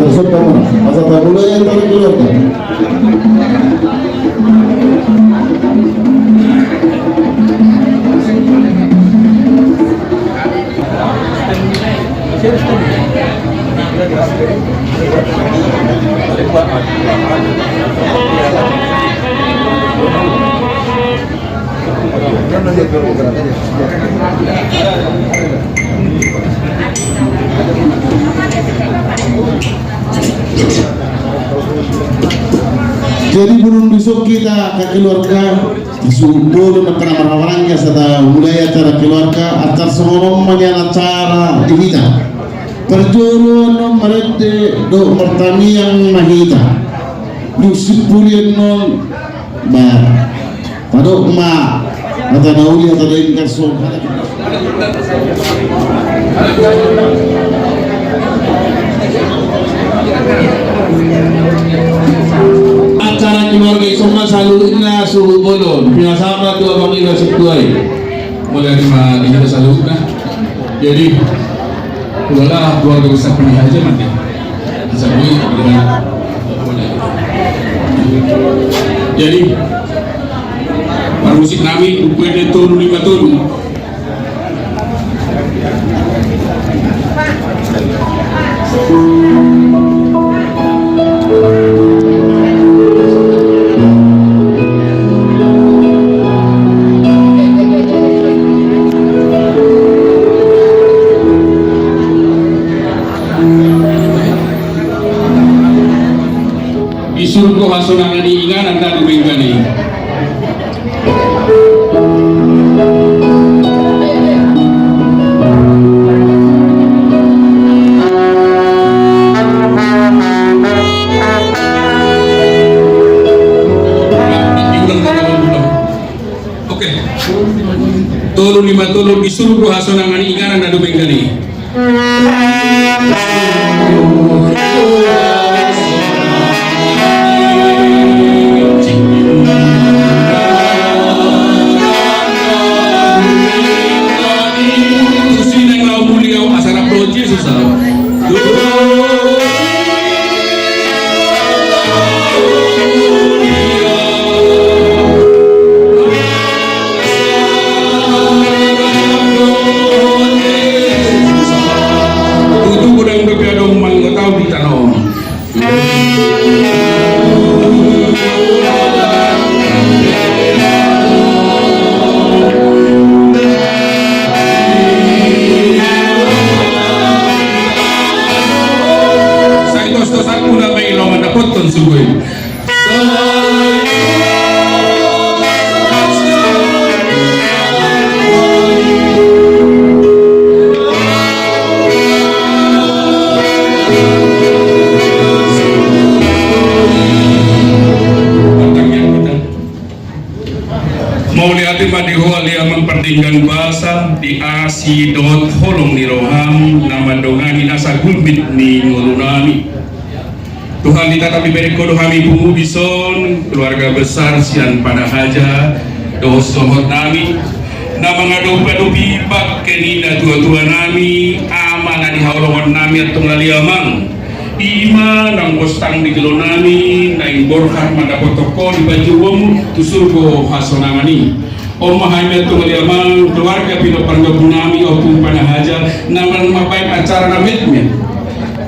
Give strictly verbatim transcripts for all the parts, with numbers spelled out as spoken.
Asa tamulai antara keluarga. Jadi, belum besok kita ke keluarga. Suhut bolon, na pernah marhahamaranggi, asa tamulai acara keluarga, acara songon on ma nian acara di hita. Parjolo annon marende dohot martangiang ma hita. Dung simpul i annon, ba, padok ma hata na uli, hata na denggan, songon hata. Acara keluarga i songon saluhutna, suhut bolon. Pinasahat ma tu abang i, na sintua i. Mulai ma di hita saluhutna. Jadi, ulala keluarga besar Panahaja mate. Jadi, parmusik nami, buku ini tolu lima tolu. Di surgo hasonangan i, inganan na dumenggan i. Oke. Tolu lima tolu, di surgo hasonangan i, inganan na dumenggan i. Tusi na laho mulia, asa rap dohot Jesus au. Tutu godang dope adong manggot au di tano on. Sai tos-tosan muna baen i, laho mandapothon sugoi. Mauliate ma di Ho ale Amang pardenggan basa, di asi dohot holong ni roham na mandongani nasa gulmit ni ngolunami. Tuhan, ditatap dibereng Ho do hami pungu dison, keluarga besar sian Panahaja dohot sohot nami, na mangadopi-adopi bangke ni natua-tua nami, ama na di haholongan nami antong ale Amang. Ima naung bostang di jolo nami, naeng borhat mandapothon Ho di panjouonmu tu surgo hasonangan i. On ma hami antong ale Amang, keluarga pinompar ni ompu nami, Ompu Panahaja, na mambaen acara na metmet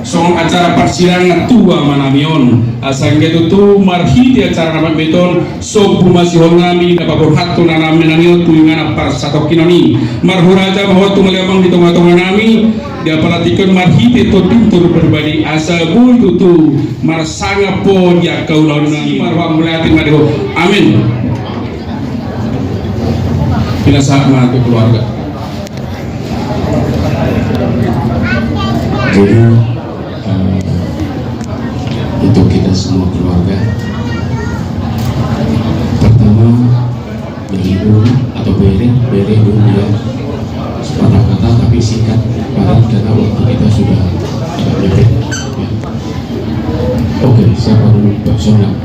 songon acara parsirangan tu ama nami on. Asa anggiat tutu marhite acara na metmet on, sombu ma sihol nami na paborhathon ama nami on tu inganan parsatongkinan i. Marhuraja ma Ho antong ale Amang di tonga-tonga nami, di apala tingki on marhite Tondi Toru Paribadi, asa boi tutu marsangap Ho di angka ulaon nami. Marhua mauliate ma di Ho. Amen. Pinasahat ma tu keluarga. Jadi, eh, untuk kita semua keluarga, pertama, bere dulu atau bere, bere dulu ya. Sepatah kata tapi singkat, padat, karena waktu kita sudah agak mepet. Ya. Oke, siapa dulu? Pak Sonang.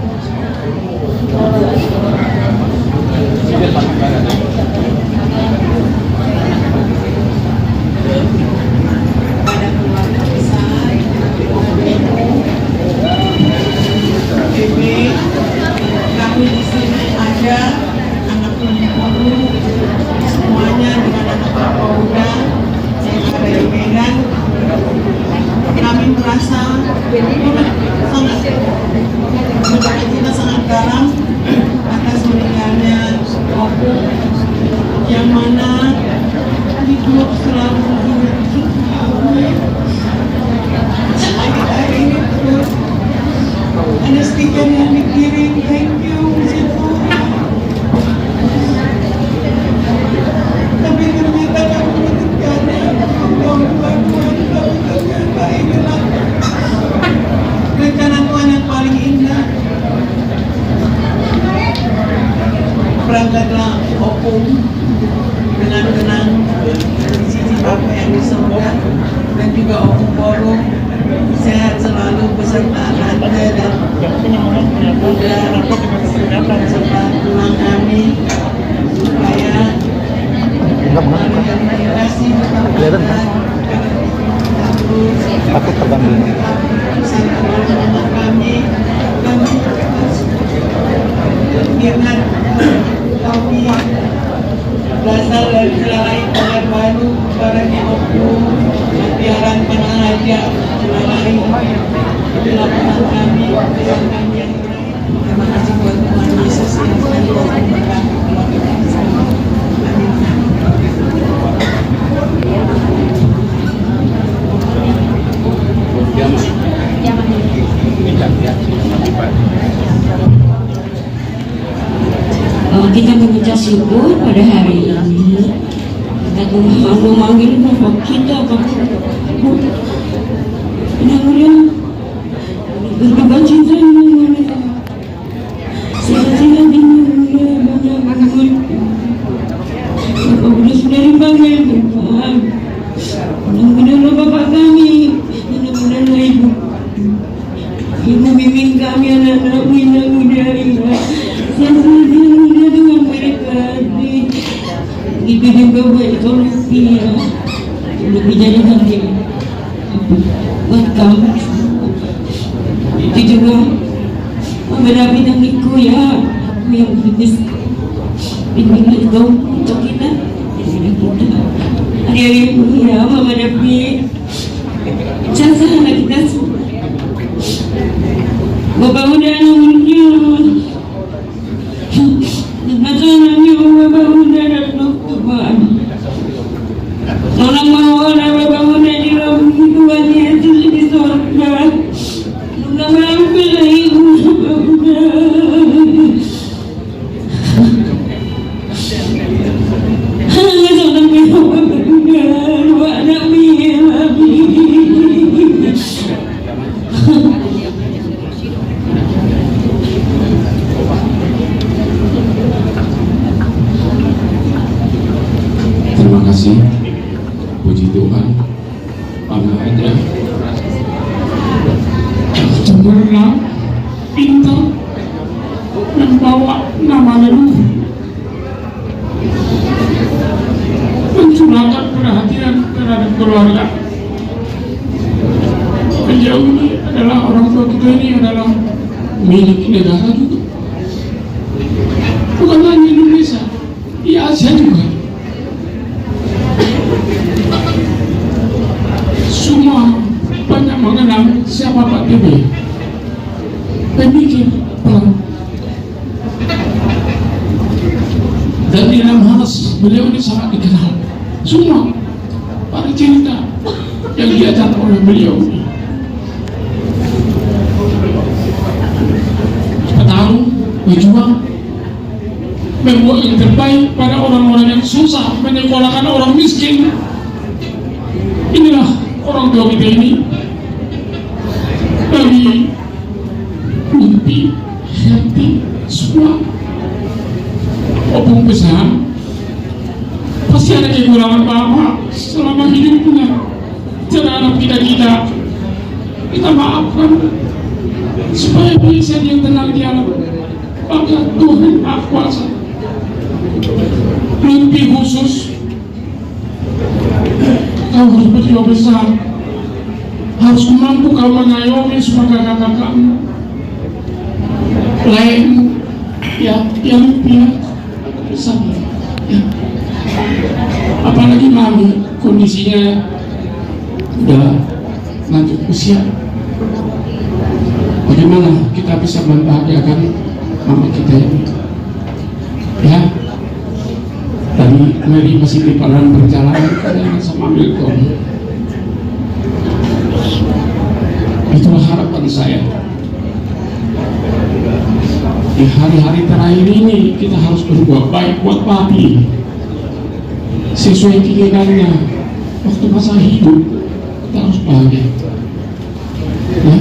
Berduka cita sangat dalam atas meninggalnya Opo, yang mana hidup selalu menjadi akhir-akhir ini terus. Ada stiker yang dikirim, thank you, puji Tuhan. Tapi ternyata kamu meninggalnya, kamu tahu, Tuhan, tapi ternyata inilah rencana Tuhan yang paling indah. Berangkatlah Opung dengan tenang, di sisi Bapa yang di surga, dan juga Opung Boru sehat selalu beserta anaknya dan juga beserta tulang kami, supaya Enggak, enggak, enggak. Kelihatan, kan? Takut terganggu. Berasal dari Selain Pekanbaru, Barat Maluku, Piaran, Panaraja, Selain, di lapangan kami, pesan kami yang Terima kasih buat Tuhan Yesus yang selalu memberkati keluarga kami semua. Amin. Eh, kita mengucap syukur pada hari ini. Kita mau manggil Bapak kita, Bapak. Yang mulia, berduka cita, yang mulia. Saya tidak ingin banyak banget. Bapak udah sudah dipanggil, Tuhan. Mudah-mudahan lo Bapak kami, mudah-mudahan lo Ibu. Ibu bimbing kami anak-anakmu yang muda ini. Saya sendiri muda dengan mereka. Gitu juga buat ekonomi ya. Lebih jadi nanti. Buat kamu. Itu juga. Mama David yang ikut ya. Aku yang kritis. Ini itu untuk kita. Hari-hari ya, Mama David. Jasa anak kita semua. Bapak udah nungguin. Masa nami Bapak udah ada Tuhan. Tolong mau ada Bapak udah di dalam Tuhan Yesus di surga. Nuna mampir lagi Bapak udah. Terima kasih. Puji Tuhan. Anak aja. Sempurna, pintar, membawa nama leluhur. Mencurahkan perhatian terhadap keluarga. Beliau ini adalah, orang tua kita ini adalah milik negara juga. Bukan hanya Indonesia, di Asia juga. Semua banyak mengenal siapa Pak T B. Pemikir, pelaut. Dan di dalam hal beliau ini sangat dikenal. Semua para cerita yang diajar oleh beliau. Petarung, pejuang, membuat yang terbaik pada orang-orang yang susah, menyekolahkan orang miskin. Inilah orang tua kita ini. Bagi Rumpi, Herti, semua. Opung Besar pasti ada kekurangan Bapak selama hidupnya. Terhadap kita-kita, kita maafkan supaya bisa dia tenang di alam. Maka Tuhan Maha Kuasa. Lebih khusus, kau harus berjiwa besar, harus mampu kau mengayomi semua kakak-kakakmu, lainmu, ya, yang dia sama. Ya. Apalagi mami, kondisinya udah lanjut usia. Bagaimana kita bisa membahagiakan mama kita ini? Ya, tadi Mary masih di dalam perjalanan, kita sama Milton. Itulah harapan saya. Di hari-hari terakhir ini kita harus berbuat baik buat papi sesuai keinginannya. Waktu masa hidup kita harus bahagia. Ya.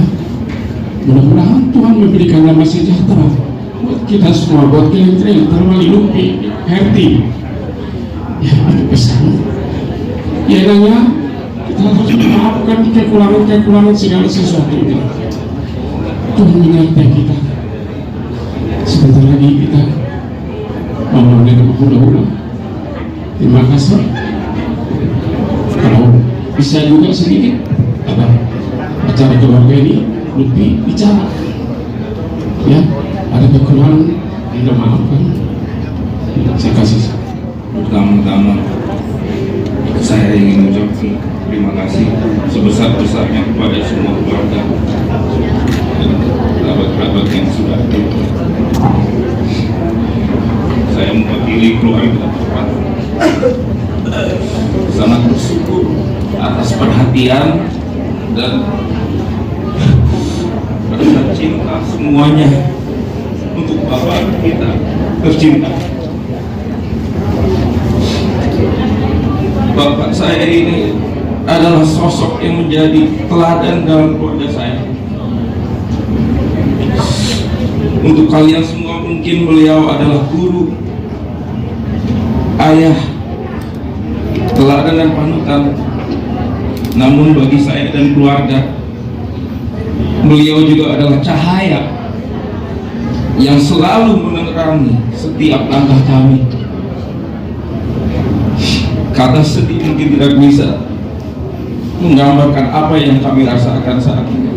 Mudah-mudahan Tuhan memberikan damai sejahtera buat kita semua, buat kalian, terlebih Lupi, Herti. Ya, itu pesan. Ya, dan ya, kita harus memaafkan kekurangan-kekurangan segala sesuatunya. Tuhan menyertai kita. Sebentar lagi kita mau mulai rumah hula-hula. Terima kasih. Kalau bisa juga sedikit apa acara keluarga ini lebih bicara, ya, ada kekurangan, kita maafkan. Saya kasih. Pertama-tama, saya ingin ucapkan terima kasih sebesar-besarnya kepada semua keluarga dan kerabat-kerabat yang sudah hadir. Saya mewakili keluarga sangat bersyukur atas perhatian dan rasa cinta semuanya untuk bapak kita tercinta. Bapak saya ini adalah sosok yang menjadi teladan dalam keluarga saya. Untuk kalian semua, mungkin beliau adalah guru, ayah, teladan dan panutan. Namun bagi saya dan keluarga, beliau juga adalah cahaya yang selalu menerangi setiap langkah kami. Kata sedih mungkin tidak bisa menggambarkan apa yang kami rasakan saat ini.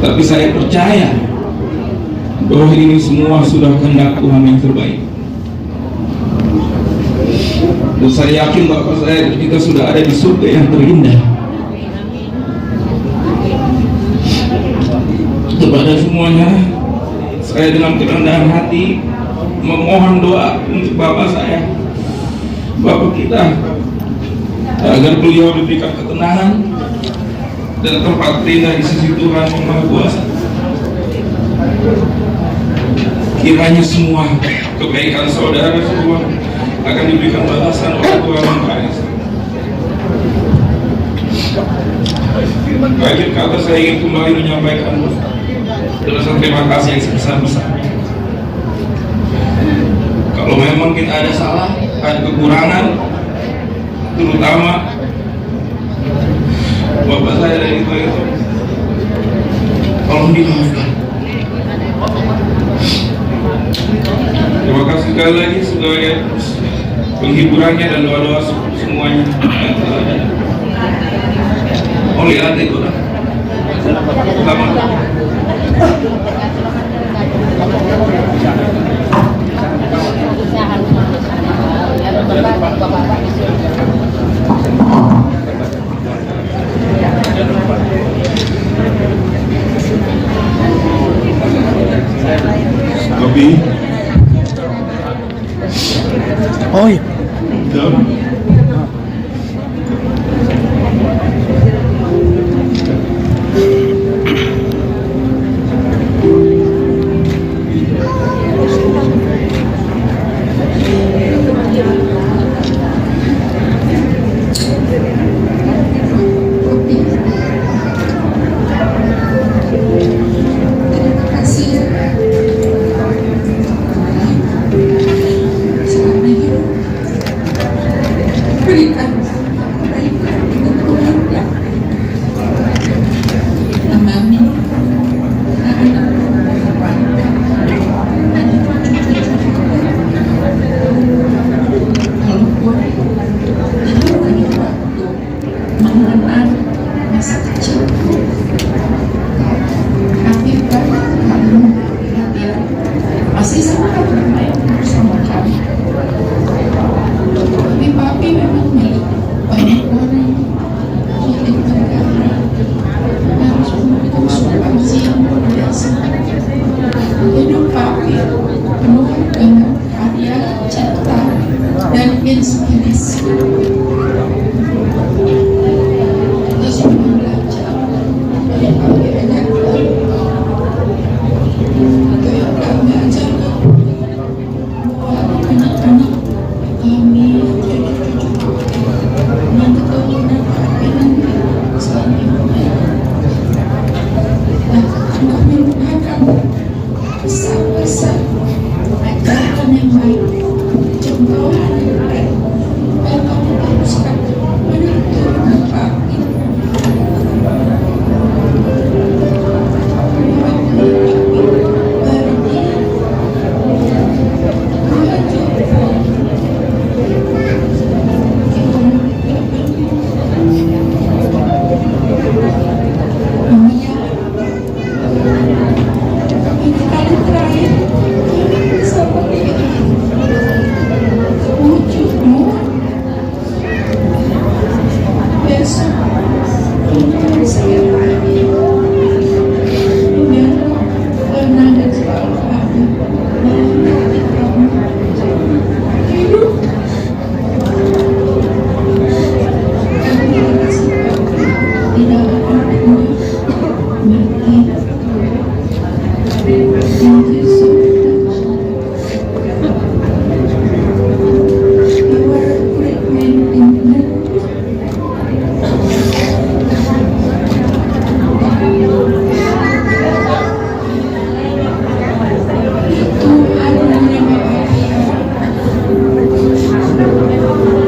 Tapi saya percaya bahwa ini semua sudah kehendak Tuhan yang terbaik. Dan saya yakin bapak saya dan kita sudah ada di surga yang terindah. Kepada semuanya, saya dengan kerendahan hati memohon doa untuk bapak saya, bapak kita, agar beliau diberikan ketenangan dan tempat terindah di sisi Tuhan yang Maha Kuasa. Kiranya semua kebaikan saudara semua akan diberikan balasan oleh Tuhan yang Maha Esa. Akhir kata, saya ingin kembali menyampaikan rasa terima kasih yang sebesar-besarnya. Kalau memang kita ada salah, ada kekurangan, terutama bapak saya dari itu, itu, tolong dimaafkan. Terima kasih sekali lagi sebagai penghiburannya dan doa-doa se-, semuanya. Mau lihat itu dah. Selamat. Kopi. Oi.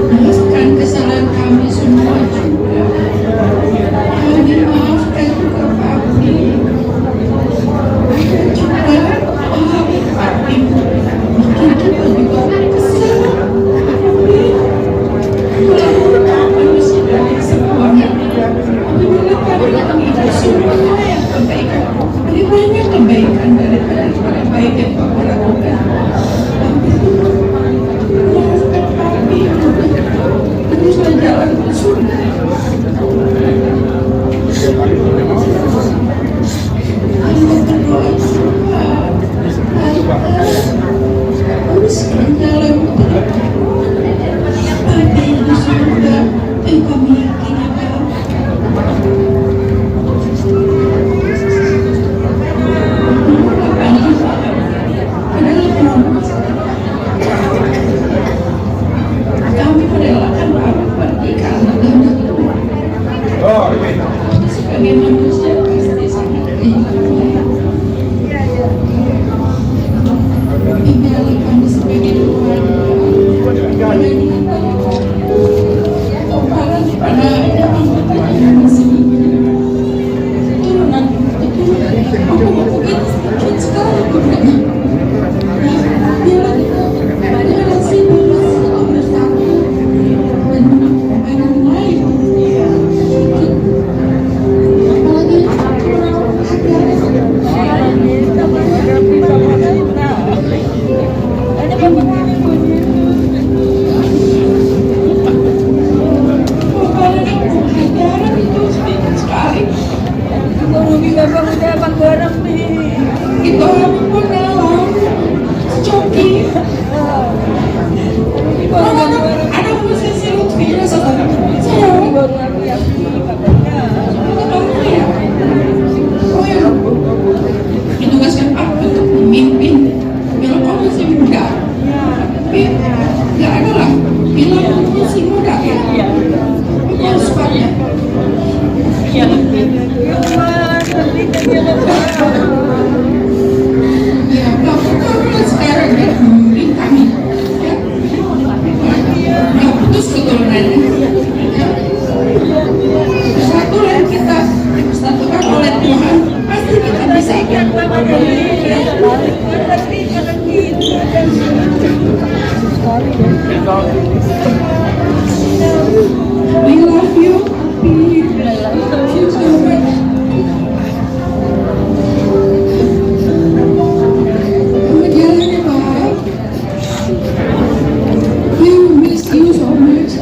Maafkan kesalahan kami semua juga. Kami maafkan juga Papi. Juga Papi. Mungkin kita juga kesal. Tapi kalau manusia dari semuanya, apabila kami itu semua yang kebaikan, lebih banyak kebaikan daripada kebaikan yang Papa lakukan. Tapi maafkan kami, teruslah jalan ke surga. Hamba berdoa, Tuhan, teruskan jalan Papa di surga. Yang kami yakin, ya, Pak. Kami merelakan Pak pergi karena kehendak Tuhan. Sebagai manusia pasti sangat kehilangan. Tinggal kami sebagai keluarga. Itu apa pun dalam coki. Anak, anak musisi Lutfi, saya. Ditugaskan aku untuk memimpin. Kalau kau masih muda, tapi nggak ada lah. Bilang aku masih muda, ya. Aku harus kuat, ya. Ya, kamu, kamu sekarang, ya, memimpin kami. Ya. Nggak putus keturunannya. Ya. Satu yang kita satukan oleh Tuhan, pasti kita bisa. We love you, Papi. We love you so much. Selamat jalan ya, Pak. We will miss you so much.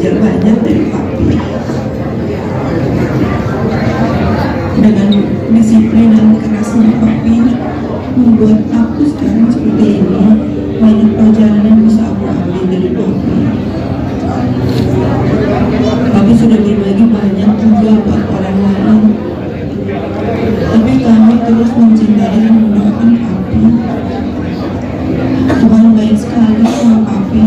Belajar banyak dari Papi. Dengan disiplin dan kerasnya Papi membuat aku sekarang seperti ini. Banyak pelajaran yang bisa aku ambil dari Papi. Papi sudah berbagi banyak juga buat orang lain. Tapi kami terus mencintai dan mendoakan Papi. Tuhan baik sekali sama Papi.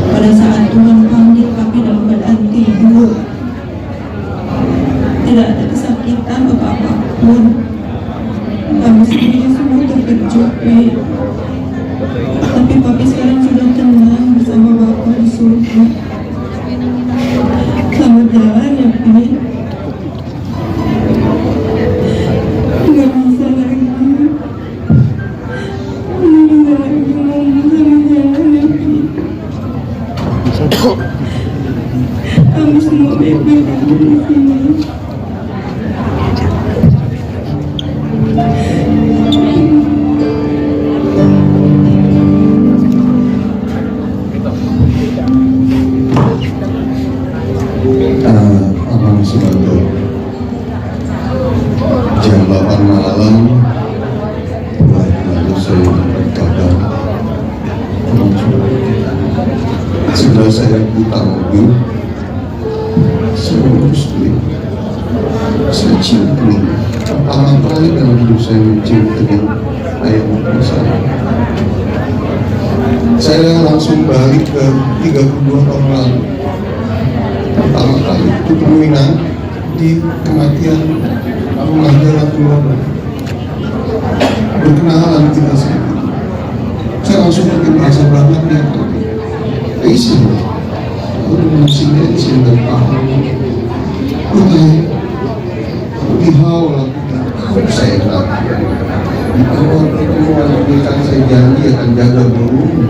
Pada saat Tuhan panggil Papi dalam keadaan tidur, tidak ada kesakitan atau apapun. Kami sendiri semua terkejut, Pi. Tapi Papi sekarang sudah tenang bersama Bapa di surga. Selamat jalan ya, Pi. Nggak bisa lagi. Nggak bisa lagi ngomong sama jalan ya, Pi. Kami semua baik-baik aja di sini. Eh, Abang Subanto. Jam delapan malam, mulai lalu saya dapat kabar. Sudah saya putar mobil, saya urus beliau. Saya cium beliau. Pertama kali dalam hidup saya mencium telinga ayah mertua saya. Saya langsung balik ke tiga puluh dua tahun lalu. Pertama kali ketemu Inang di kematian almarhum Ratu Lobo. Berkenalan kita sedikit. Saya langsung makin merasa banget ya. Isi. Aku dengan sini, isi dari paham. Oke. Di hawa. Saya bilang, di awal pertemuan ini kan saya janji akan jaga dulu.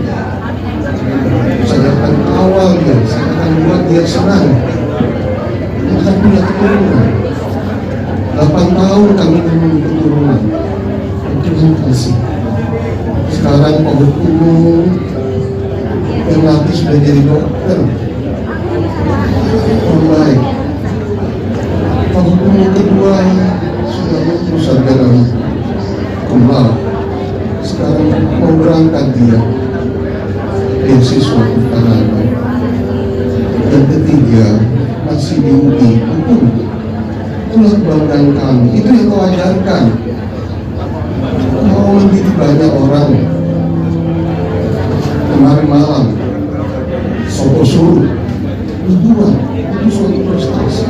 Saya akan kawal dia, saya akan buat dia senang. Dia akan punya keturunan. Delapan tahun kami menunggu keturunan. Tuhan kasih. Sekarang Pak Gubernur yang nanti sudah jadi dokter. Membaik. Tahun kedua sudah lulus sarjana kumlaude. Sekarang mau berangkat dia. Beasiswa pertanahan. Yang ketiga masih di U I hukum. Itulah kebanggaan kami. Itu yang kau ajarkan. Kau mendidik banyak orang. Kemarin malam, sopo suruh, liburan, itu suatu prestasi.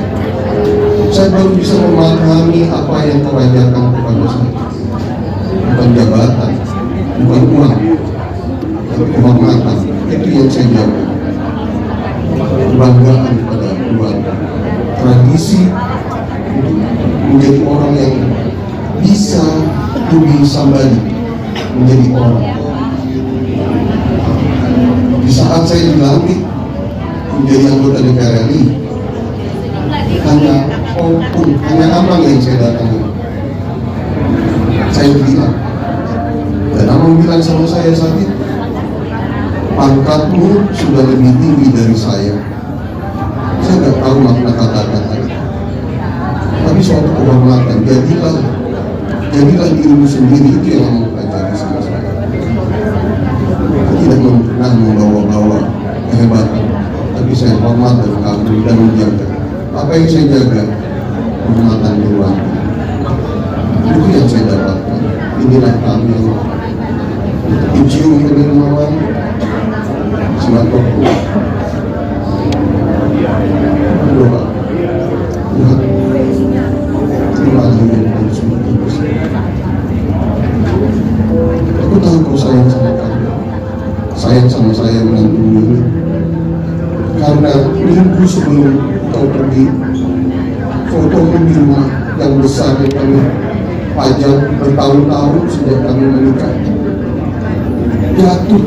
Saya baru bisa memahami apa yang kau ajarkan kepada saya. Bukan jabatan, bukan uang, tapi kehormatan. Itu yang saya jaga. Kebanggaan pada keluarga. Tradisi menjadi orang yang bisa to be somebody, menjadi orang. Di saat saya dilantik menjadi anggota D P R R I, hanya opung, hanya abang yang saya datangi. Saya bilang, dan abang bilang sama saya saat itu, "Pangkatmu sudah lebih tinggi dari saya." Saya nggak tahu makna kata-kata itu. Tapi suatu kehormatan, jadilah, jadilah dirimu sendiri, itu yang kamu pelajari sama saya. Saya tidak pernah membawa-bawa kehebatan, tapi saya hormat dan kagum dan menjaga. Apa yang saya jaga? Kehormatan keluarga. Itu yang saya dapatkan. Inilah kami yang dicium oleh Tuhan. Selamat waktu. Berdoa. Tuhan, terima kasih. Aku tahu kau sayang sama kami. Sayang sama saya menantu ini. Karena minggu sebelum kau pergi, foto di rumah yang besar yang kami pajang bertahun-tahun sejak kami menikah jatuh.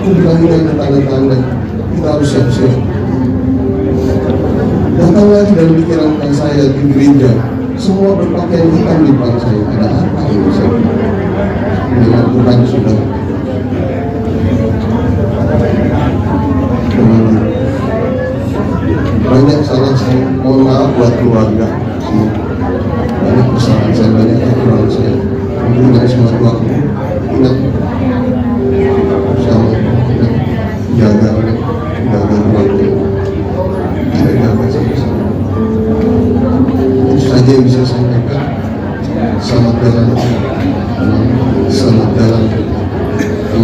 Aku bilang ini ada tanda-tanda, kita harus siap-siap. Datang lagi dalam pikiran saya di gereja, semua berpakaian hitam di depan saya. Ada apa ini, saya bilang? Memang Tuhan sudah.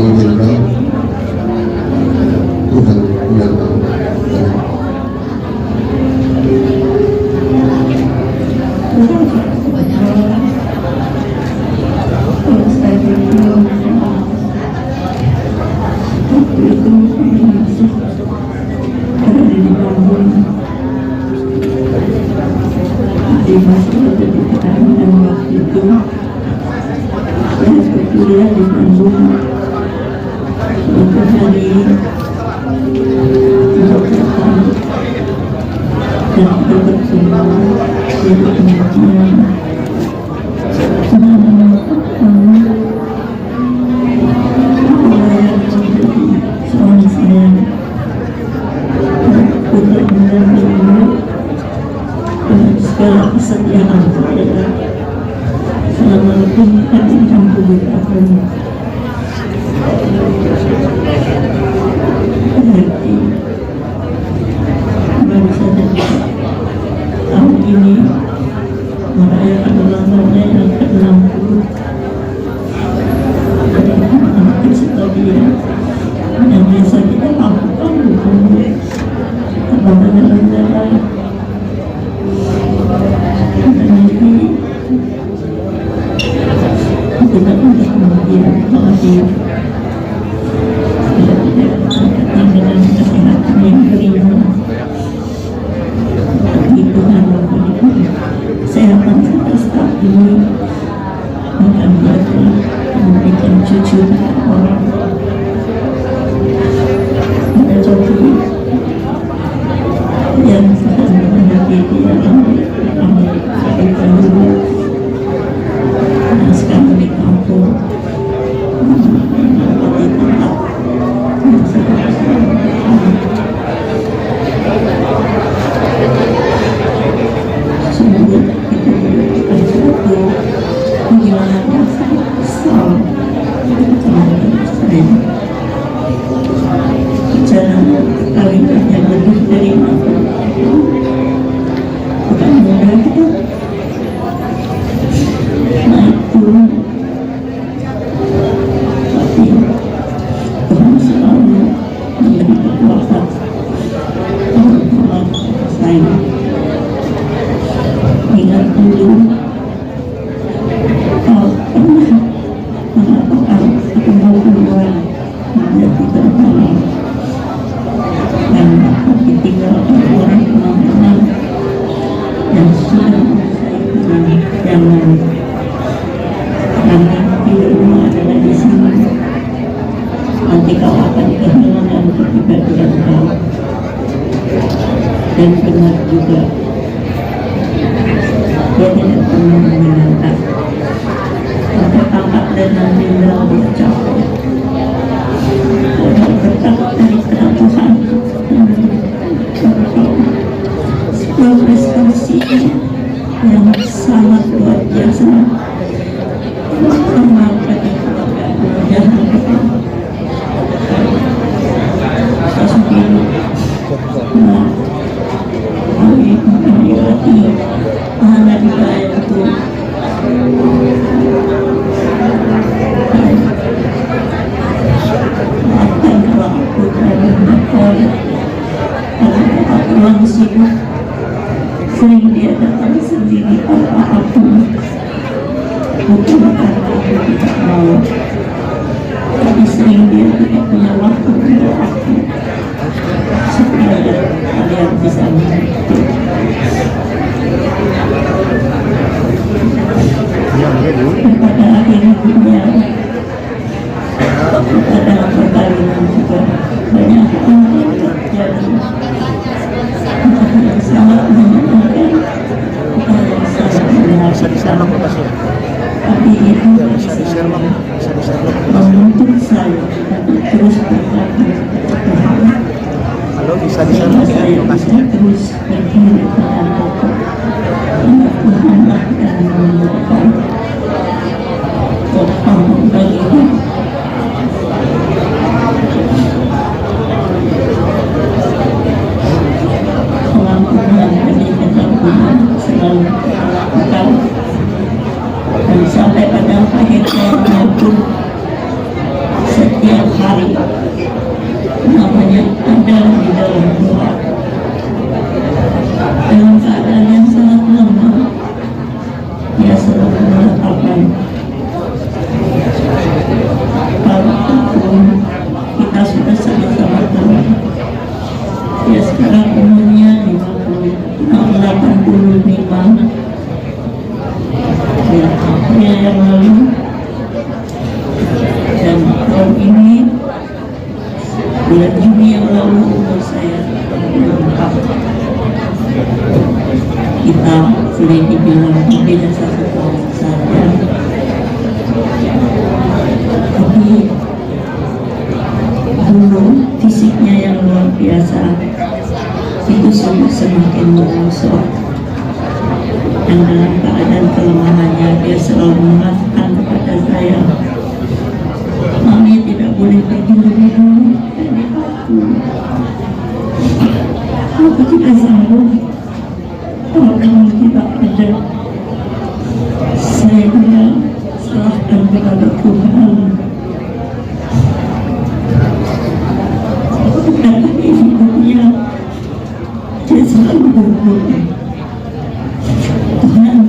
Tuhan, Tuhan. Di masa itu, di pertandingan waktu itu, saya berkuliah di Bandung. Untuk hari ini, untuk datang dan kita bertemu, jadi teman-teman. Suami saya untuk mendampingi segala kesediaan saya selama lebih dari enam puluh tahun. Jadi, baru saja tahun ini merayakan ulang tahunnya yang ke enam puluh. Jadi, maaf, kasih tahu dia. Yang biasa kita lakukan dulu. Kalau ada rencana, kita nanti, kita pindah kemudian, kalau dia tidak, tidak, dengan kesehatan yang beriman. Di Tuhan memberikan kesehatan sampai saat ini, bahkan dia telah memberikan cucu orang. Ada cucu yang sedang menghadapi dia, kami, kami, kami, nah, sekarang di kampung. Tapi Tuhan selalu memberi kekuatan. Tuhan selalu sayang. Ingat dulu, kau pernah mengatakan, "Aku mau keluar menjadi terhalang." Dan aku ditinggal oleh orang teman-teman yang sudah saya kenal. Jangan. Karena hidupmu adalah di sini. Nanti kau akan kehilangan kepribadian kau. Dan benar juga, dia tidak pernah menyenangkan. Maka kakak dan Nandinda diucapkan. Berkat dari Tuhan. Sebuah prestasi yang sangat luar biasa. Maka kita Sering dia datang sendiri tanpa aku. Bukan karena aku tidak mau, tapi sering dia tidak punya waktu untuk aku. Supaya kalian bisa mengerti. Pada akhirnya, pada perkawinan juga banyak hal yang terjadi. Yang sangat menyenangkan, yang sangat menyenangkan. Tapi itu bisa di-share, Bang. Bisa di-share, Bang. Membentuk saya untuk terus berkabung kepada Tuhan. Halo, bisa di-share, Bang, ya, lokasinya? Terus berdiri dengan kokoh. Karena Tuhanlah yang menentukan. Dan sampai pada akhirnya pun, setiap hari, namanya ada di dalam doa. Dalam keadaan yang sangat lemah, dia selalu mengatakan, "Kalau aku, kita sudah sama-sama tua." Ya, sekarang umurnya lima puluh, delapan puluh lima. Ya, April yang lalu dan tahun ini, bulan Juni yang lalu, umur saya empat puluh empat. Kita boleh dibilang berbeda satu tahun saja. Tapi dulu fisiknya yang luar biasa itu sudah semakin merosot. Dan dalam keadaan kelemahannya, dia selalu mengatakan kepada saya, "Mami tidak boleh pergi lebih dulu dari aku. Aku tidak sanggup kalau kamu tidak ada." Saya bilang, "Serahkan kepada Tuhan." Karena ini dunia, dia selalu berdoa, "Tuhan,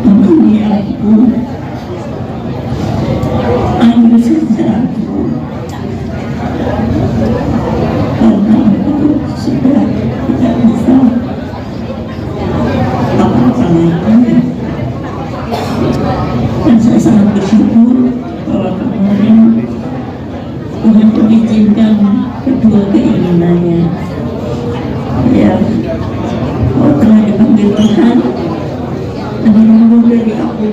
temani aku, ambil saja aku, karena aku sudah tidak bisa apa-apa lagi." Dan saya sangat bersyukur bahwa kemudian Tuhan mengizinkan kedua keinginannya. Ya, kau telah dipanggil Tuhan, dan menunggu dari aku.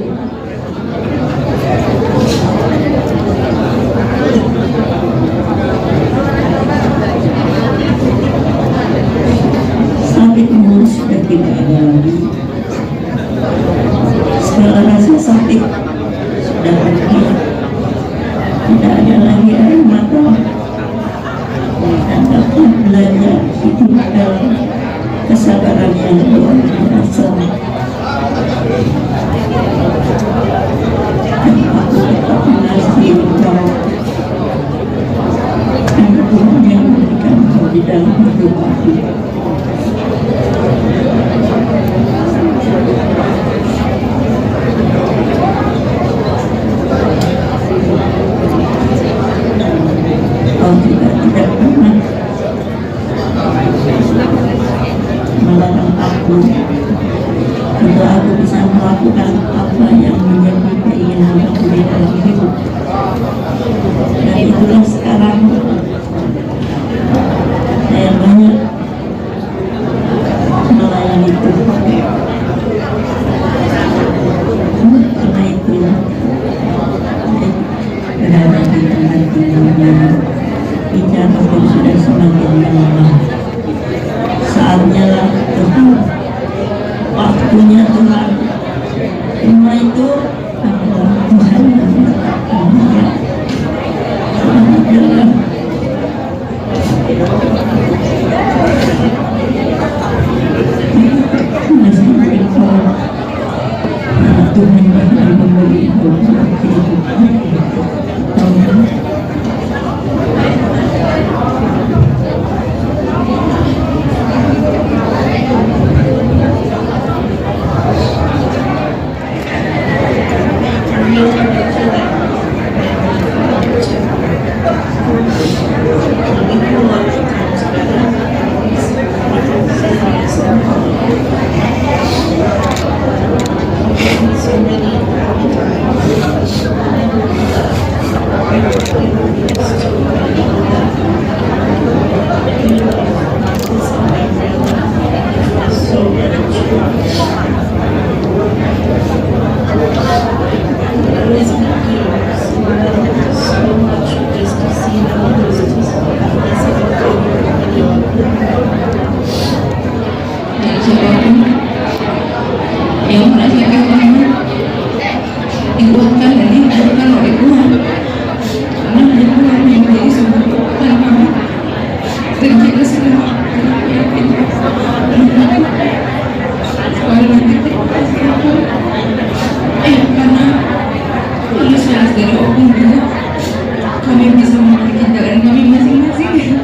Sakit umur sudah tidak ada lagi. Segala rasa sakit sudah pergi. Tidak ada lagi air mata. Dan dapat belajar hidup dalam kesabaran yang luar biasa. Dan aku tetap mengasihi Engkau. Karena Tuhan yang memberikan Engkau di dalam hidup aku. Kau juga tidak pernah melarang aku untuk aku bisa melakukan apa yang menjadi keinginan aku di dalam hidup. Dan itulah sekarang saya banyak melayani Tuhan. Karena itu, berada di tempat tinggalnya, bicara pun sudah semakin melemah. Saatnya lah Tuhan, waktunya Tuhan. Semua itu adalah Tuhan yang menetapkan. Selamat jalan. Tuhan yang memberi. Kami bisa memperkirakan kami masing-masing.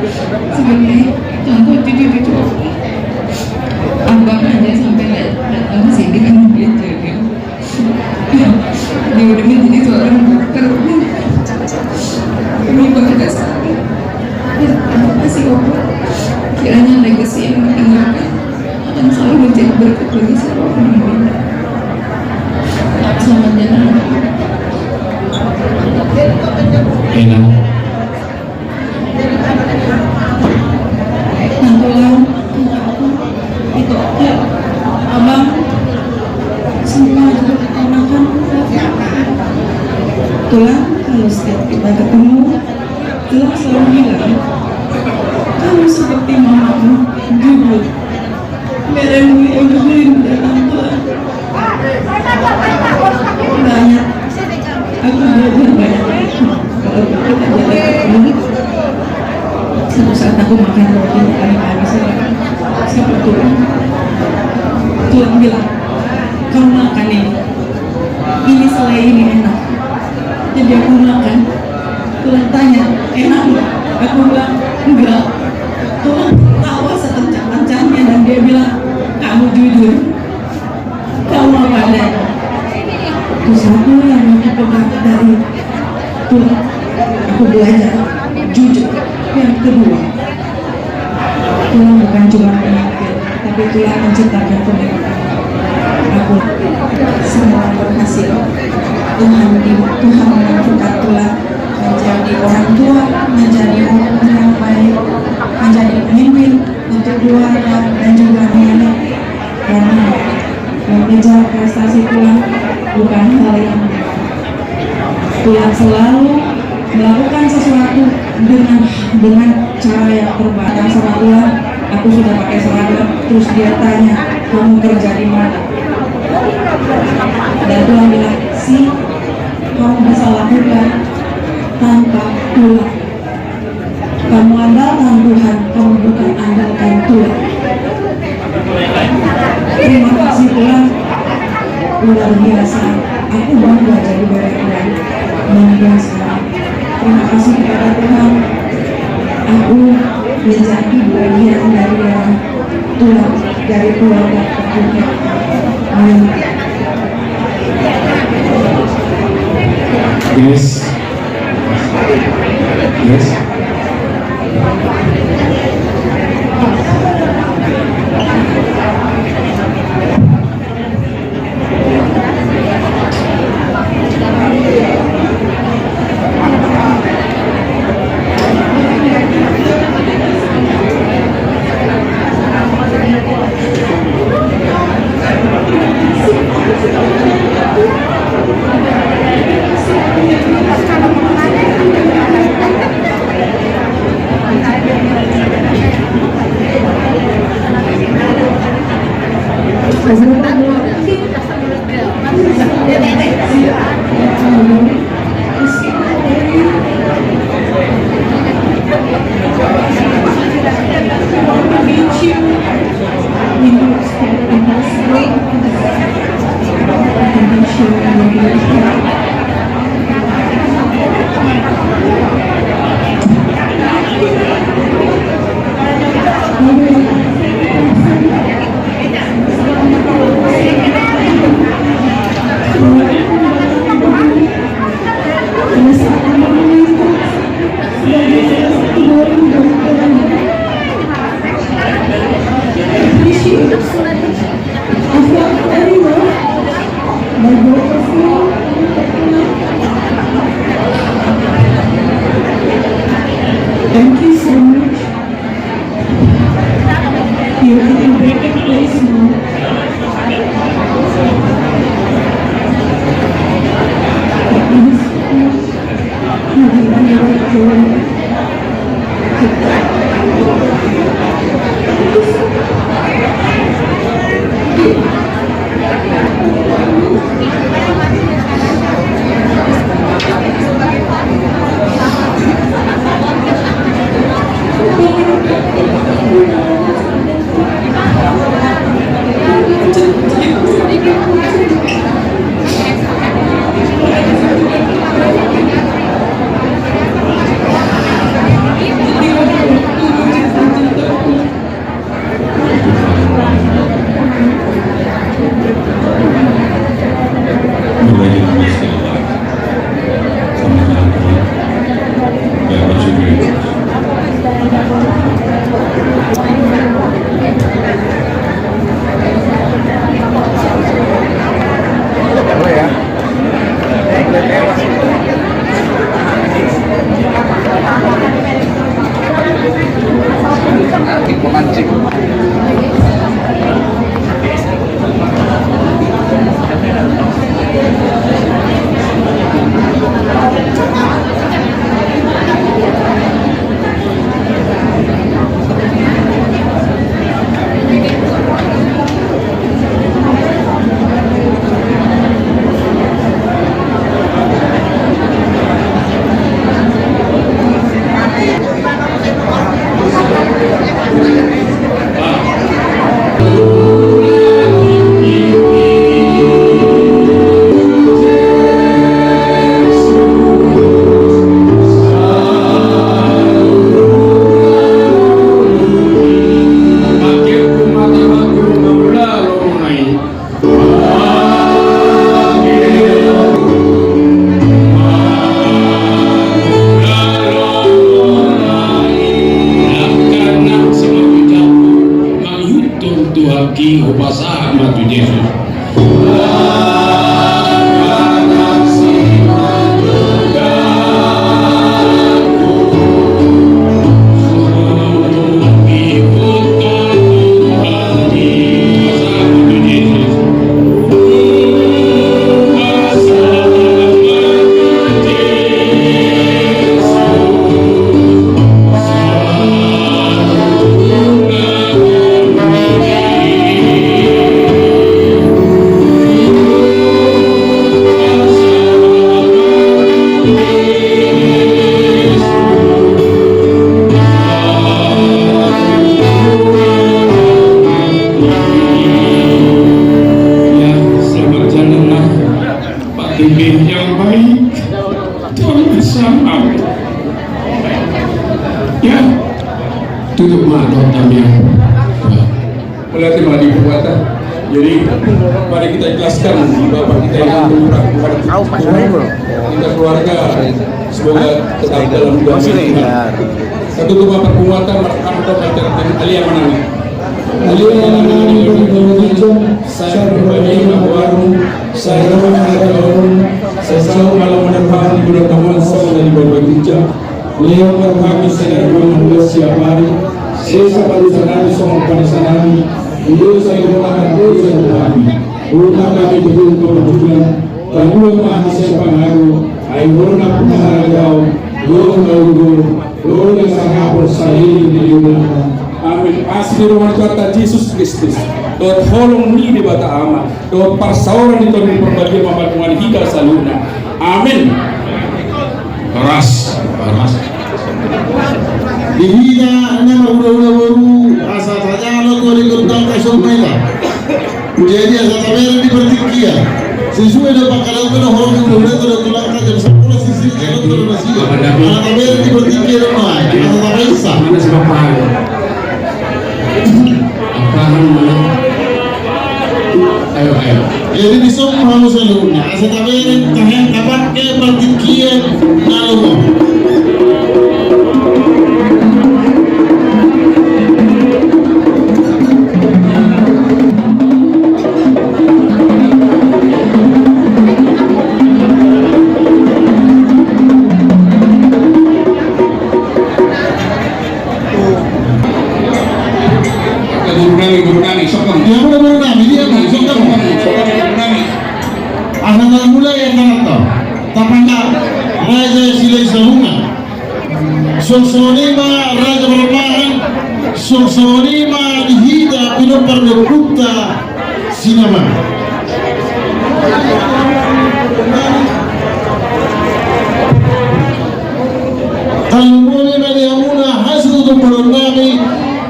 Sebenarnya, contoh cucu-cucu abang aja sampai nggak datang ke sini karena dia jaga. Dia udah menjadi seorang dokter. Ini bangga sekali. Terima kasih, Bapak. Kiranya legacy yang ditinggalkan akan selalu menjadi berkat bagi siapapun yang mendengar. Selamat jalan. Enak. Nah, Tulang, itu, ya, abang, semua juga kita makan. Tulang, kalau setiap kita ketemu, Tulang selalu bilang, kamu seperti mamamu, jujur. Mereng yang berdiri di depan Tuhan. Banyak. Aku belajar banyak. Kalau aku belajar banyak. Satu saat aku makan roti paling habis, siapa tuh? Tulang bilang, "Kamu makan ini. Ini selai ini enak." Jadi aku makan. Tulang tanya, "Enak nggak?" Aku bilang, "Enggak." Tulang tertawa sekencang-kencangnya dan dia bilang, "Kamu jujur. Kamu apa adanya." Itu satu yang aku pegang dari Tulang. Aku belajar jujur. Yang kedua, Tulang bukan cuma pemimpin, tapi Tulang menciptakan pemimpin. Aku semua berhasil. Tuhan di, Tuhan menentukan Tulang menjadi orang tua, menjadi orang yang baik, menjadi pemimpin untuk keluarga dan juga anak-anak. Karena mengejar prestasi Tulang bukan hal yang mudah. Tulang selalu melakukan sesuatu dengan, dengan cara yang terbaik. Sama Tulang, aku sudah pakai seragam, terus dia tanya, "Kamu kerja di mana?" Dan Tulang bilang, "Si, kamu bisa lakukan tanpa Tulang. Kamu andalkan Tuhan, kamu bukan andalkan Tulang." Terima kasih, Tulang. Luar biasa. Aku bangga jadi bere Tulang. Bangga sekali. Terima kasih kepada Tuhan. Aku menjadi bagian dari Tulang, dari keluarga Tulang. Amin. Yes. Yes. Mangihut Tuhan, Tuhan ki hupasahat ma tu Jesus. Ya, selamat jalan lah. Pak Tengge yang baik. Tuhan bersama. Ya, tutup mata kami. Berarti mari dibuat. Jadi, mari kita ikhlaskan Bapak kita yang lumrah kepada kita, keluarga. Semoga tetap dalam damai. Satu tuh Bapak penguatan, Bapak Kantor, Bapak Alia Manang. Alia Manang, Bapak Ginjang, saya pribadi, Bapak Warung, saya Roman, saya Roman, saya selalu malam menerbangan di Gunung Tamuan, saya dari Bapak Ginjang. Leon Marhami, saya dari Gunung Tamuan, siap hari. Saya sama di sana, di Song, pada sana. Beliau saya gunakan, beliau saya gunakan. Rumah kami betul keberuntungan. Kedua mahasiswa pengaruh. Ayo, rumah pengaruh. Rumah pengaruh. Amin. Asi ni roha ni Tuhanta Jesus Kristus, dohot holong ni Debata Ama, dohot parsaoran ni Tondi Parbadia mamardongan hita saluhutna. Amin. Horas, horas. Di hita na marhulahula boru, asa tajalo tu ari gondang na somal. Jadi asa tabereng di partingkian. Sesuai dengan pangkalan tu na horong di bulan tu na tulang tajam sampul sisi jalan tu na masih. Asa tabereng di partingkian na. Asa tabereng sa. Mana si Bapak? Apaan mana? Ayo, ayo. Jadi di somal saluhutna. Asa tabereng tahen tapakke partingkian na lomo. Boru nami, boru nami, sokong. Dia boru nami, dia boru nami, sokong. Boru nami. Asa na mulai acara ta. Tapaha Raja Silahisahungan. Suang songon i ma Raja Parambahan, suang songon i ma di hita pinompar ni ompunta Sinabahan. Tarlumobi ma di hamuna hasuhuton boru nami,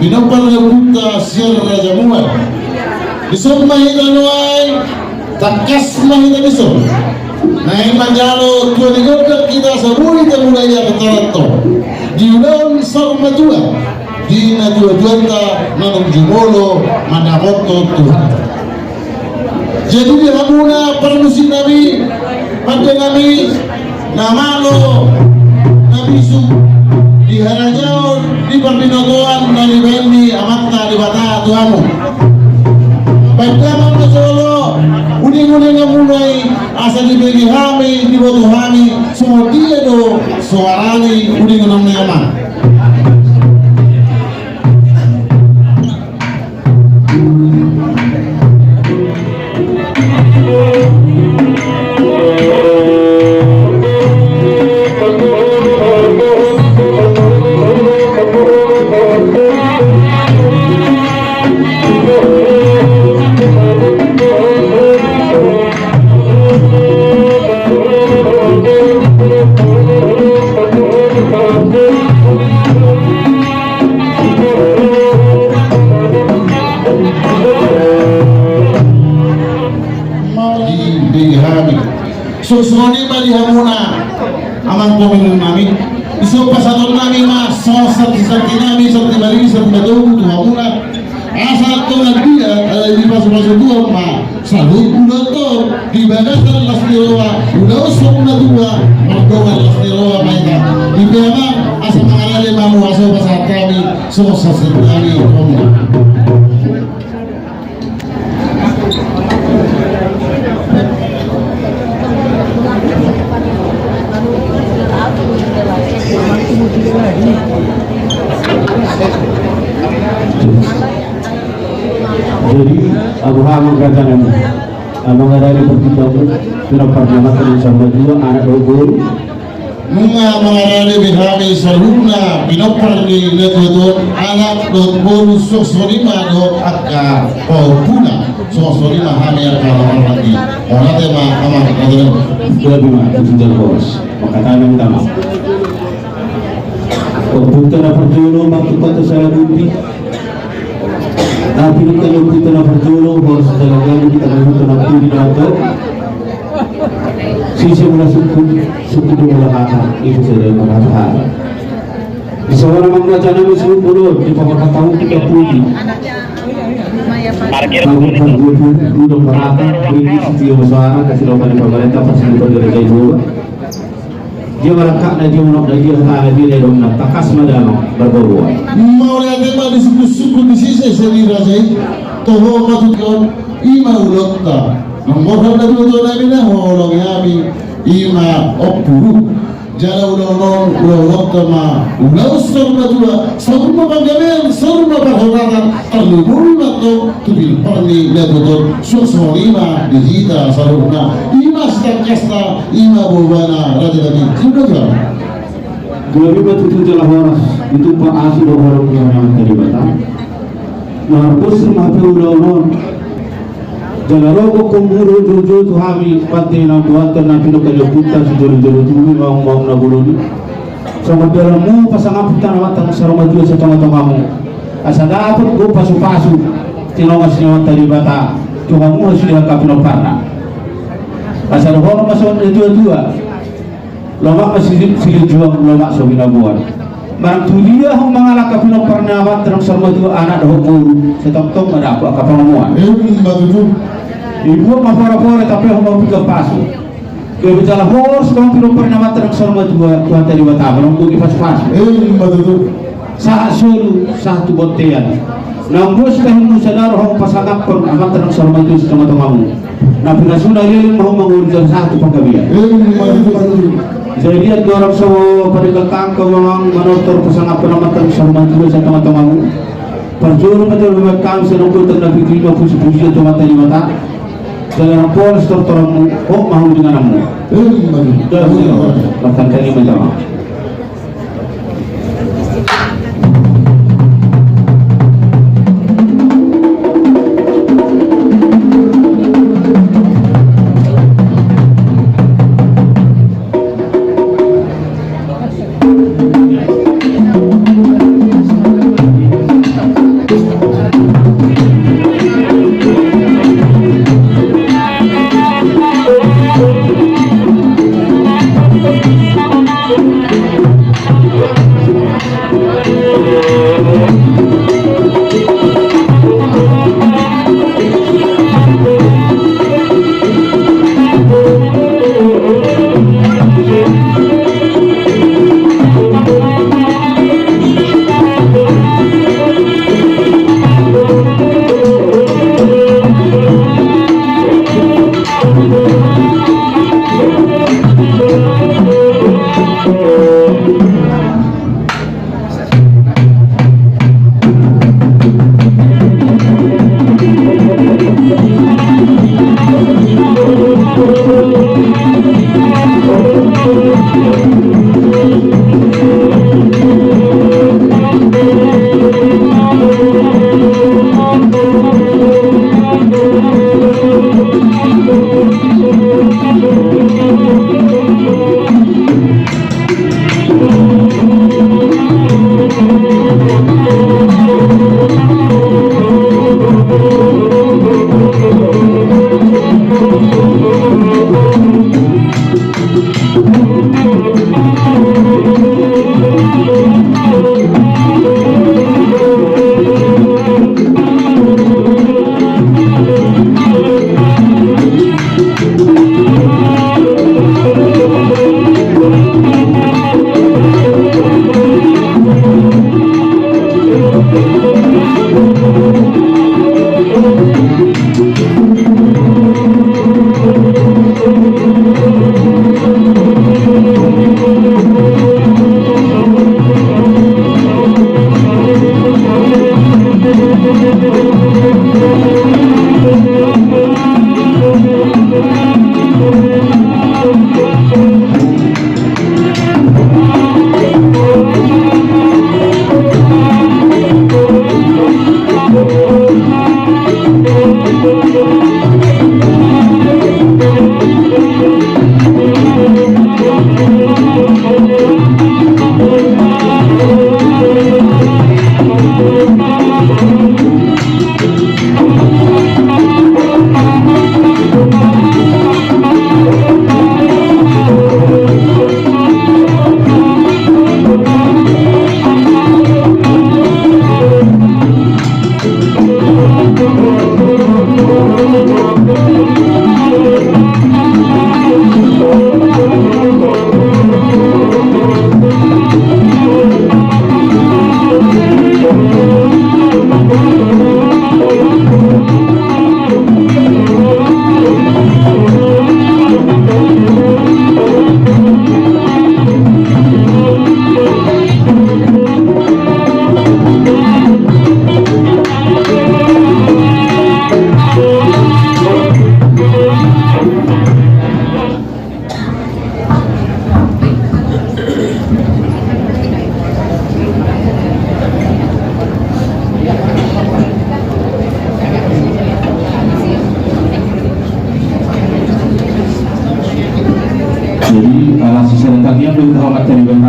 pinompar ni ompunta sian Raja Mual. Dison ma hita nuaeng. Tangkas ma hita dison naeng manjalo tua ni gondang hita asa boi tamulai acaranta di ulaon saur matua di natuatuanta na naeng jumolo mandapothon Tuhanta. Jadi di hamuna parmusik nami, pande nami, na malo, na Isuk di harajaon, di parbinotoan na nibaen ni Amanta Debata tu hamu. Baen damang ma jolo uninguninganmuna i, asa dibege hami, diboto hami songon dia do soara ni uninguninganmuna i, amang. Mau dibege hami. Songon i ma di hamuna amang paminonnami. Dison pasahatonnami ma songon santisantinami, santi mariri, santi matogu tu hamuna. Asa tongon dia, eh, dipasupasu Tuhan ma saluhut ulaonta di bagasan las ni roha, ulaon saur matua, mardongan las ni roha ma hita. Di pe, amang, asa mangarade ma hamu, asa pasahat hami songon santisantinami tu hamuna. Jadi, abu hamang kata nami, amang ada di pertimbangku, pinompar ni amanta na saur matua, anak dohot boru. Nunga mangarade be hami saluhutna pinompar ni natuatua on, anak dohot boru, songon i ma dohot angka pahompuna, songon i ma hami angka laparan i. Mauliate ma, amang, mauliate. Gabe ma tu si jala horas. Mangkatai ma hita ma. Ompunta na parjolo, martungkot tu sala bundi. Tapi di tengah kita na parjolo, horas dalam lagi kita na parjolo, na pudi na to. Sisi mula suku, suku di mula kata, itu saja yang merasa. Di sana memang wacana musuh puluh, di papan tahun tiga puluh. Parkir. Tahun tiga puluh, udah merata, ini sisi yang besar, kasih lawan di pemerintah, pasti bukan dari Jawa. Dia marangkak na dia unok na dia hata na dia na dong na tangkas ma damang marboruan. Mauliate ma di sungkun-sungkun di sise seni raja i. Toho ma tutu on, i ma ulaonta. Nang borhat na tutu na bina holong hami, i ma ompuru. Jala ulaon on, ulaonta ma ulaon saur matua. Saur ma panggabean, saur ma parhorasan, tarlumobi ma antong tu pinompar ni natuatua on, suang songon i ma di hita saluhutna. I ma sitangkasna, i ma boaboana raja nami. Sudah, sudah. Gabe ma tutu jala horas, ditumpak asi dohot holong ni Amanta Debata. Na marpos ma pe ulaon on. Jala ro gokhon muna jolo tu hami, pande na buatan na pinungka ni ompunta sijolo-jolo tubu, maung-maung na bolon i. Songon dia lamu pasangap tanaman tang saur matua sian tonga-tongamu. Asa dapot do pasu-pasu tinongas ni Amanta Debata tu hamu sude angka pinomparna. Asa dohonon ma songon natuatua. Lomak ma si, silinjuang, lomak so binaboan. Manang tu dia hamu mangalangka pinompar ni Amanta na saur matua, anak dohot boru, sai tongtong ma dapot angka pangomoan. Emma tutu. Dibuat ma pora-pora, tape hamu ma pinggan pasu. Gabe jala horas do hamu pinompar ni Amanta na saur matua, Tuhanta Debata ma na mamboan pasu-pasu. Emma tutu. Sahat solu, sahat tu bontean. Naung dos tahi hamu sadar hamu pasangaphon Amanta na saur matua sian tonga-tongamu. Na pinasuna leleng ma hamu mangolu jala sahat tu panggabean. Jadi andorang so padegelhon hamu manortor pasangaphon Amanta na saur matua sian tonga-tongamu. Parjolo ma jolo hami sian ompunta na pitu i ma puji-pujian tu Amanta Debata. Jala na pola sitortoranmu, hot ma hamu di ingananmu. Martangiang ma hita ma.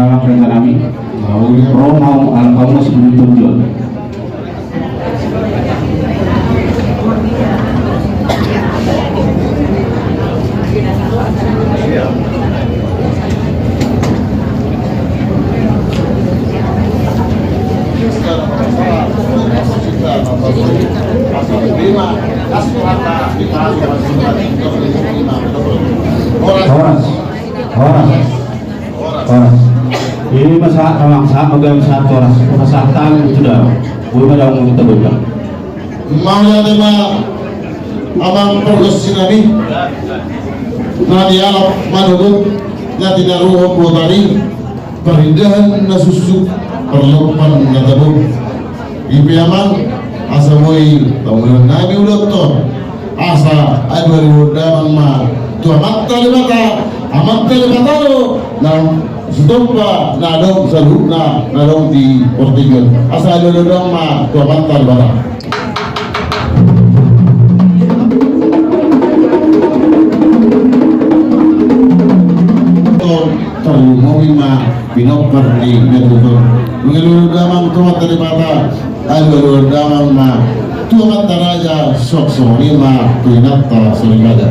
Rekan nami, ro ma au, anak au masih belum tujuan. Horas. Horas. Horas. Ini masa, amang, sahat ma gabe sahat horas. Masa tangan itu dah. Gue pada ngomong kita bocah. Mauliate ma, amang pargonsi nami, na nialap manogot, na tinaruhon botari, parindahan na suksuk, parlompan na tabo. I pe amang, asa boi taulahon nami ulaonta on, asa alualuhon damang ma tu Amanta Debata. Amanta Debata do na sitompa na adong saluhutna na adong di portibi on. Asa alualuhon damang ma tu Amanta Debata. Tarlumobi ma pinompar ni na tutu on. Alualuhon damang tu Amanta Debata. Alualuhon damang ma tu amanta raja, suang songon i ma tu inanta soripada.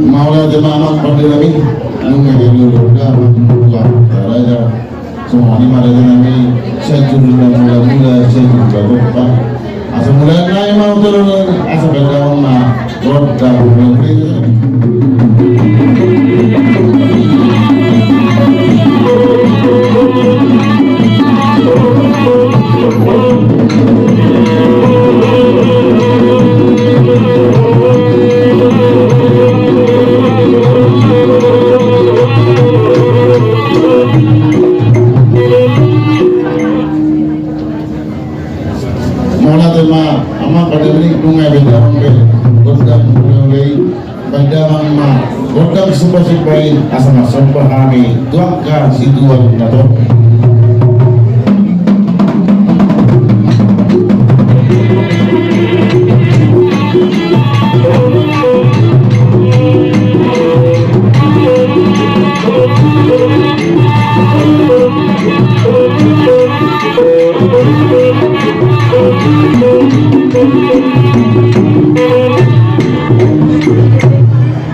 Mauliate ma amang pande nami, nunga dialualuhon damang tu amanta raja. Songon i ma raja nami, sai tu na mula-mula, sai tu na tompa. Asa mula nai ma utor, asa baen damang ma gondang mula-mula. Mauliate ma amang pande nami, nunga baen damang be gondang mula-mula i. Baen damang ma gondang sumba-sumba i, asa marsomba hami tu angka situan na torop.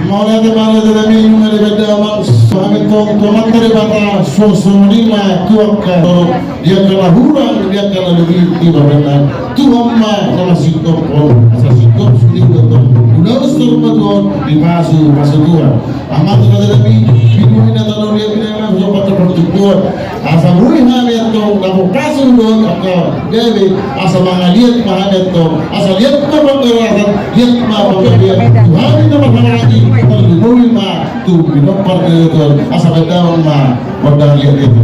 Mauliate ma raja nami, nunga dibaen damang ma hami tong tu Amanta Debata, suang songon i ma tu angka torop, di angka na hurang, di angka na lobi, di babaen nami. Tuhan ma na masingkop on, asa singkop sude on tong. Ulos saur matua on, dipasu-pasu Tuhan. Amanta Debata nami, pinuhon na tano dia pinangan, sopat pertukuan. Asa boi hami antong, na pasu dohot angka gabe, asa mangaliat ma hami antong, asa liat ma panggabean, liat ma panggabean. Tuhan na marhahamaranggi, tarlumobi ma tu pinompar ni Tuhan, asa baen damang ma gondang liat-liat.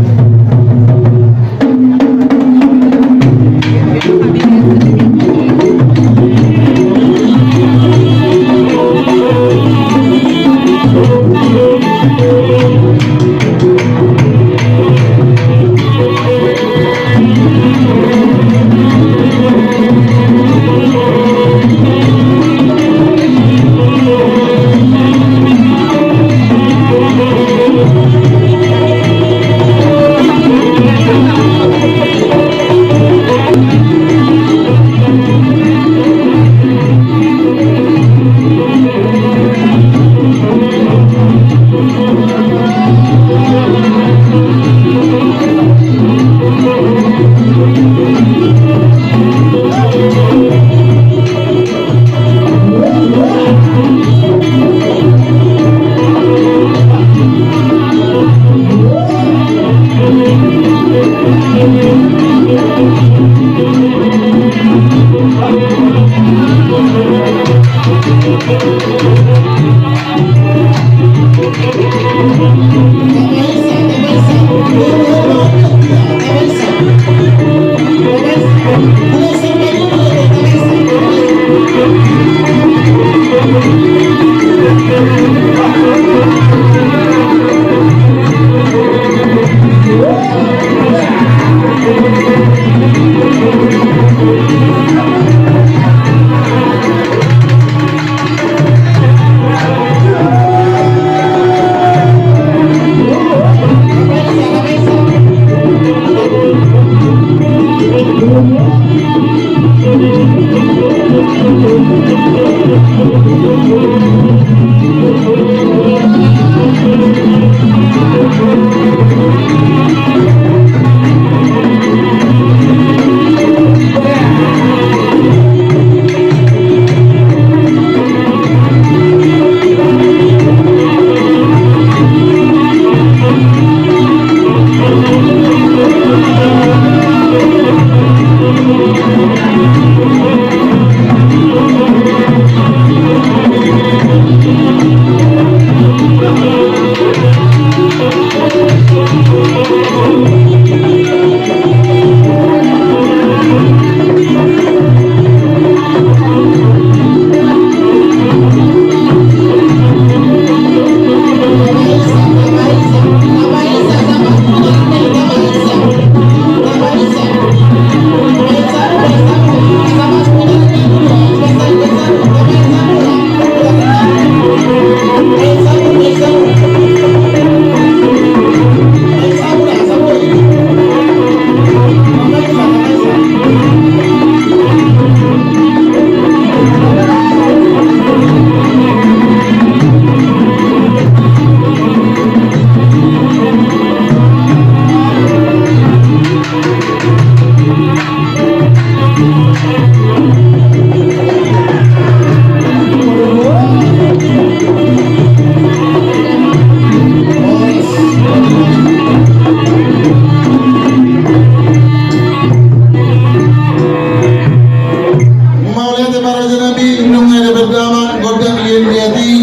Mauliate ma raja nami, nunga dapot damang, godang liat-liat i.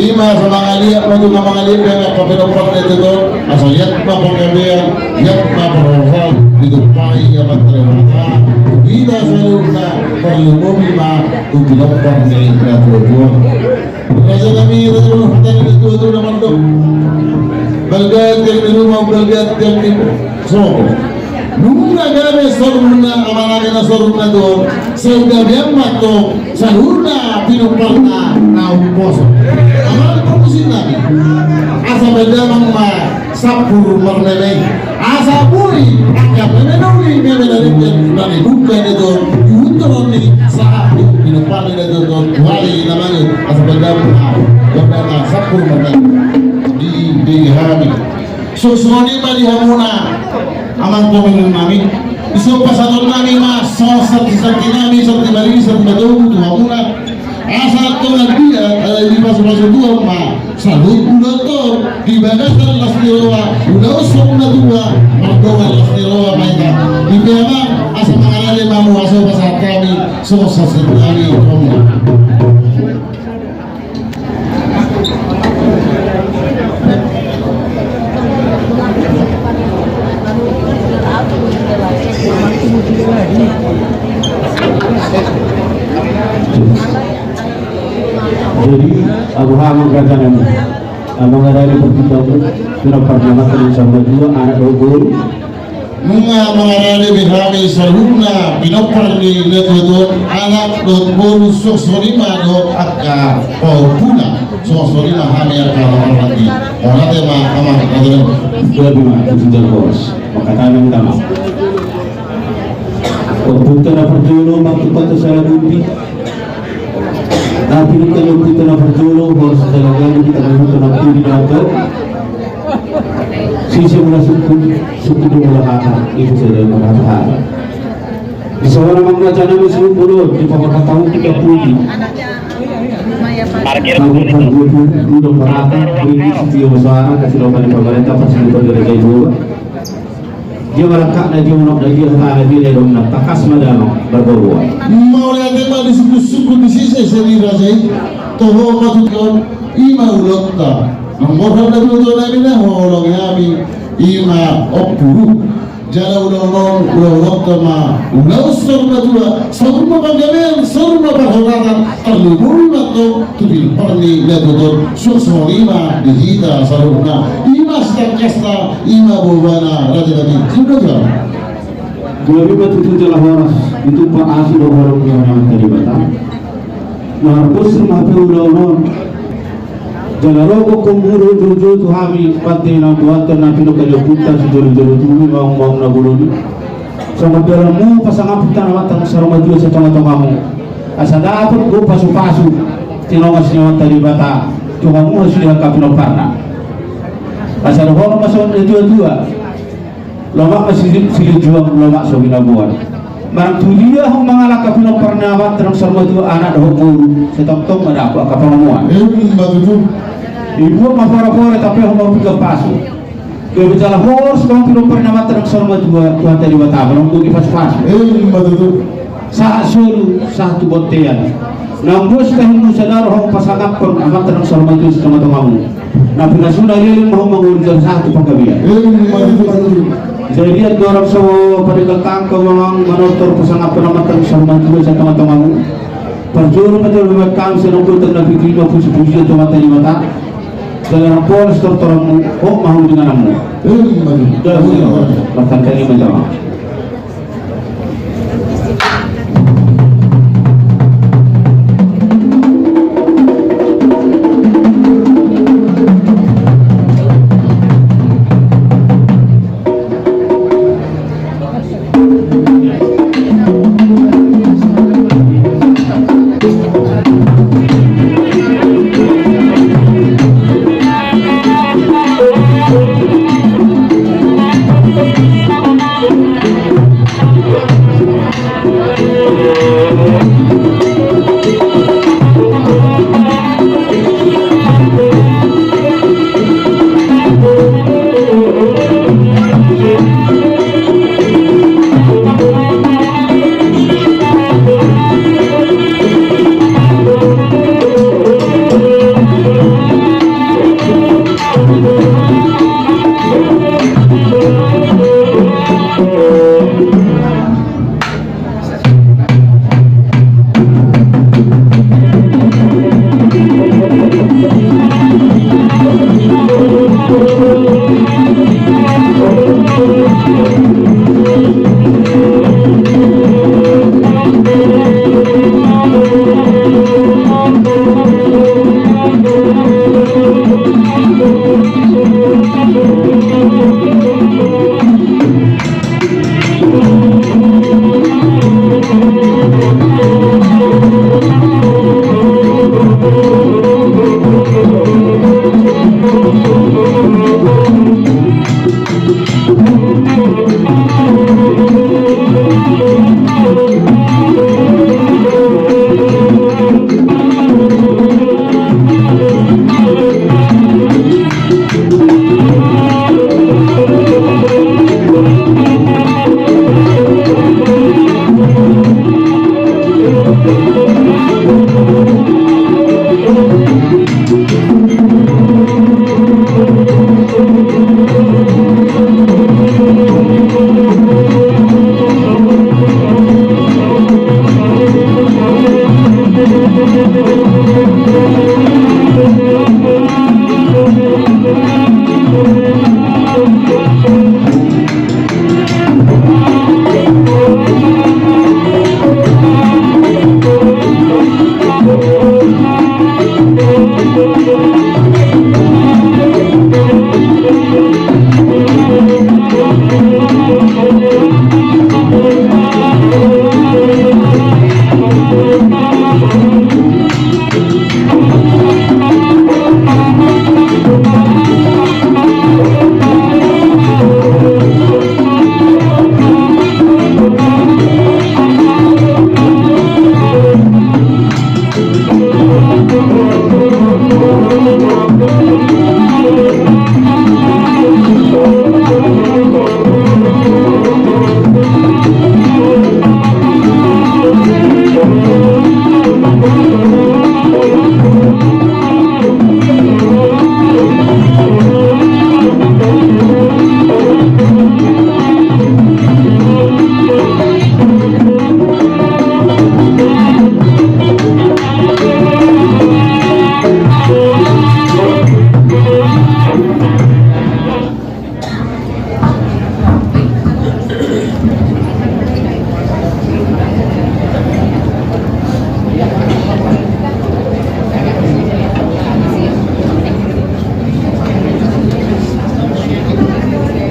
Ima asa mangaliat ma tu na mangaliat, dang angka pinompar na tutu on, asa liat ma panggabean, liat ma parhorasan, ditumpahi amanta Debata tu hita saluhutna, tarlumobi ma tu pinompar ni na tuatua on. Raja nami, raja nami, raja nami, raja nami, raja nami, balga tiang ni ruma, balga tiang ni sopo. Nunga gabe saluhutna, amang nami na saluhutna tutu, sai gabean ma tong saluhutna pinomparna na umposo. Amang parmusik nami, asa baen damang ma sampur marmeme i. Asa boi angka meme na uli, meme na denggan, na dibuka i na tutu, diutur ni sahat tu pinomparna na tutu, tu ari na mangihut, asa baen damang ma, baen damang ma sampur marmeme i. Dibege hami. Songon i ma di hamuna, amang panggabean nami. Dison pasahaton nami ma songon santi-santi nami, santi maridi, santi matogu tu hamuna. Asa tongon dia, eh, dipasupasu Tuhan ma saluhut ulaonta on di bagasan las ni roha, ulaon saur matua, mardongan las ni roha ma hita. Dipe amang, asa mangarade ma hamu, asa pasahat hami songon santi nami tu hamuna. Jadi, abu hamang kata nami, amang ada di pertimbangku, kena pernah makan sama dua anak dua guru. Nunga mangarade be hami saluhutna pinompar ni na tuatua on, anak dohot boru, songon i ma dohot angka pahompuna, songon i ma hami angka pahompar ni. Mauliate ma amang, mauliate. Gabe ma tutu jala horas. Mangkatai ma hita ma. Ompunta na parjolo, ompunta na saluhutna. Tapi di tengah kita na parjolo, horas jala gabe, di tengah kita na pudi na to. Sise mula suku, suku di mula hata, itu saja mula hata. Di sawana mangkatai nami suku lo, di pamakatau kita pudi. Parkir. Tapi kan gue pun udah merata, ini setiap usaha, kasih lo pada pemerintah, pasti kita dari kayu. Dia malangkatna, dia unokna, dia hatana, dia na didokna, tangkas ma damang marboaboa. Mauliate ma di sungkun-sungkun ni sise seni raja i. Toho ma tutu on, i ma ulaonta. Nang borhat na tutu nami na huhaholongi hami, i ma ompuru. Jala ulaon on, ulaonta ma ulaon saur matua, saur ma panggabean, saur ma parhorasan, tarlumobi ma tong tu pinompar ni na tuatua on, songon i ma di hita saluhutna. I ma sitangkasna, i ma boaboana, raja nami. Ima tutu. Gabe ma tutu jala horas, ditumpak asi dohot holong ni Amanta Debata. Na marbosur ma hape ulaon on. Jala ro gokhon muru jolo tu hami, pande na buatan na pinungka ni ompunta sijolojolo tubu, maung-maung na bolon i. Songon dalanmu pasangaphon tano mantang saur matua sian tongatongamu. Asa dapot ho pasupasu, tinongas ni Amanta Debata tu hamu sude angka pinomparna. Asa dohonon ma songon na tuatua: Lomak ma si, silinjuang, lomak so binaboan. Manang tu dia ho mangalangka pinompar ni Amanta na saur matua, anak dohot boru, sai tongtong ma dapot angka pangomoan. Ima tutu. Dibuat ma porapora, tapehon ma pinggan pasu. Gabe jala horas ma pinompar ni Amanta na saur matua, Tuhanta Debata ma na mamboan pasupasu. Ima tutu. Sahat solu, sahat tu bontean. Naung dos tahimu sadari hamu pasangaphon Amanta na saur matua sitongatongamu. Na pinasuna leleng ma hamu mangolu jala sahat tu panggabean. Ima tutu. Jadi andorang so padenggan tangan hamu manortor pasangaphon Amanta na saur matua sitongatongamu, parjolo ma jolo hami sian amanta na pinarpintor, pujipujian tu Amanta Debata. Jala nang pola sitortoranmu, hot ma hamu di ingananmu. Ima tutu. Martangiang ma jolo.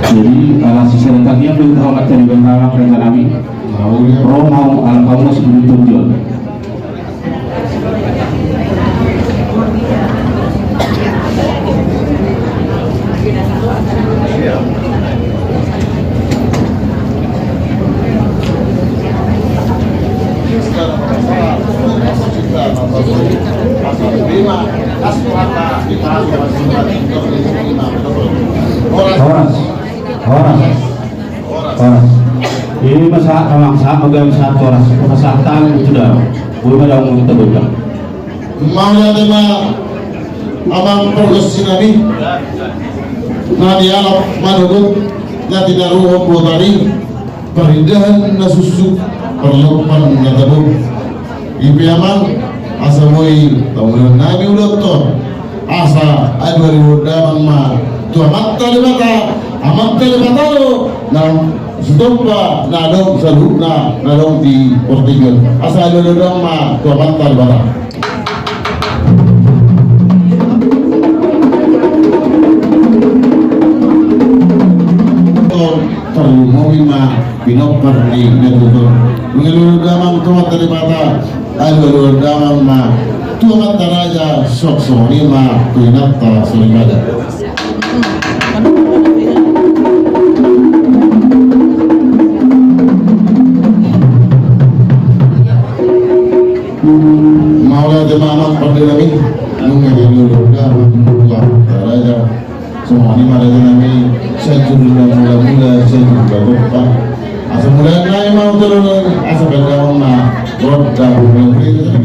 Jadi, ala sisada tangiang do hita, hormat ni bapa, rekan nami. Ro ma hamu, ala hamu na sibulung tondion. Horas. Horas. Horas. Ima sahat, amang, sahat ma gabe sahat horas. Pasahat tangan tu daong. Boi ma daong mangido. Mauliate ma, amang pargonsi nami, na nialap manogot, na tinaruhon botari, parindahan na suksuk, parlompan na tabo. I pe, amang, asa boi taulahon nami ulaonta on, asa alualuhon damang ma tu Amanta Debata. Amanta Debata do na sitompa na adong saluhutna na adong di portibi on. Asa alualuhon damang ma tu Amanta Debata. Tarlumobi ma pinompar ni natuatua on. Alualuhon damang tu Amanta Debata. Alualuhon damang ma tu amanta raja, suang songon i ma tu inanta soripada. Mauliate ma, amang pande nami, nunga dialualuhon damang tu amanta raja. Songon i ma raja nami, sai jur na mulamula, sai jur na tompa. Asa mulaon nai ma tu dolok, asa baen damang ma gondang mulamula.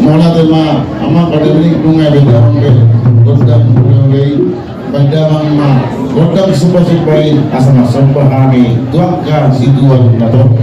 Mauliate ma, amang pande nami, nunga dibaen damang be gondang mulamula i. Baen damang ma gondang sumpasumpa i, asa marsomba hami tu angka situan na torop.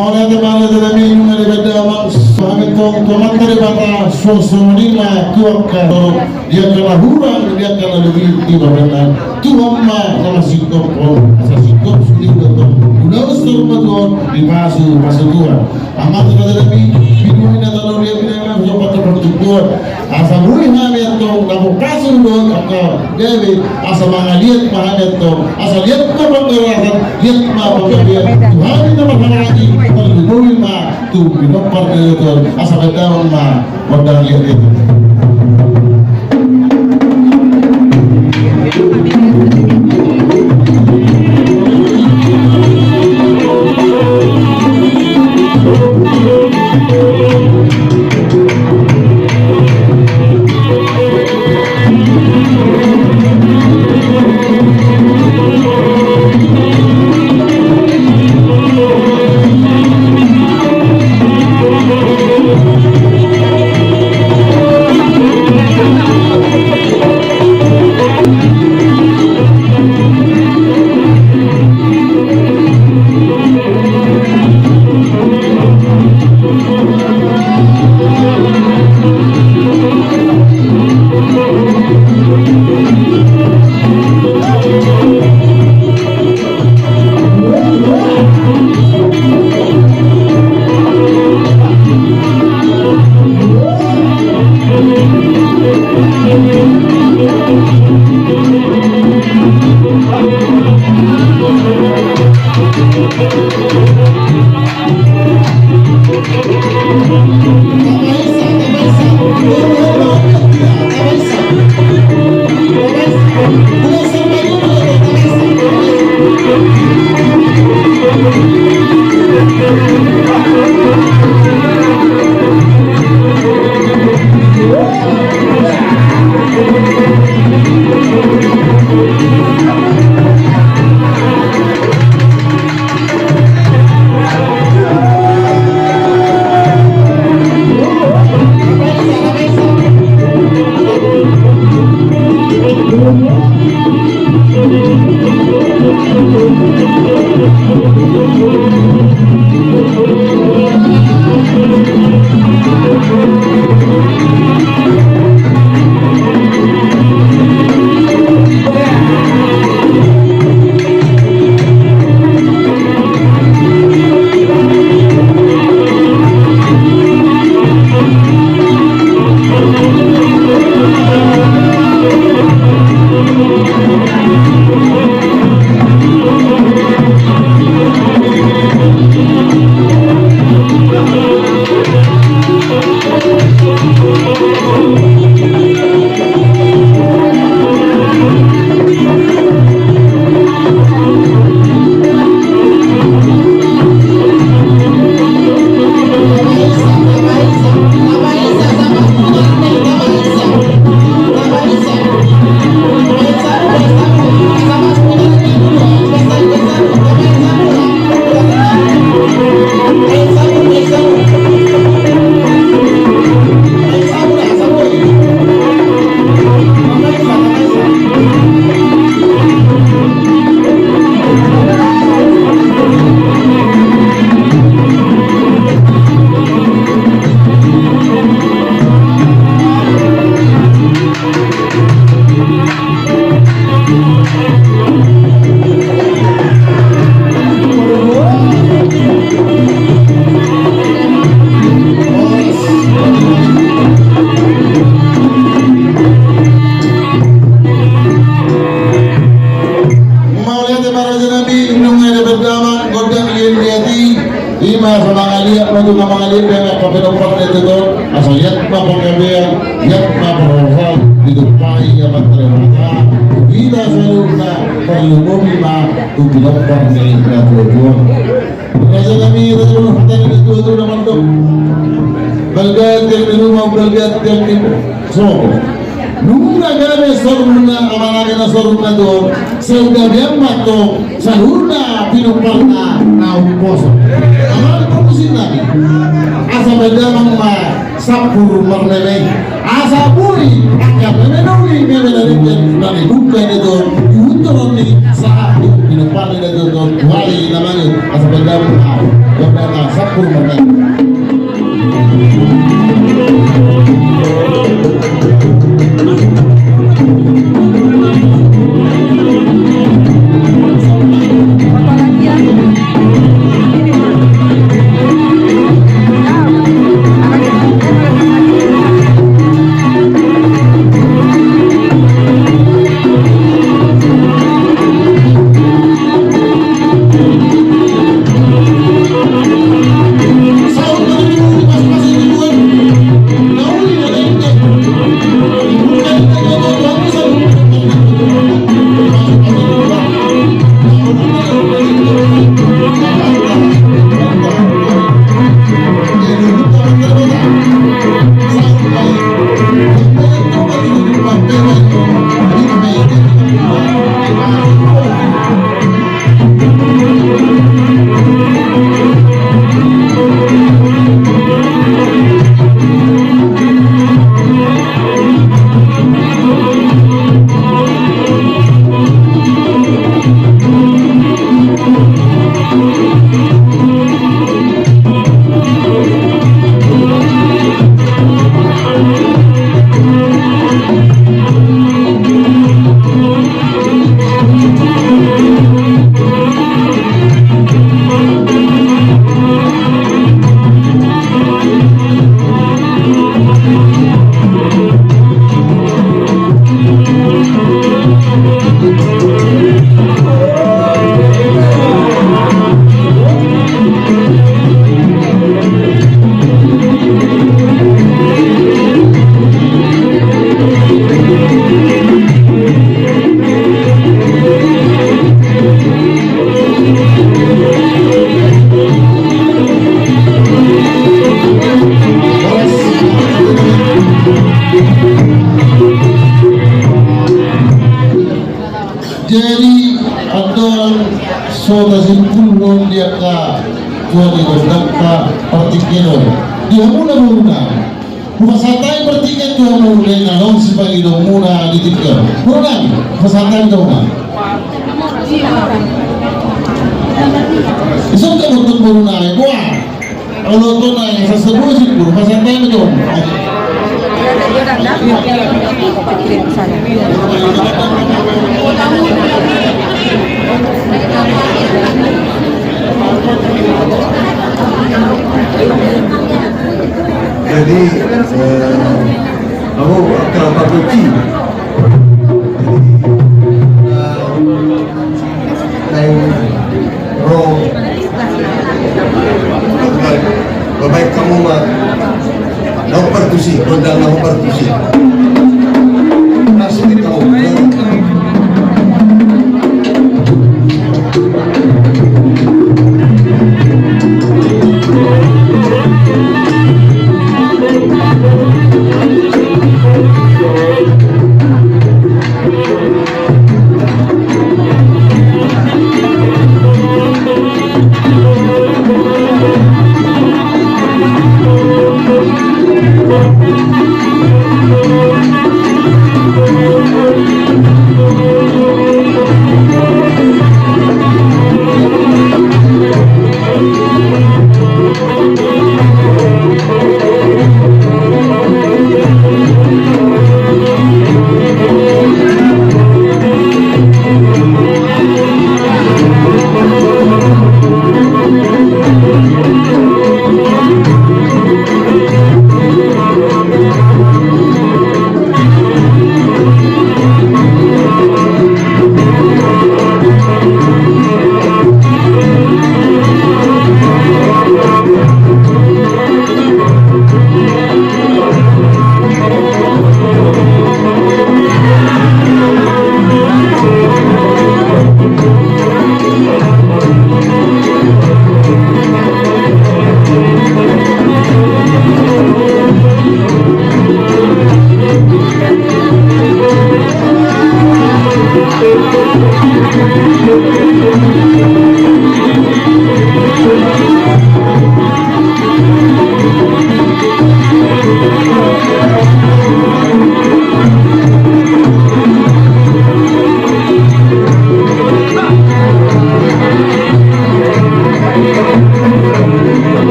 Mauliate ma, raja nami, nunga dibaen damang ma hami tong tu Amanta Debata, suang songon i ma tu angka torop, di angka na hurang, di angka na lobi, di pardenggan. Tuhan ma na marsingkophon, asa singkop sude ulaon on, ulaon saur matua on, dipasu pasu Tuhan. Amang raja nami, pinuhon ni na tano dia pinangan, sopat sopat tubuan. Asa boi hami antong, na pasu dohot angka gabe, asa mangaliat ma hami antong, asa liat ma pangarasan, liat ma panggabean, tu hami na marhahaanggi, tarlumobi ma, tu pinompar ni natuatua on, asa baen damang ma, gondang liat i. Mangaliat be angka pinompar ni tutu, asa iat ma panggabean, iat ma parhorasan, ditumpahi ia ma tarima. Hita saluhutna, tarlumobi ma tu pinompar ni natuatua. Raja nami, raja nami, hata ni natuatua na mandok: Balga tiang ni ruma, balga tiang ni sogo. Nunga gabe sorunna, amanami na sorunna do, sai gabean ma antong saluhutna pinomparna na umposo. Amang parmusik nami, asa baen damang ma sampur marmeme, asa boi angka meme na uli, meme na denggan, na didungka ni do, diuntolon ni sahat tu pinomparna do, do, wali na mangihut, asa baen damang ma, baen damang ma sampur marmeme. Jadi, antong so tasimpulhon di angka tua ni gondangta partingkian on. Di hamuna borunami, hupasahat hami partingkian tu hamu, laos na adong sipangidoanmuna di tingki on. Borunami, hupasahat hami tu hamuna. Ison ka bottong borunami, boa. Olo, tona yang sasebut sih, guru, masa tanya dong. Jadi, eh, aku ke Pak Guti. Jadi, eh, Naeng ro. Baik, baik, hamu ma na hombar tusi, gondang na hombar tusi. Masuk di hamu.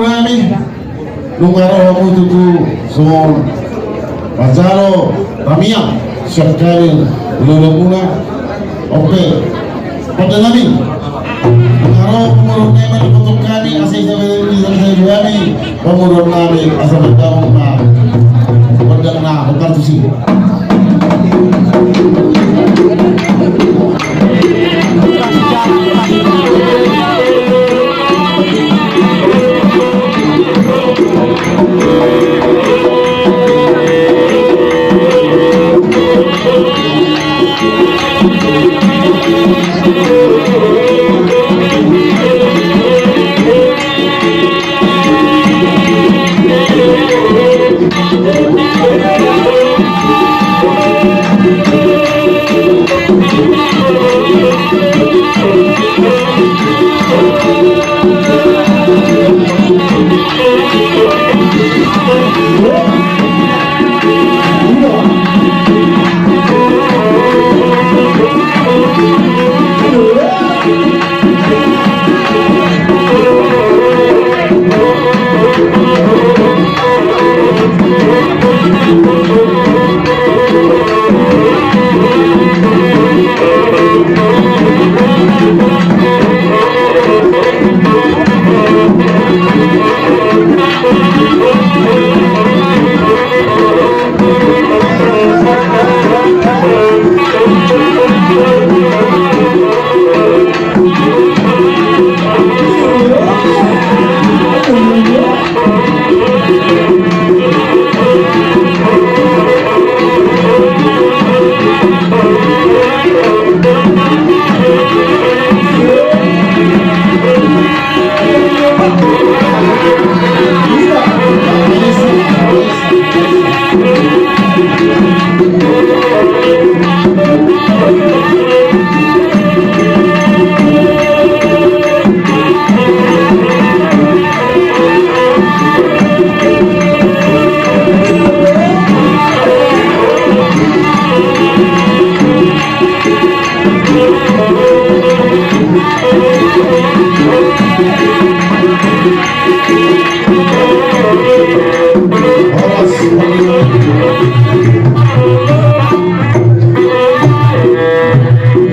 Nami, nunga ro hamu tutu songon manjalo tamiang sian hami hulahula muna. Oke, pande nami, nunga ro pamoruon nami, mandapothon hami asa ijabah, ijabah hami pamoruon nami asa mandapot ma gondang na bongkar tusi.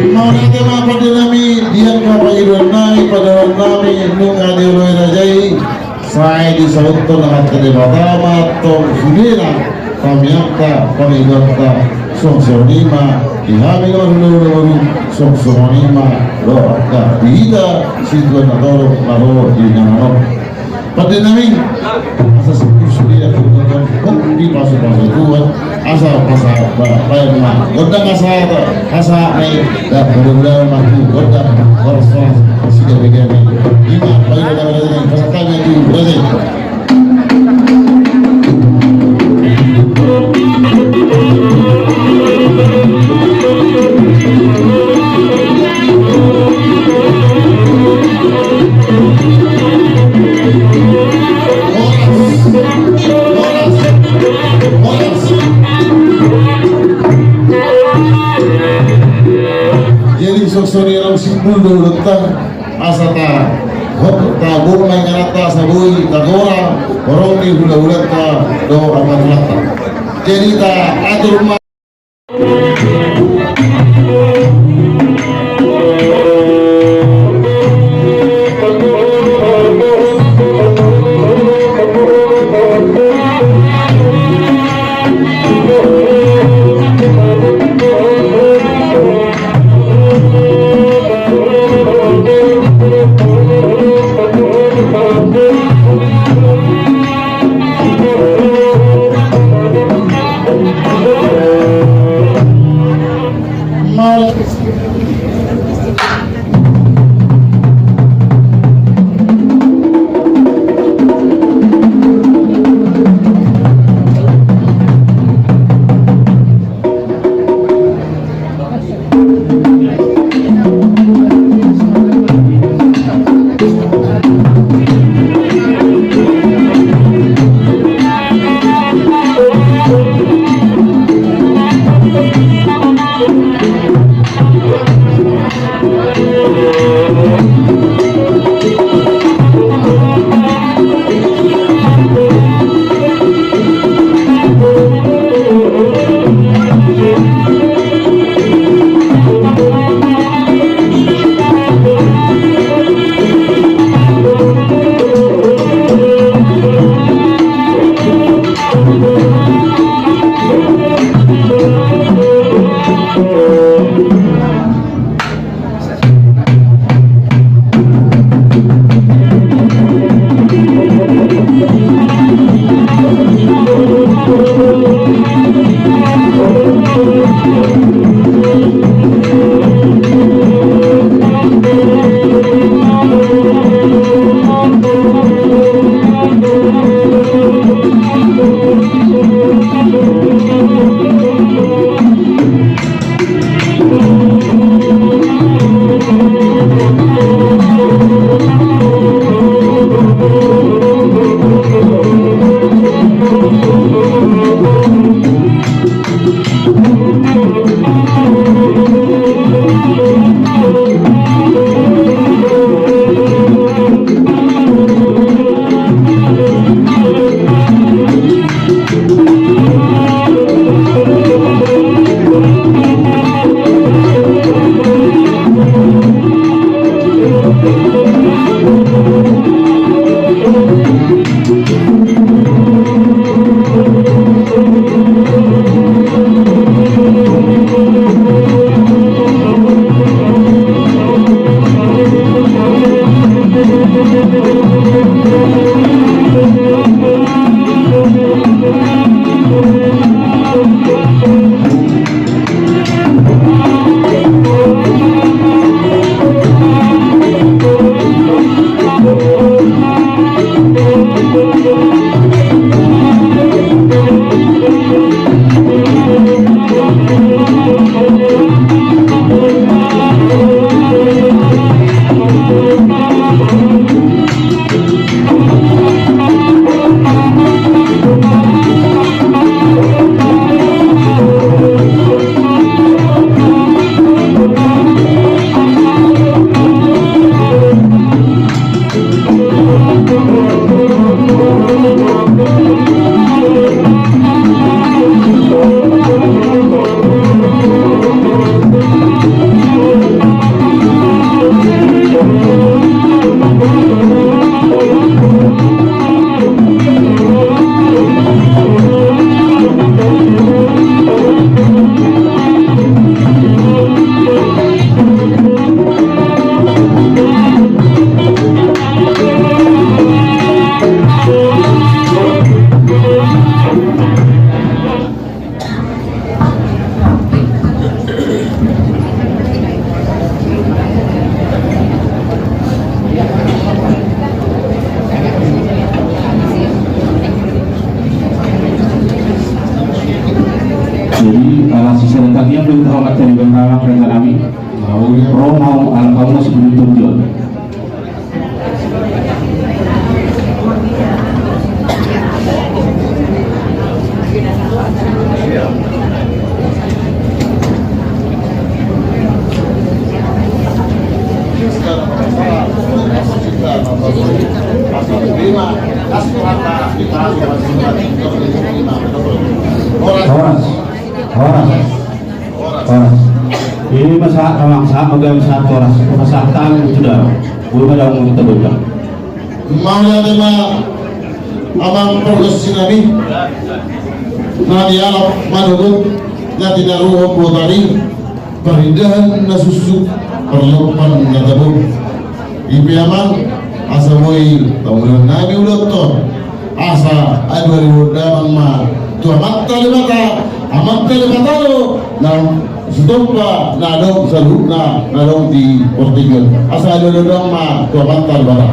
Mauliate ma pande nami, di angka pangidoan nami, pandohan nami, nunga dioloi raja i. Sai disauthon Amanta Debata ma tong sudena tamiangta, pangidoanta. Songon i ma di hami na marhulahula boru, songon i ma dohot di hita situan na torop na ro di inganan on. Pande nami, asa sungkun sudena tu Tuhan, dipasupasu Tuhan. Asa, asa, ba, baen ma gondang asa, asa, ai, da, mudah-mudahan ma tu gondang, horas, horas, sigabe-gabe. Ima, baen ma gondang, pasahat hami tu raja i. Jadi songon i, lam simbul do ulunta, asa ta, hot, ta boma ingananta, asa boi tagora horong ni hulahulanta dohot amanta. Jadi ta atur ma. Jadi, ala sisa dan tagian, belum tahu akan jadi bentara kerja kami. Ro ma au, ala au ma sebelum tujuan. Horas. Horas. Horas. Ini masa, masa, masa, horas. Masa tang sudah. Gua pada mau kita buka. Mauliate ma amang pargonsi nami, na nialap manogot, na tinaruhon botari, parindahan na suksuk, parlompan na tabo. I pe amang, asa boi taulahon nami ulaonta on. Asa alualuhon damang ma tu Amanta Debata, Amanta Debata do na sitompa na adong saluhutna na adong di portibi on. Asa alualuhon damang ma tu Amanta Debata.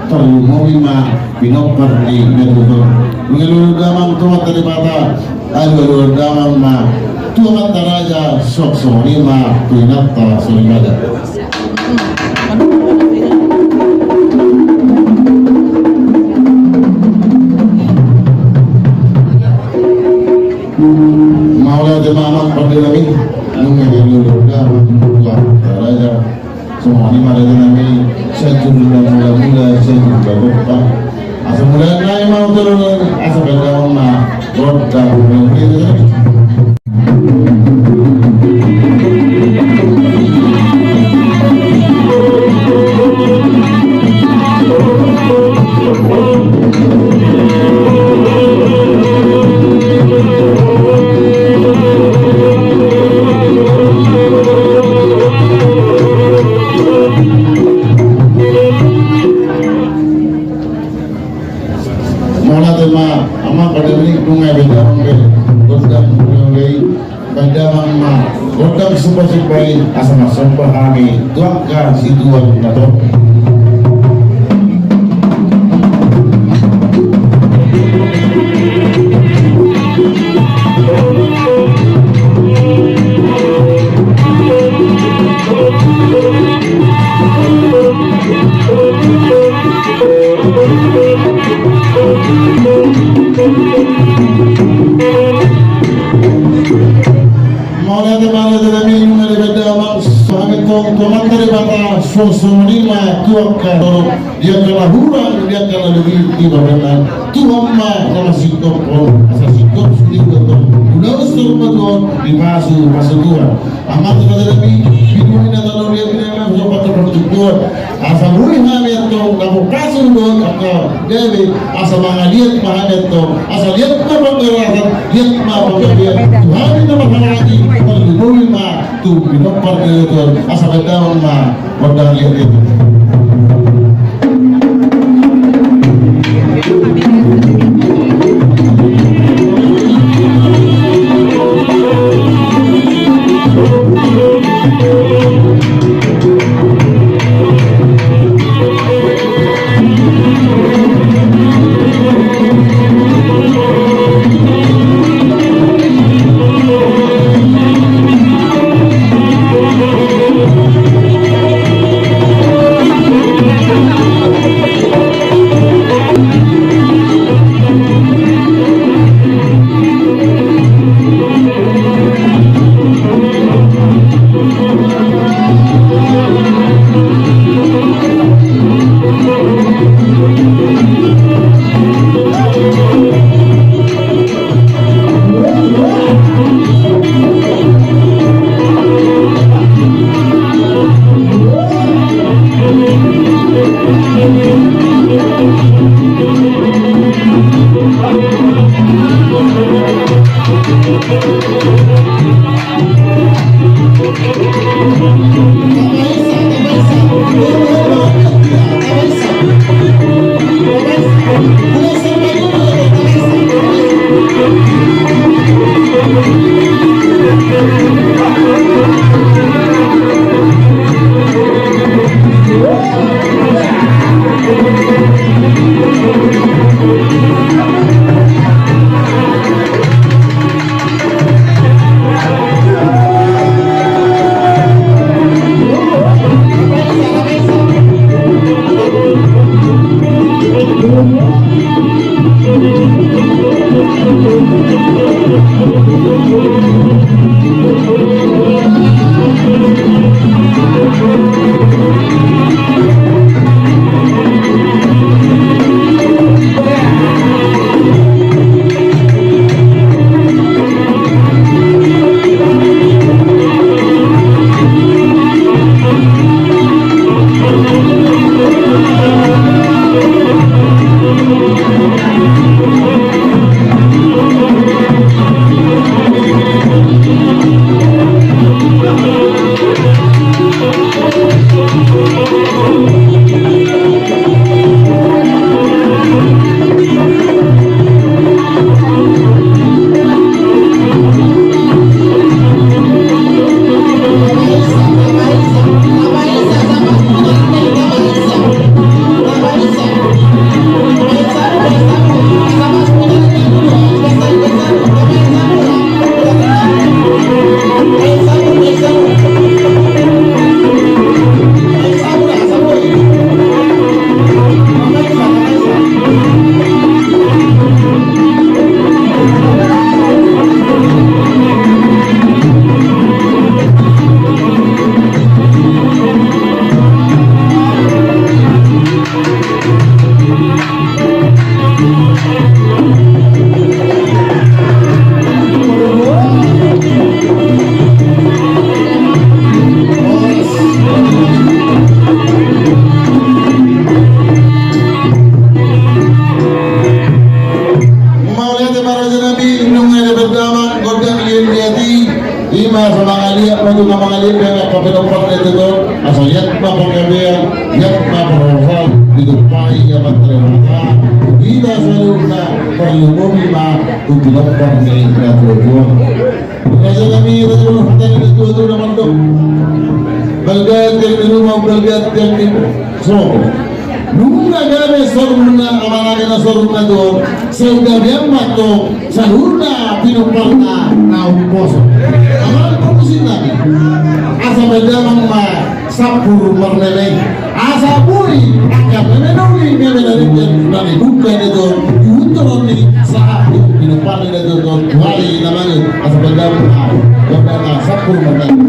Tarlumobi ma pinompar ni na tutu. Mangalualuhon damang tu Amanta Debata. Alualuhon damang ma tu amanta raja, suang songon i ma tu inanta soripada. Mauliate ma amang pande nami, nunga dialualuhon damang tu amanta raja. Songon i ma raja nami, sai jumolo mulamula, sai jumolo tompa. Asa mula nai ma utor, asa baen damang ma gondang. Sumba-sumba i asa marsomba hami tu angka situan na torop. Mauliate ma di Debata, nunga dipinda ma hami tong tu Amanta Debata, suang songon i ma tu angka torop, di angka na hurang, di angka na lobi, di babanan. Tuhan ma na masingkop on, asa singkop sude tong. Ulaon saur matua on, dipasu-pasu Tuhan. Amanta Debata nami, binuhi na tano dia pinangan, sopat terpercuk Tuhan. Asa boi hami antong, na pompasu dohot angka gabe, asa mangaliat ma hami antong, asa liat ma pangarasan, liat ma panggabean, tu hami na marhahamaranggi, parlumomuna ma, tu pinompar ni Tuhan, asa baen damang ma, gondang liat-liat. Mauliate ma raja nami, nunga dapot damang, gondang liat-liat i. Ima asa mangaliat ma tu na mangaliat, dengan pakai dompang na tutu. Asa liat ma panggabean, liat ma parhorasan, ditumpai ia mantri mata. Hita saluhutna, parlumobi ma tu pinompar ni na tuatua. Raja nami, raja nami, hata ni natua-tua na mandok: Balga tiang ni ruma, balga tiang ni sopo. Nunga gabe sorumna, amanami na sorumna tutu, sai gabean ma antong saluhutna pinomparna na umposo. Amang parmusik nami, asa baen damang ma sampur marmeme i, asa boi angka meme na uli, meme na denggan, na dibuka ni tutu, diuntor ni sahat tu pinomparna ni tutu, tu ari na mangihut, asa baen damang ma, baen damang ma sampur marmeme.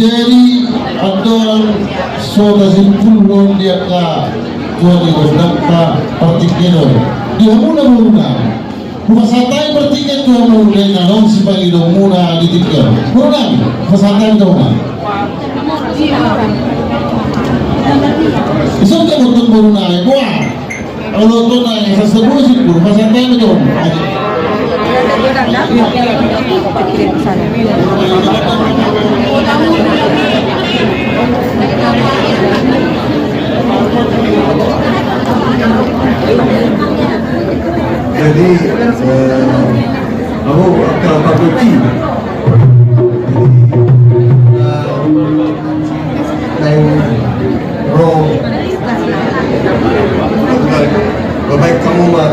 Jadi, andorang so tasimpulhon di angka tua ni gondangta partingkian on, di hamuna boruna, hupasahat hami partingkian tu hamu, lae, na adong sipangidoonmuna di tingki on. Borunami, hupasahat hami tu hamu. Ison ta boton borunami, boa. Olo, tona, sasabua simpul, pasahat hami tu hamu. Jadi, eh, aku ke Pak Puji. Jadi, eh, Naeng ro. Baen hamu ma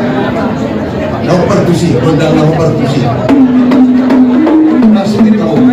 na hombar tusi, gondang na hombar tusi. Langsung di hamu.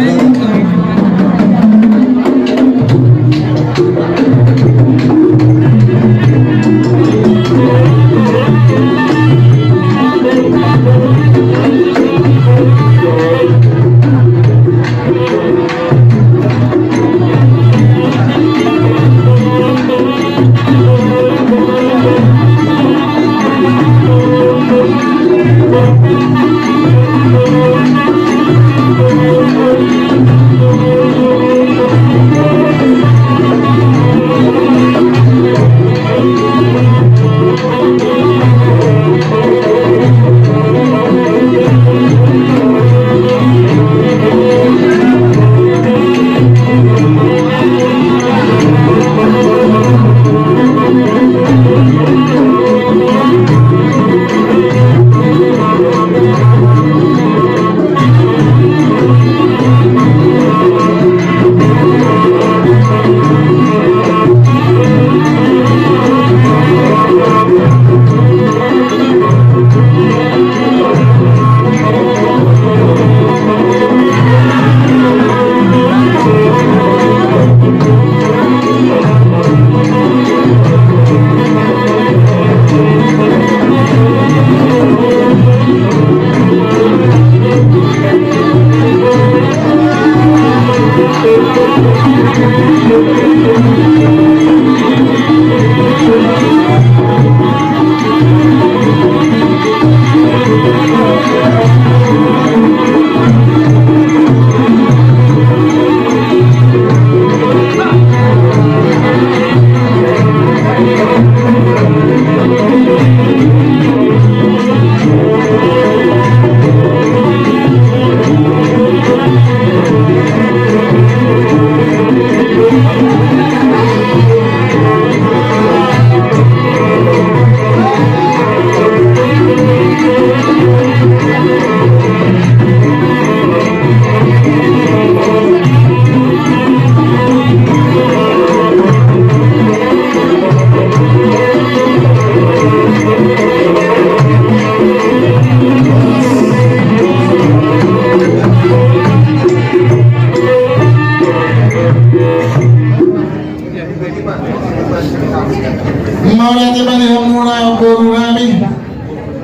Boru nami,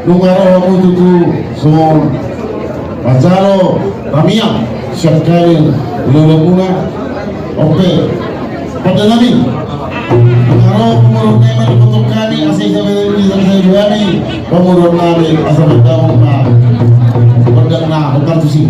nunga ro hamu tutu songon manjalo tamiang sian hami hulahula muna. Oke, pande nami, nunga ro pamoruon nami, pamoruon nami asa isa bere bisa bisa hami pamoruon nami asa berdamung ma gondang na hokar tusi.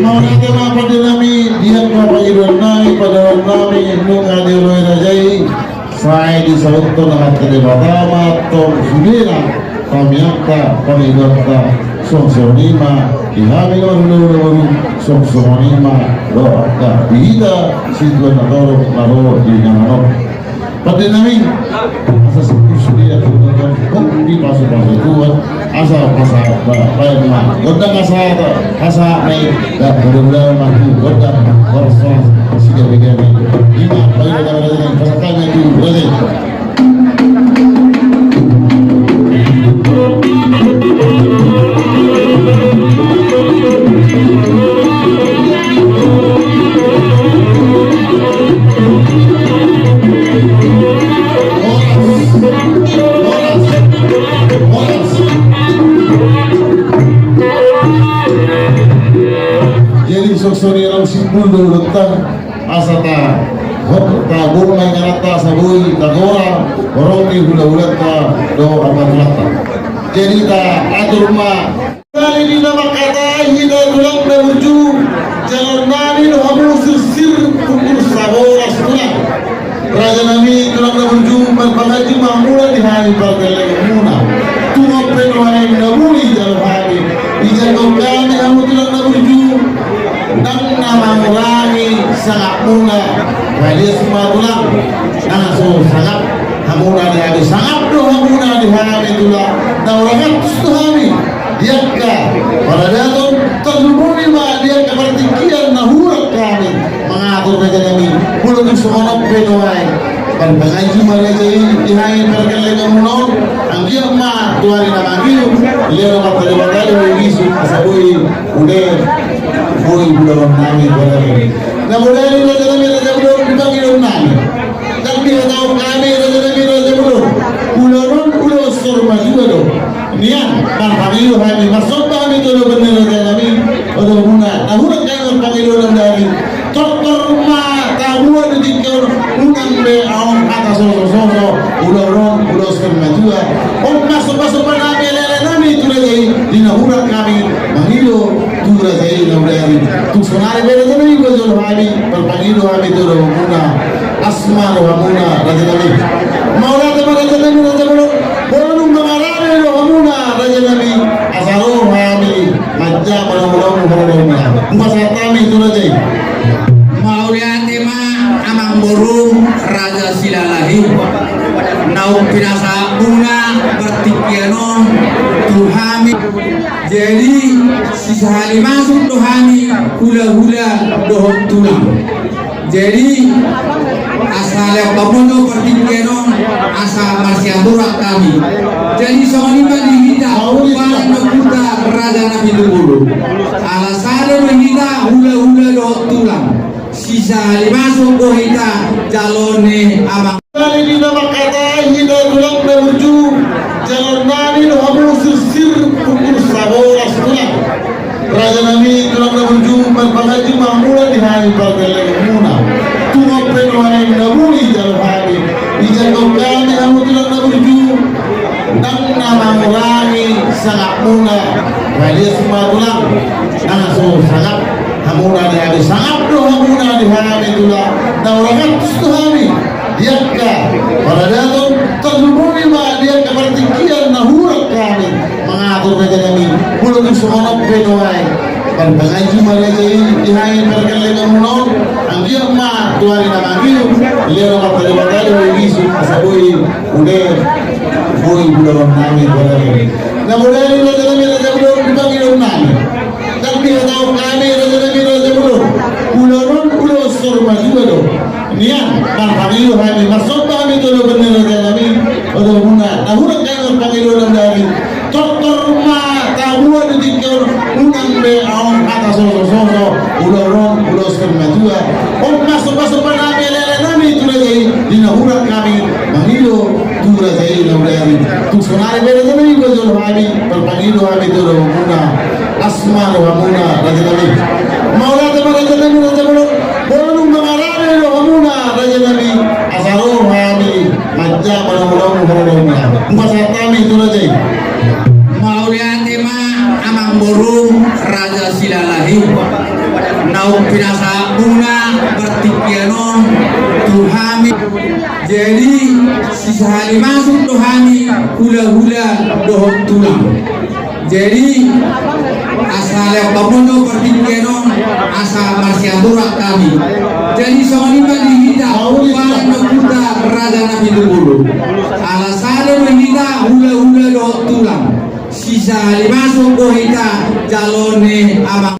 Mauliate ma pande nami, di angka pangidoan nami, pandohan nami, nunga dioloi raja i. Sai disauthon Amanta Debata ma tong sudena tamiangta, pangidoanta. Songon i ma di hami na marhulahula boru, songon i ma dohot di hita situan na torop na ro di inganan on. Pande nami, asa sukses dia tu Tuhan, hok dipasupasu Tuhan. Asa, asa, ba, baen ma gondang asa, asa, nai, da, mudah-mudahan ma tu gondang, horas, horas, sigabe-gabe. Ima, baen ma gondang, asa, nai, tu, raja. Jadi songon i, lam simpul do ulunta, asa ta, hop, ta gomai ngarata asa boi tagora horong ni hulahulanta dohot amang tulangta. Jadi ta atur ma. Nunga di na mangkatai hita tulang na burju, jaloon nami do hamu sirsir pungkur saboras tulang. Raja nami tulang na burju, marpanganju ma hamuna di hami pargellengan muna. Tung pe nuaeng na muli jalo hami, dijangkon hami hamu tulang na burju, nang na mangurangi sangap muna. Radias ma tulang, nang so sangap hamuna di hami, sangap do hamuna di hami tulang. Na hurang antus do hami di angka paradaton, tarlumobi ma di angka partingkian na hurang hami mangatur, raja nami. Molo tung songon on pe nuaeng, marpanganju ma raja i di hami pargellengan muna on. Anggiat ma tu ari na mangihut, lehon Amanta Debata do haha bisuk asa boi, ude, boi ulaon nami, raja nami. Na molo di raja nami, raja muna on, di pangidoan nami. Nang dihatahon hami raja nami, raja muna on, ulaon on ulaon sor matua do. Nian marpangido hami, marsomba hami tu adopan ni raja nami, adopan muna na hurang hami marpangido nang dari. Tortor ma tabuat di tingki on, unang be ahu Sosososo, ulaon on, ulaon sian na tua. On ma sombasomba nami, eleele nami tu raja i, di na hurang hami mangido tu raja i na uli ari. Tung sonari pe raja nami, bajolo hami marpangido hami tu rohamuna. Las ma rohamuna raja nami. Mauliate ma raja nami, raja bolon. Molo dung mangarade rohamuna raja nami, asa ro hami manjalo manomu, manomu, manomu. Hupasahat hami tu raja i. Mauliate ma amangboru Raja Silalahi, naung pinasahatmuna partingkian on tu hami. Jadi sisahali masuk do hami hulahula dohot tulang. Jadi asa lehonon do partingkian on asa marsiaturang hami. Jadi songon i ma di hita, baen do hita raja na pitu pulu. Ala sada do hita hulahula dohot tulang. Sisahali masuk do hita jalo ni amang. Sahali di na mangkatai hita tulang na burju, jalo nami do hamu sirsir pungkur sabolas tulang. Raja nami tulang na burju, marpanganju ma hamu di hami pargellenganmuna. Tung on pe nuaeng na boi jalo hami. Dijangkon hami hamu tulang na burju, ndang na mangurangi sangapmuna. Radias ma tulang, ndang so sangap hamuna di hami, sangap do hamuna di hami tulang. Na ulaon tu hami di angka paradaton, tarlumobi ma di angka partingkian na hurang hami mangatur raja nami. Molo tung songon on pe nuaeng, marpanganju ma raja i di hami pargellenganmuna on. Anggiat ma tu ari na mangihut, lehon ma Debata do hami bisuk asa boi, ule, boi ulaon nami, ulaon nami. Na molo i raja nami, raja bolon, di pangidoan nami. Tapi hatahon hami raja nami, raja bolon, ulaon on ulaon saur matua do. Nian marpangido hami, marsomba hami tu ulaon ni raja nami, ulaonmuna na hurang hami marpangido na dari. Tortor ma tabuat di tingki on, unang be adong hata sosososo, ulaon on ulaon sian na tua. On ma sombasomba nami, eleele nami tu raja i, di na hurang hami mangido tu raja i na uli ari. Tung sonari pe raja nami, bajolo hami marpangido hami tu rohamuna. Las ma rohamuna raja nami. Mauliate ma raja nami, raja bolon. Molo dung mangarade rohamuna raja nami, asa ro hami manjalo manomu, manomu, manomu. Hupasahat hami tu raja i. Mauliate ma amangboru Raja Silalahi, naung pinasahatmuna partingkian on tu hami. Jadi sisahali masuk do hami hulahula dohot tulang. Jadi asa lehonon do partingkian on asa marsiaturang hami. Jadi songon i ma di hita, baen do hita raja na pitu pulu. Ala sada do hita hulahula dohot tulang. Sisahali masuk do hita jalo ni amang.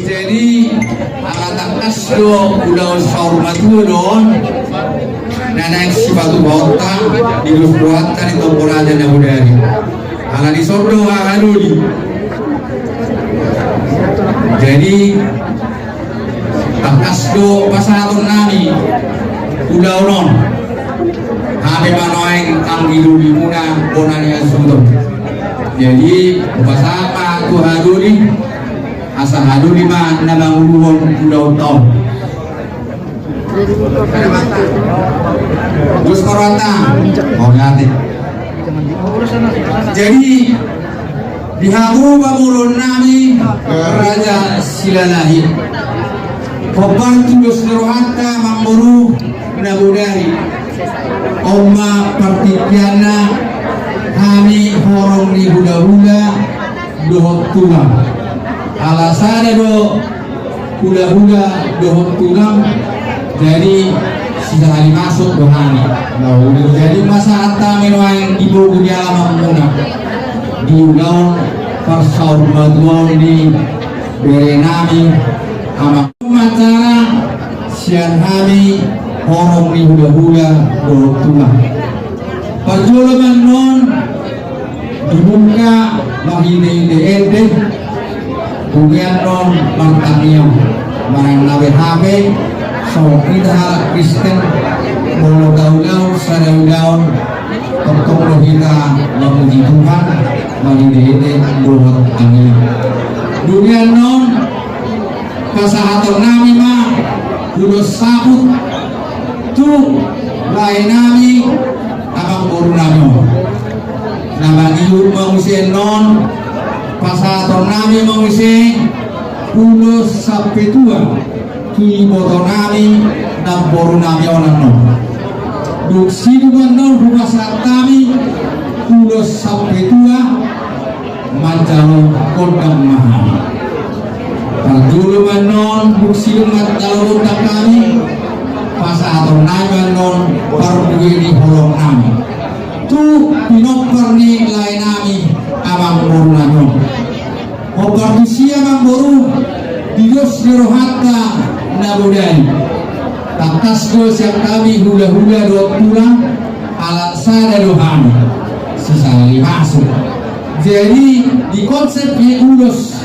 Jadi, ala tangkas do ulaon saur matua do on na naeng sipatupaonta di dos rohanta di tomporaja na bodari. Ala dison do haha doli. Jadi, tangkas do pasahaton nami ulaon on. Hape ma nuaeng anggi dolimuna bona ni hasuhuton. Jadi, hupasahat ma tu haha doli, asa haha doli ma na manguluhon ulaonta on. Dos ma rohanta. Mauliate. Jadi, di hamu pamoruon nami Raja Silalahi, hombar tu dos ni rohanta amangboru na bodari. On ma partingkianna hami horong ni hulahula dohot tulang. Ala sada do hulahula dohot tulang, jadi sisahali masuk do hami. Jadi pasahat hami nuaeng di pogu ni alamanmuna di ulaon parsaurmatuaon ni bere nami amang. Acara sian hami horong ni hulahula dohot tulang. Parjolo ma annon dibuka marhitehite ende, dungean annon martangiang. Manang na beha pe songon hita halak Kristen, molo taulahon sada ulaon, tongtong do hita mamuji Tuhan marhitehite dohot tangiang. Dungean annon pasahaton nami ma ulos saput tu lae nami amangboru nami on. Na mangihut ma muse annon, pasahaton nami ma muse ulos sampe tua tu iboto nami namboru nami on annon. Dung sidung annon hupasahat hami ulos sampe tua, manjalo gondang ma hami. Parjolo ma annon dung sidung manjalo gondang hami, pasahaton nami ma annon parbue ni holong nami tu pinompar ni lae nami amangboru nami on. Hombar tusi amangboru di dos ni rohanta na bodari. Tangkas do sian hami hulahula dohot tulang, ala sada do hami, sisahali masuk. Jadi di konsep ni ulos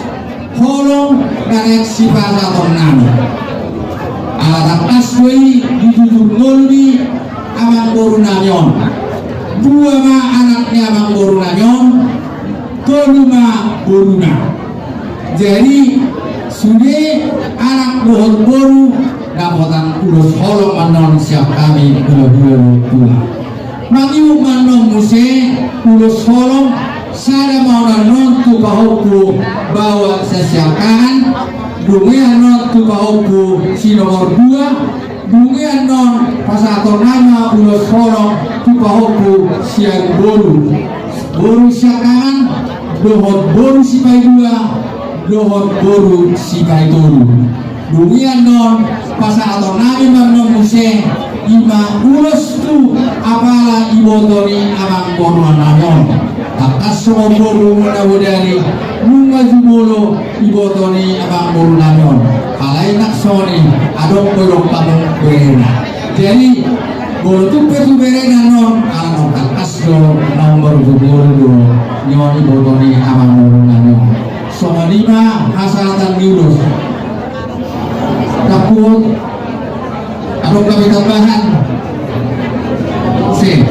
holong na naeng sipasahaton nami, ala tangkas do i di jujur ngolu ni amangboru nami on. Dua ma anak ni amangboru nami on, tolu ma boruna. Jadi sude anak dohot boru dapotan ulos holong ma annon sian hami hulahula dohot tulang. Mangihut ma annon muse ulos holong, sada ma on annon tu pahompu baoa sasiangkangan, dungean annon tu pahompu si nomor dua, dungean annon pasahaton nami ma ulos holong tu pahompu sian boru, boru siangkangan dohot boru sipaidua dohot boru sipaitolu. Dungean annon pasahaton nami ma annon muse i ma ulos tu apala iboto ni amangboru nami on. Tangkas songon boru na bodari, nunga jumolo iboto ni amangboru nami on. Alai nang songon i, adong do dongkon berena. Jadi, molo tung pe tu berena on, ala naung tangkas do, naung boru jumolo do, nion iboto ni amangboru nami on. Songon i ma hasahatan ni ulos. Takut. Adong gabe tambahan. Sip.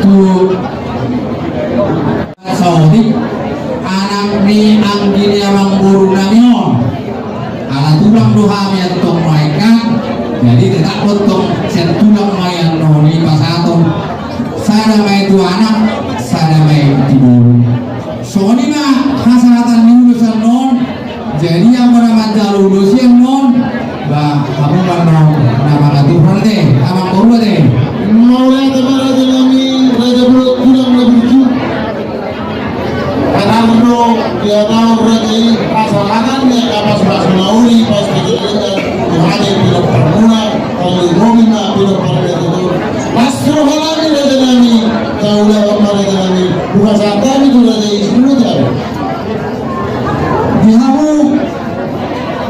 Tu saotik, anak ni anggi ni amangboru nami on. Ala tulang do hami antong maengkan. Jadi tetap antong sian tulang ma i antong i pasahaton. Sada ma i tu anak, sada ma i tu boru. Songon i ma hasahatan ni ulos annon. Jadi anggo na manjalo ulos i annon, ba hamu ma annon na mangaturhon ate, amangboru ate. Mauliate ma raja nami, raja bolon tulang na burju. Tenang do, dia tahu raja i, pasangan ni angka pasupasu na uli, pas kejelengan, Tuhan yang pinok permula, kalau ngomong na pinok permula itu. Pas roha nami raja nami, tahu lewat ma raja nami, bukan santami tu raja i, sepuluh tahun. Di hamu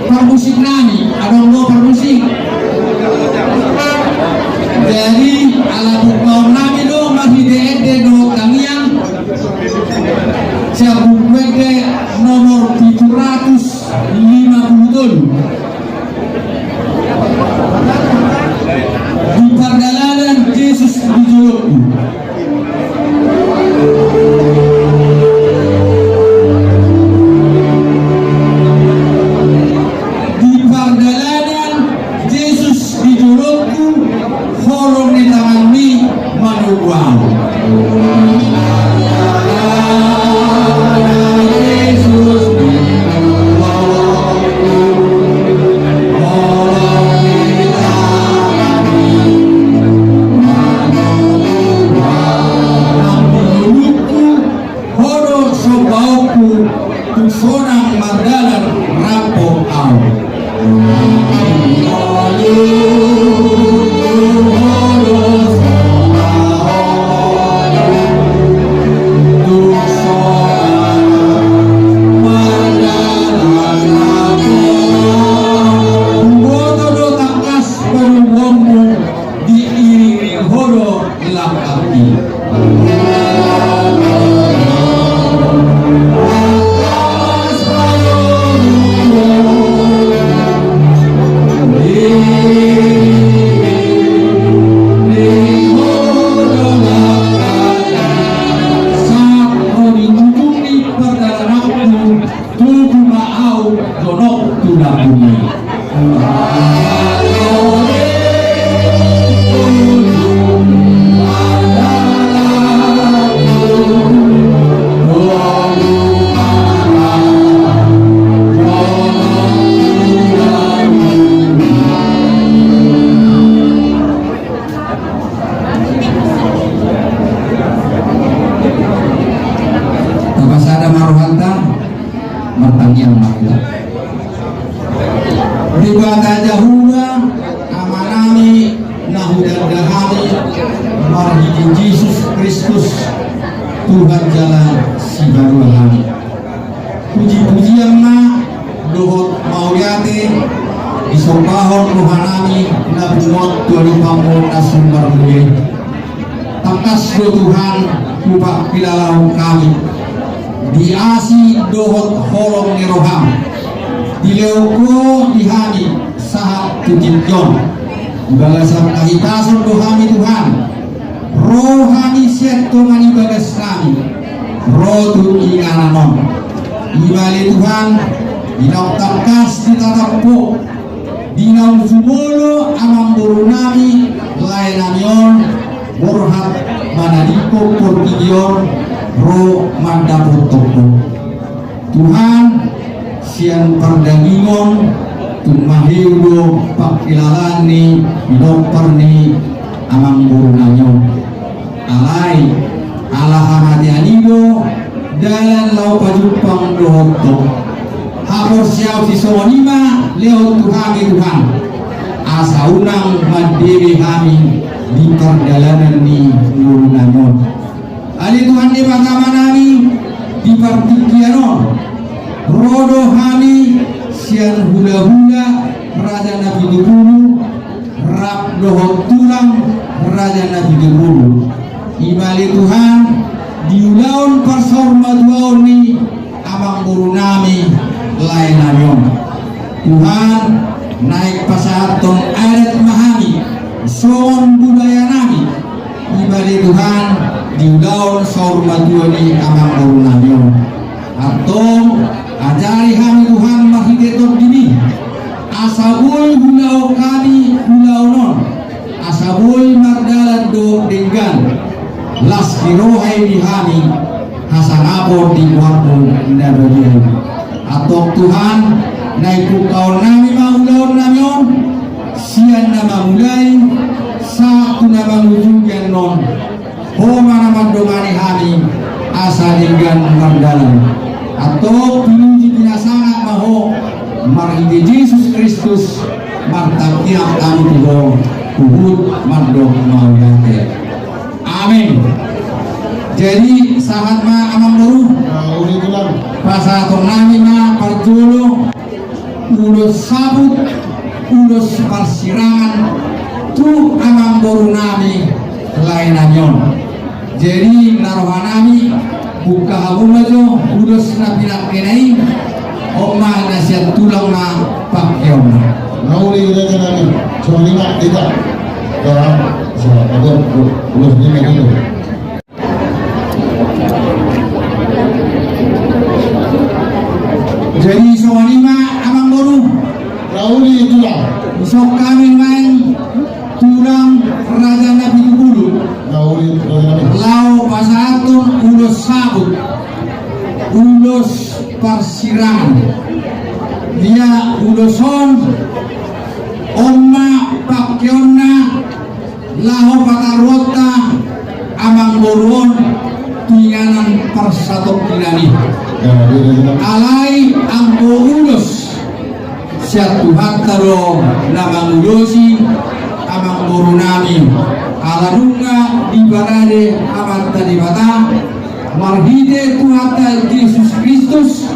parmusik nami, adong do parmusik. Jadi, ala bukmaon nami do marhite ende dohot tangiang. Sian Buku Ende nomor pitu ratus lima puluh tolu. Di pardalanan Jesus di jolongku. Di pardalanan Jesus di jolongku, holong ni tanganmi manogu ahu. Ho do sombaonku, tu sonang mardalan rap ahu. Huboto do tangkas panoguonmu, diiringiring ho do langkangki. Sahat ro di ujung ni pardalananku, tubu ma ahu jonok tu lambungmi. Tapasada ma rohanta. Martangiang ma hita. Debata Jahowa, Amanami na hudanda hami marhite Jesus Kristus, Tuhan jala Sipaduahon hami. Puji-pujian ma dohot mauliate disombahon rohanami na punguan tu adopanmu na sumar mulia. Tangkas do Tuhan hupangkilalahon hami di asi dohot holong ni roham. Dilehon Ho di hami sahat tu tingki on. Di bagasan hahipason do hami Tuhan. Ro hami sian tonga ni bagasnami, ro tu inganan on. Ibale Tuhan, di naung tangkas ditatap Ho, di naung jumolo amangborunami, laenami on, borhat manadingkon portibi on, ro mandapothon Ho. Tuhan, sian pardagingon tung maheu do pangkilalaan ni pinompar ni amangborunami on. Alai ala hamatean i do dalan laho pajumpang dohot Ho. Haporseaon sisongon i ma lehon tu hami Tuhan, asa unang mandele hami di pardalanan ni ngolunami on. Ale Tuhan Debata Amanami, di partingkian on ro do hami sian hulahula Raja Napitupulu rap dohot tulang Raja Napitupulu. I ma ale Tuhan, di ulaon parsaurmatuaon ni amangborunami laenami on. Tuhan, naeng pasahathon adat ma hami songon budayanami. I ma ale Tuhan, di ulaon saurmatua ni amangborunami on. Antong, ajari hami Tuhan marhite Tondimi, asa boi hulaon hami ulaon on, asa boi mardalan dohot denggan, las ni roha i di hami, hasangapon di goarMu na badia i. Antong Tuhan, naeng pungkaonnami ma ulaonnami on, sian na mamulai sahat tu na mangujungi annon. Ho ma na mandongani hami asa denggan mardalan. Antong pinuji pinasangap ma Ho, marhite Jesus Kristus martangiang hami tu Ho, huhut mandok mauliate. Amen. Jadi sahat ma amangboru. Nah, uli tulang. Pasahatonnami ma parjolo ulos saput, ulos parsirangan tu amangborunami laenami on. Jadi na rohanami, buka hamu ma jo ulos na pinangkena i. On ma na sian tulang na pangkeonna. Na uli rajanami, songon i ma hita. Ulos ni ma hita. Jadi songon i ma amangboru. Na uli tulang. Dison hami naeng tulang Raja Napitupulu. Na uli tulang. Laho pasahathon ulos saput, ulos parsirangan. Dia ulos on, on ma pangkeonna laho pataruonta amangboru on tu inganan parsatongkinan i. Alai anggo ulos sian Tuhanta do na mangulosi amangborunami, ala nunga diparade Amanta Debata marhite Tuhanta Jesus Kristus,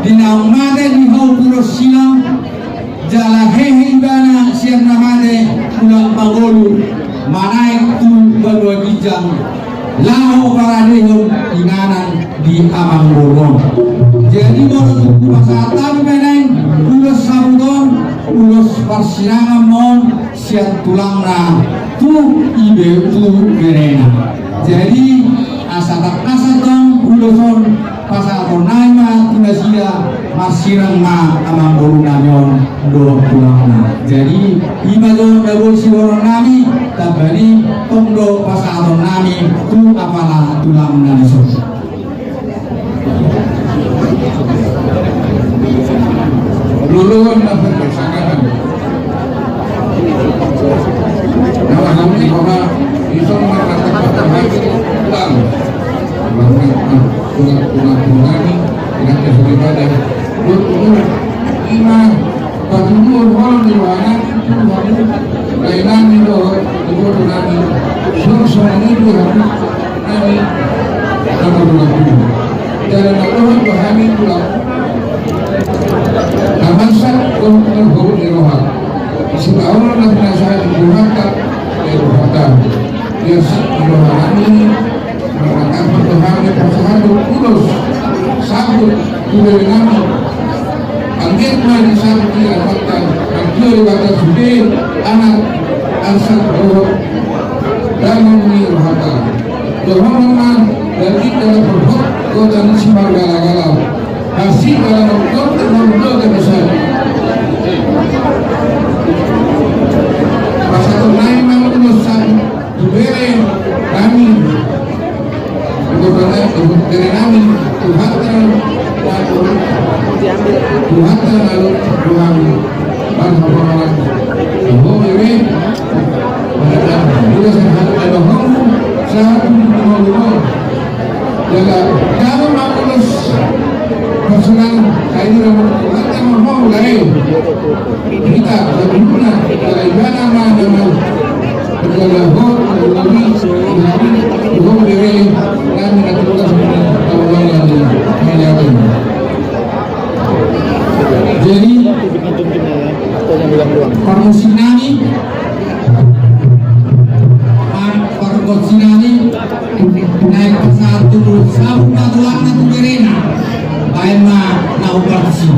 di naung mate di hau Purosilang, jala hehe ibana sian na mate, mulak mangolu, manaek tu banua ginjang, laho paradehon inganan di amangboru on. Jadi molo tung hupasahat hami ma naeng ulos saput on, ulos parsirangan ma on sian tulangna tu ibe tu berena. Jadi asa tangkas antong ulos on pasahatonnami ma tu nasida, marsirang ma amangborunami on dohot tulangna. Jadi i ma jo na boi siboanonnami, tamba ni tong do pasahatonnami tu apala tulangna dison. Luluan na perpasangan. Nama kami bahwa bisa mengatakan terbaik pulang. Tulang-tulang kami, ingat ya, saudara. Dulu, dulu, ima, patulur, hol, di mana, itu, lain nami, doh, itu, nami. Suruh, suruh, ini, itu, nami. Nama tulang, tulang. Jalan, doh, itu, kami, tulang. Taman sa, doh, doh, doh, di roha. Sibawa, doh, penasaran, di roha, tak, di roha, tak. Dia, di roha, kami, Mangkatahon do hami pasahathon ulos saput tu berenami. Anggiat ma disaput i anakta, anggiat Debata sude anak, arsak dohot dalan ni rohanta. Dohonon ma, daging dalam perhot kota ni simargala-gala. Kasih dalam perhot dalam kota besar. Pasahaton nai ma ulos saput. Tu berenami, tu berenami, Tuhanta, Tuhanta lalu Tuhan, marhaporang, Tuhan, Tuhan, Tuhan, Tuhan, Tuhan, Tuhan, Tuhan, Tuhan, Tuhan, Jala, jala ma ulos pasahaton, ai di dalam Tuhan, Tuhan, Tuhan, Tuhan, Tuhan, Tuhan, Tuhan, Tuhan, Tuhan, Tuhan, Tuhan, Jadi, parmusik nami, parmusik nami, naeng pasahat tu sabun ma tulangna tu berena, baen ma na umpartisi.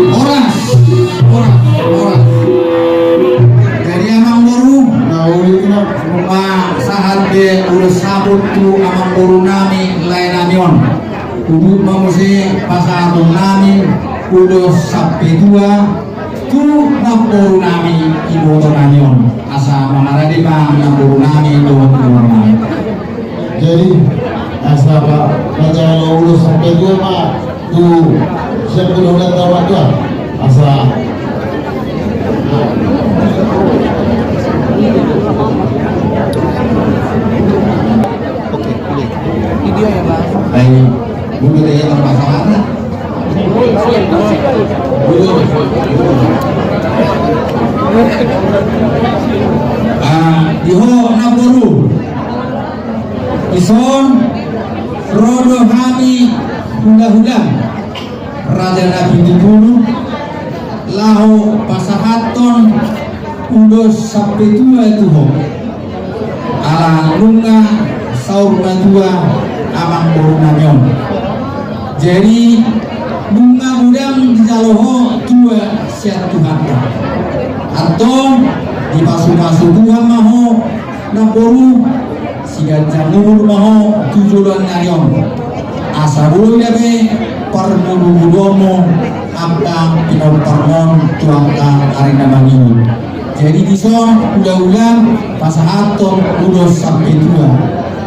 Horas, horas, horas. Jadi amangboru, na uli na, nunga sahat be ulos saput tu amangboru nami, lae nami on. Udut ma muse pasahaton nami ulos sampe tua tu namboru nami, iboto nami on. Asa mangarade ma namboru nami dohot iboto nami. Jadi, asa pa, manjalo ulos sampe tua ma tu siap tu dohot tau tua. Asa. Oke, oke. Video ya, Bang. Baik. Mungkin dia terpaksa mana? Ah, di ho namboru. Dison ro do hami hula-hula Raja Napitupulu laho pasahathon ulos sampe tua tu ho. Ala nunga saur matua amangboru nami on. Jadi nunga godang dijalo ho tua sian Tuhanta. Antong dipasu-pasu Tuhan ma ho namboru, siganjang umur ma ho tu joloan nari on. Asa boi na be parmudu-muduonmu angka pinomparmon tu angka ari na mangihut. Jadi dison hula-hula pasahathon ulos sampe tua.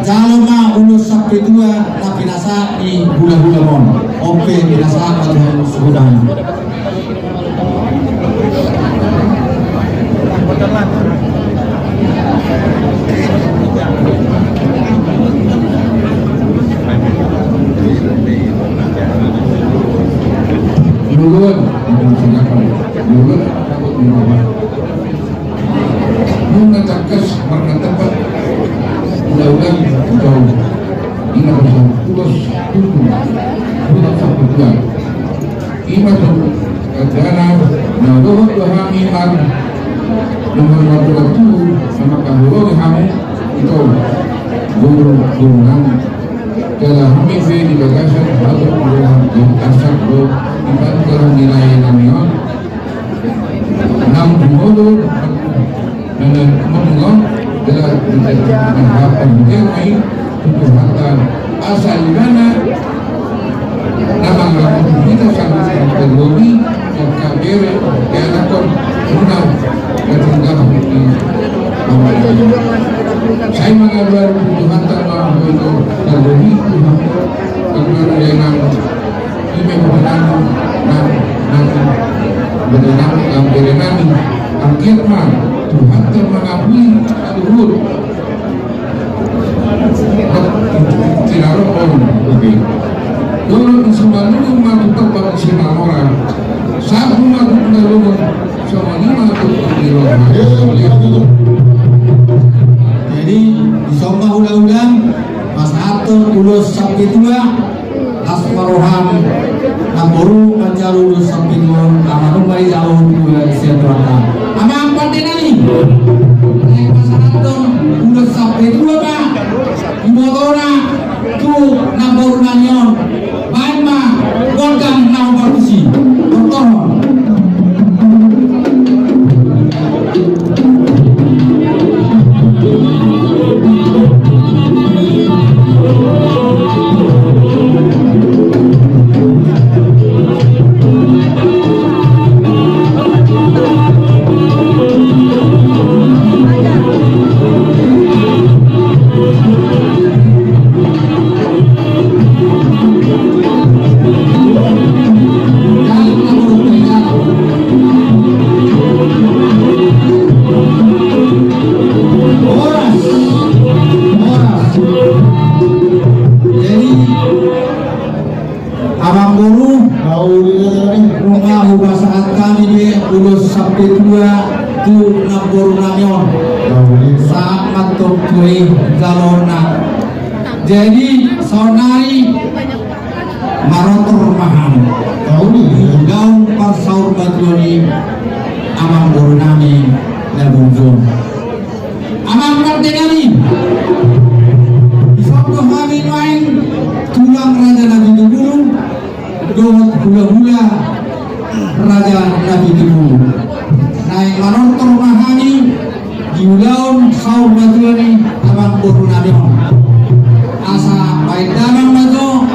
Jalo ma ulos sampe tua na pinasahat ni hula-hulamon. On pe pinasahat ma tu hami suhut. Lulun, lulun. Nunga tangkas marnatampak undang-undang atau ina pasal tugas tutu, tugas satu tuan. Ima tu kajana na dohot do hami mar, na marmatuatu na mangkaholongi hami ito guru-guru nami. Jala hami pe di bagasan hami guru nami arsak do iban jala nilai nami on. Nang di molo nana molo jala di harapan dia mai tutu hata asa imana nama laku kita sama terlobi yang kabere ya lakon muna ya tunggal ini. Saya mengabar tutu hata bahwa itu terlobi Tuhan. Karena dengan Ime ma nang, nang, nang, nang, nang bere nami, anggiat ma Tuhanta mangapuli saluhut. Tidak rokok, oke. Dolo di Simalungun ma tu Tombak Simalora. Sabu ma tu Pundalungun, sama lima tu Pundalungun. Jadi, disomba ulang-ulang, pasahathon ulos sampe tua, Las ma roham, namboru manjalo ulos sampe tua on, ala nunga dijalo tua sian Tuhanta. Amang pande nami, naeng pasahathon ulos sampe tua ma ibotona tu namboru nami on. Nunga hupasahat hami be ulos sampe tua tu namboru nami on. Sahat ma antong tu i jaloonna. Jadi saonari manortor ma hami di ulaon parsaurmatua ni amangboru nami na bujur. Amang pande nami, dison do hami nuaeng tulang raja Napitupulu dohot hulahula raja Napitupulu. Naeng manortor ma hami di ulaon saurmatua ni amangboru nami on. Asa baen damang ma jo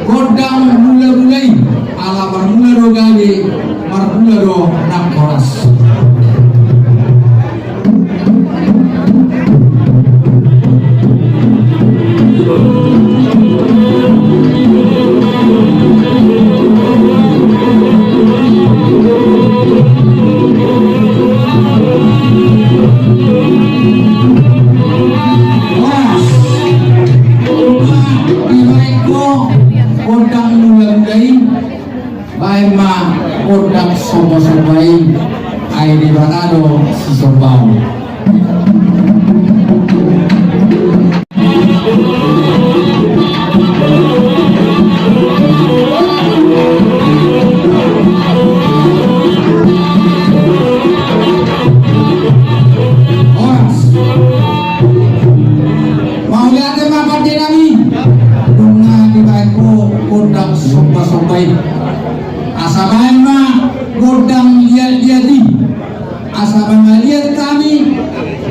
gondang mulamula i, ala marmula do gabe, marmula do nang horas. Gondang mulamula i, baen ma gondang sombasomba i, ai Debata do sisombaon. Horas. Mauliate ma pande nami. Nunga dibaen ho gondang sombasomba i, asa baen ma gondang liatliat i. Asa mangaliat hami,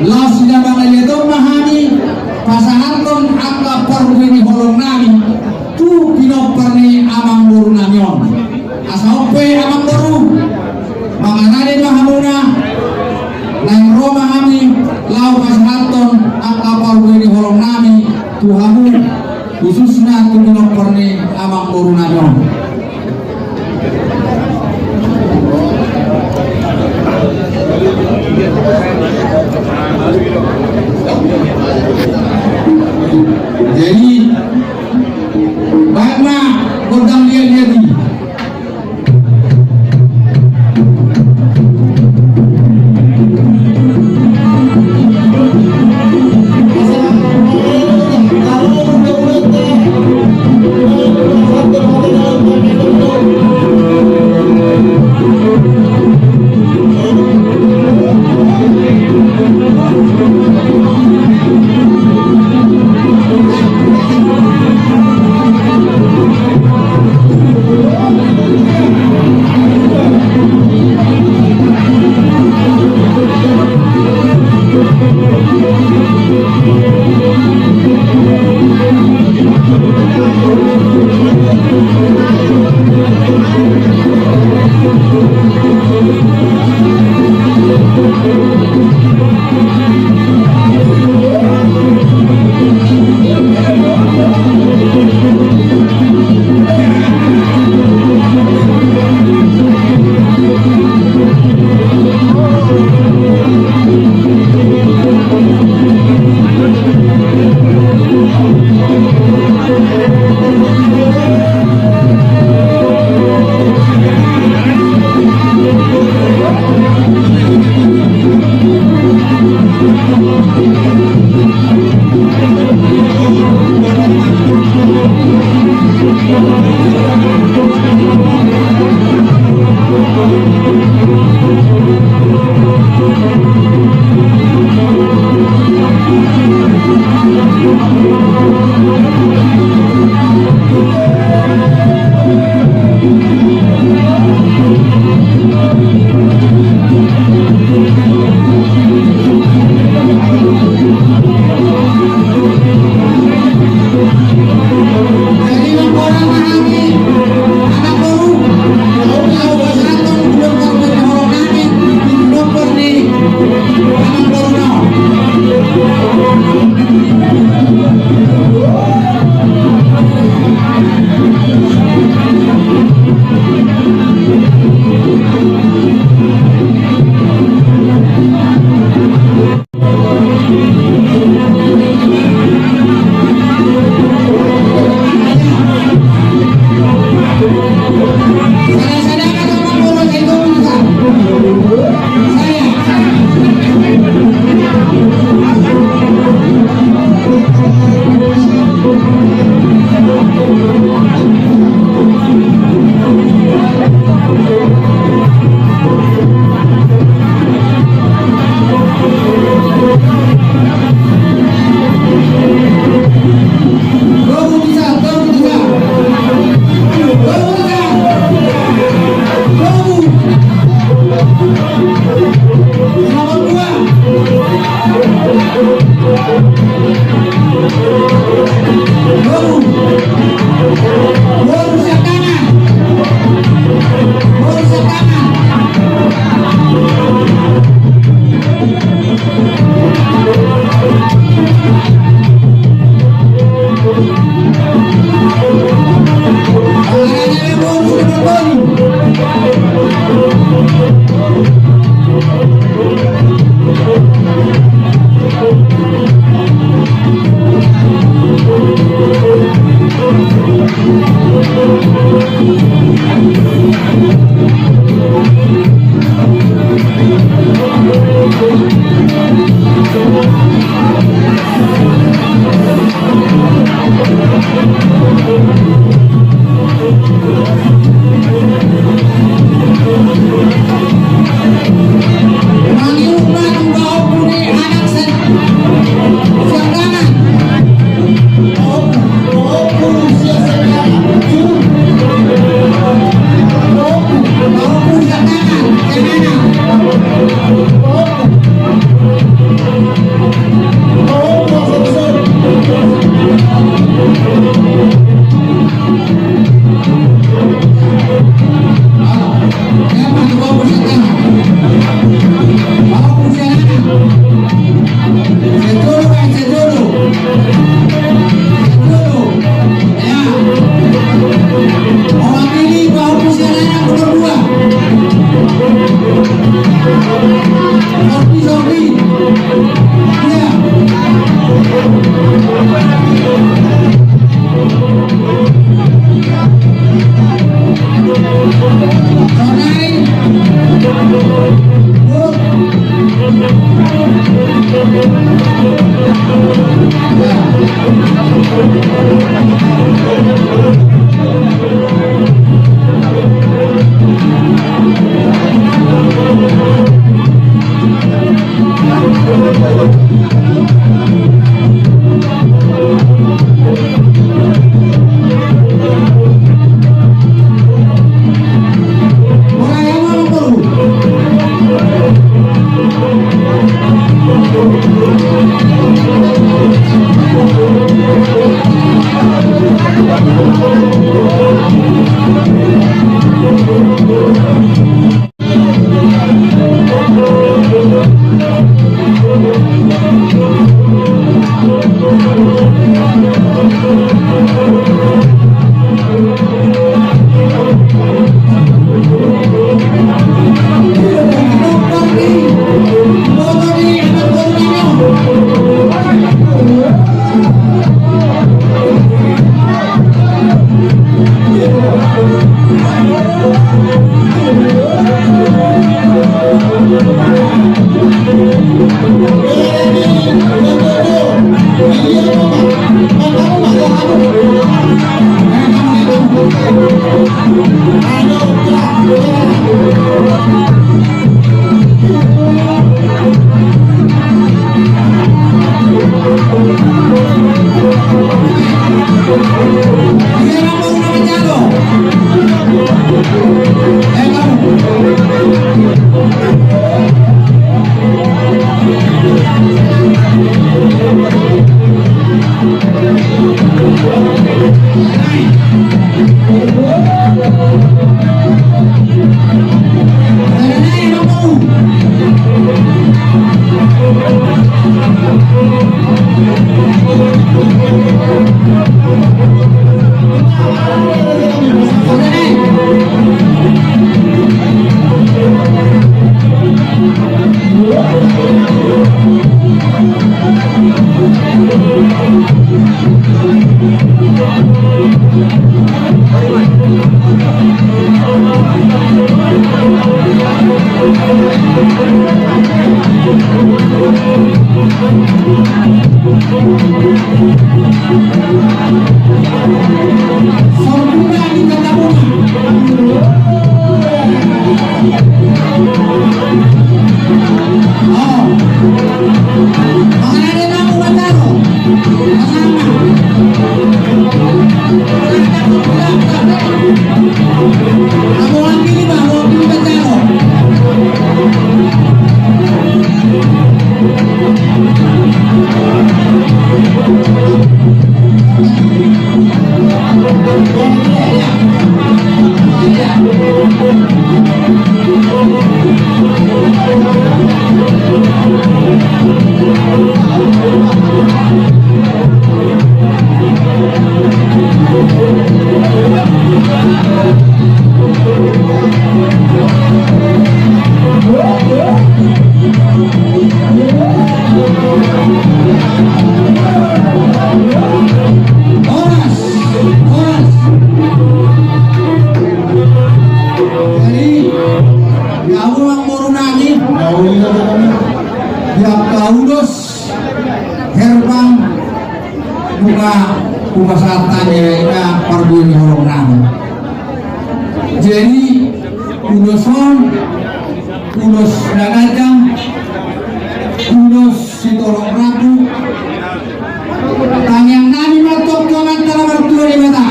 laos di na mangaliat on ma hami pasahathon angka parbue ni holong nami tu pinompar ni amangboru nami on. Asa on pe amangboru, mangarade ma hamuna, naeng ro ma hami laho pasahathon angka parbue ni holong nami tu hamu, khususna tu pinompar ni amangboru nami on. Jadi, baen ma gondang liatliat i. Di hamu amangboru nami, di angka ulos herbang, nunga hupasahat hami, ina parbue ni holong nami. Jadi ulos on, ulos na ganjang, ulos sitorop rambu. Tangiang nami ma antong tu Amanta na martua Debata,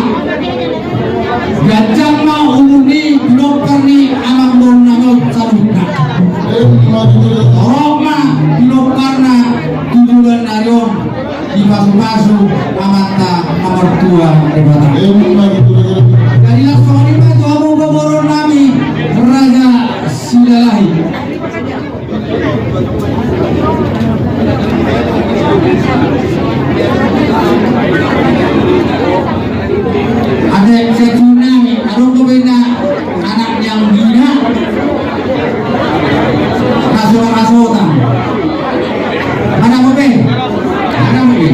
ganjang ma umur ni pinompar ni amangboru nami on saluhutna. Torop ma pinomparna tu joloan ni ari on, dipasupasu Amanta na martua Debata. Jadi laos songon i ma tu hamu pamoruon nami Raja Silalahi. Ate, setu nami, adong do bena anak yang gina, raso-rasotan. Mana mo be? Mana mo be?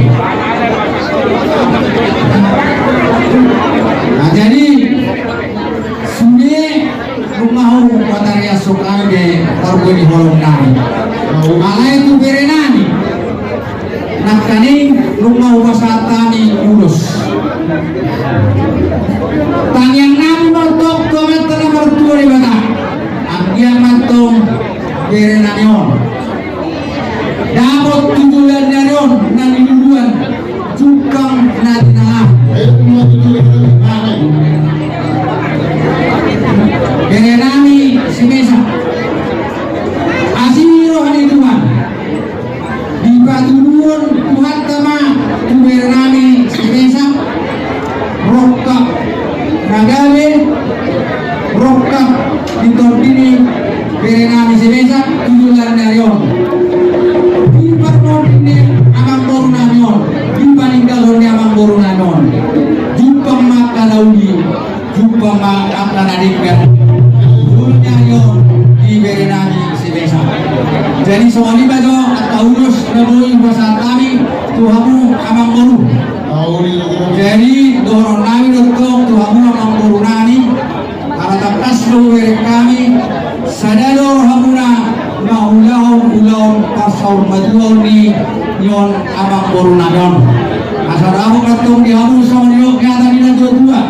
Nah, jadi, sude nunga hupatariashon hami be parbue ni holong nami. Alai tu bere nami nangkaning nunga hupasahat hami ulos. Tangiang nami ma antong tu Amanta na martua Debata, anggiat ma antong bere nami on dapot tu joloan ni ari on na niluluan, jumpang na tinangahon. Bere nami si Mesa, asi roha ni Tuhan, dipatuduhon Tuhanta ma tu bere nami si Mesa rongkap na gabe, rongkap di tondi ni bere nami si Mesa tu joloan ni ari on. Di parmonding ni amangboru nami on, di paninggalhon ni amangboru nami on, jumpang ma angka na uli, jumpang ma angka na denggan. Joloan ni ari on di bere nami si Mesa. Jadi songon i ma jo angka ulos na boi hupasahat hami tu hamu amangboru. Jadi dohonon nami do antong tu hamu amangboru nami, ala tangkas do hubereng hami, sada do rohamuna mangulahon ulaon parsaurmatuaon ni on amangboru nami on. Asa dapot ma antong di hamu songon nidok ni hata ni natuatua: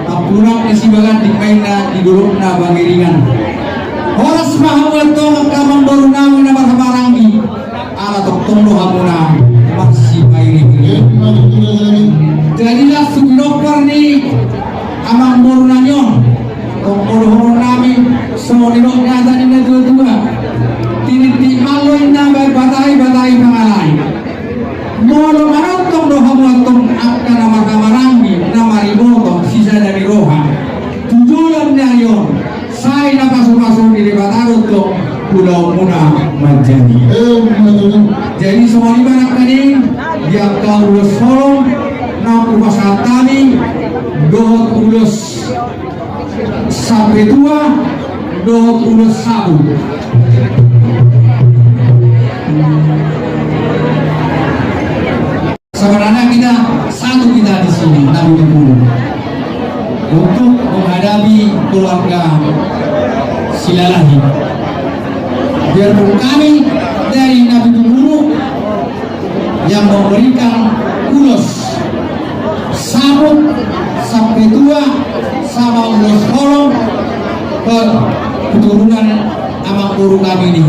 Tampuran ni Sibaganding ma inna, di dolokna Pangiringan. Horas ma hamu antong angka amangboru nami na marhahamaranggi, ala tongtong do hamuna marsipairing-iring. Jadi laos tu pinompar ni amangboru nami on, tong do dohonon nami songon nidok ni hata ni natuatua: Tinitip mallo inna, bahen batahi, batahi pangalai. Molo manongtong do hamu antong angka na marhahamaranggi, na mariboto, sisada ni roha tu joloan ni ari on, sai na pasupasu ni Debata do antong ulaonmuna manjadi. Jadi songon i ma nangkaning di angka ulos holong na hupasahat hami dohot ulos sampetua dohot ulos saput. Sebenarnya kita satu kita di sini, Nabi Tupulu, untuk menghadapi keluarga Silalahi. Biarpun kami dari Nabi Tupulu yang memberikan ulos saput, sampetua, sama ulos holong ke keturunan amangboru kami ini.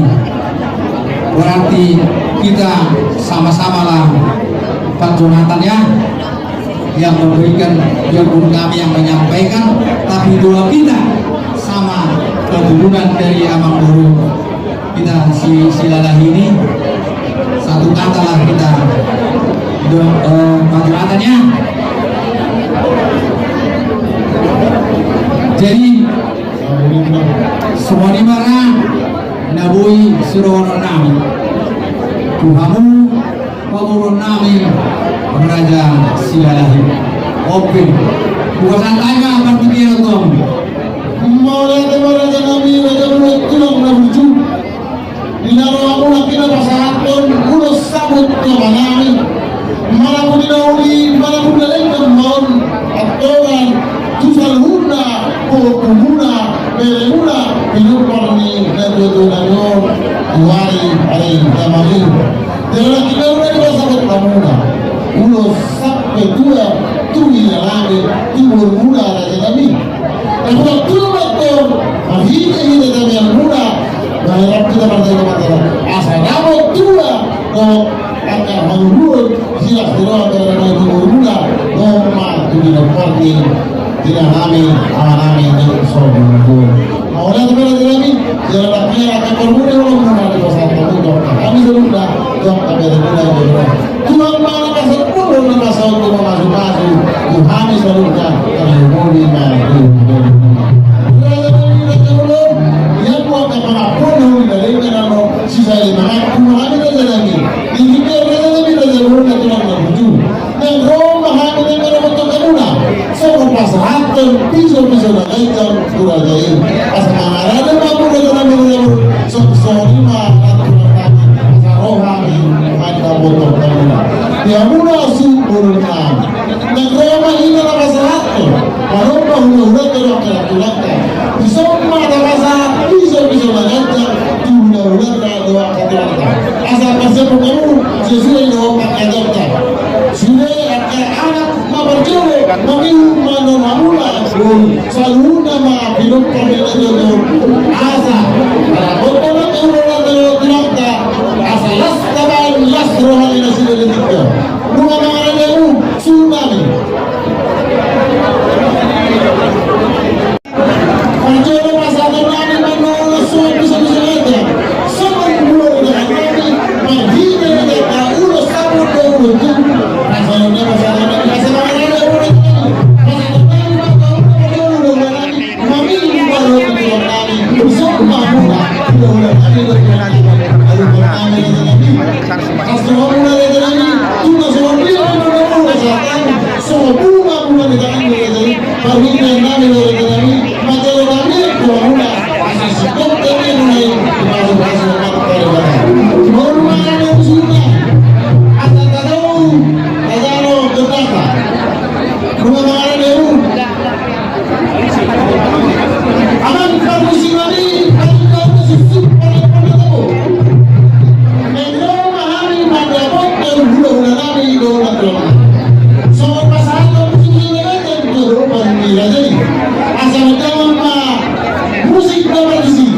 Berarti kita sama-samalah Pak Jonathan, ya, yang memberikan, biarpun kami yang menyampaikan, tapi doa kita sama keturunan dari amangboru kita si Silalahi ini, satu kata lah kita do-, eh, Pak Jonathan, ya. Jadi songon i ma ra na boi sidohonon nami tu hamu pamoruon nami Raja Silalahi. Open. Buka santai ma partingkian tu hamu. Mauliate ma raja nami, raja muna tulang na burju. Di na rohamuna pinapasahathon ulos saput tu amanami. Manang di na uli, manang di na denggan ma on, antong tu saluhutna, pahompu muna, bere muna, Pinumpang ni natuatua nami on tu ari ari na mabiru. Jala na hita ula dipasahat hamuna ulos sampe tua tu inanami, tu borumuna raja nami. Napuran tua ma antong marhite hita dame muna, baheran hita marjaga marjaga asa dapot tua dohot angka haluaon, silas ni roha dohot angka haluaon muna, dohot ma tu pinomparni inanami, amanami, na so di na tubu. Mauliate ma raja nami, jala na hea angka parmuna, olo muna dipasahat hamu tu angka hami saluhutna, tu angka bere muna, bere muna. Tuhan ma na pasahat, Tuhan ma na pasahat, Tuhan ma na pasahat, tu hami saluhutna, tarlumobi ma tu raja nami, raja ulaon, ia tu angka pangampuon na uli na denggan ano, sisai mangaku ma hami raja nami. Tingki pe raja nami, raja ulaon, na tulang na burju. Naeng ro ma hami naeng mandapothon hamuna songon pasahathon piso-piso na ganjang tu raja i. Asa mangarade ma hamu raja nami, raja ulaon, songon i ma nantulang nami, asa ro hami mandapothon hamuna. Di hamuna suhut boru nami. Naeng ro ma hita na pasahathon, manomba hulahulanta dohot angka tulangta. Dison ma tapasahat piso-piso na ganjang tu hulahulanta dohot angka tulangta. Asa parsembung hamu sesuai dohot angka jolta. Sude angka anak ma parjolo, mangihut ma non hamuna, saluhutna ma pinomparni on. Asa mandapothon angka hulahulanta dohot tulangta, asa las tabaen las roha ni nasida di tingki on. Nunga mangarade hamu, suhut nami. Parjolo pasahaton nami ma na songon piso-piso na ganjang, songon hulahula nami, marhite ni angka ulos saput dohot ulos tubu. Pasahaton nami, pasahaton nami, pasahaton nami, pasahaton nami ma na songon hulahula nami. Mangihut ma dohot tulang nami, songon ma muna, hulahula nami, dohot tulang nami, raja nami. Asa muna raja nami, tu na songon dia ma na muna pasahaton nami, songon dia ma muna raja nami, raja nami. Parhitean nami dohot raja nami, manjalo nami tu hamuna, asa singkop nami muna i, dipasu-pasu ma tu Debata. Molo nunga ada suhutna, asa tadao, tadao, tadao. Nunga mangarade hamu. Amang parmusik nami, amang parmusik, parmusik, parmusik. Naeng ro ma hami mandapothon hulahula nami dohot na tulang nami. Songon pasahaton musik na ganjang tu adopan ni raja i. Asa na damang ma musik na parmusik.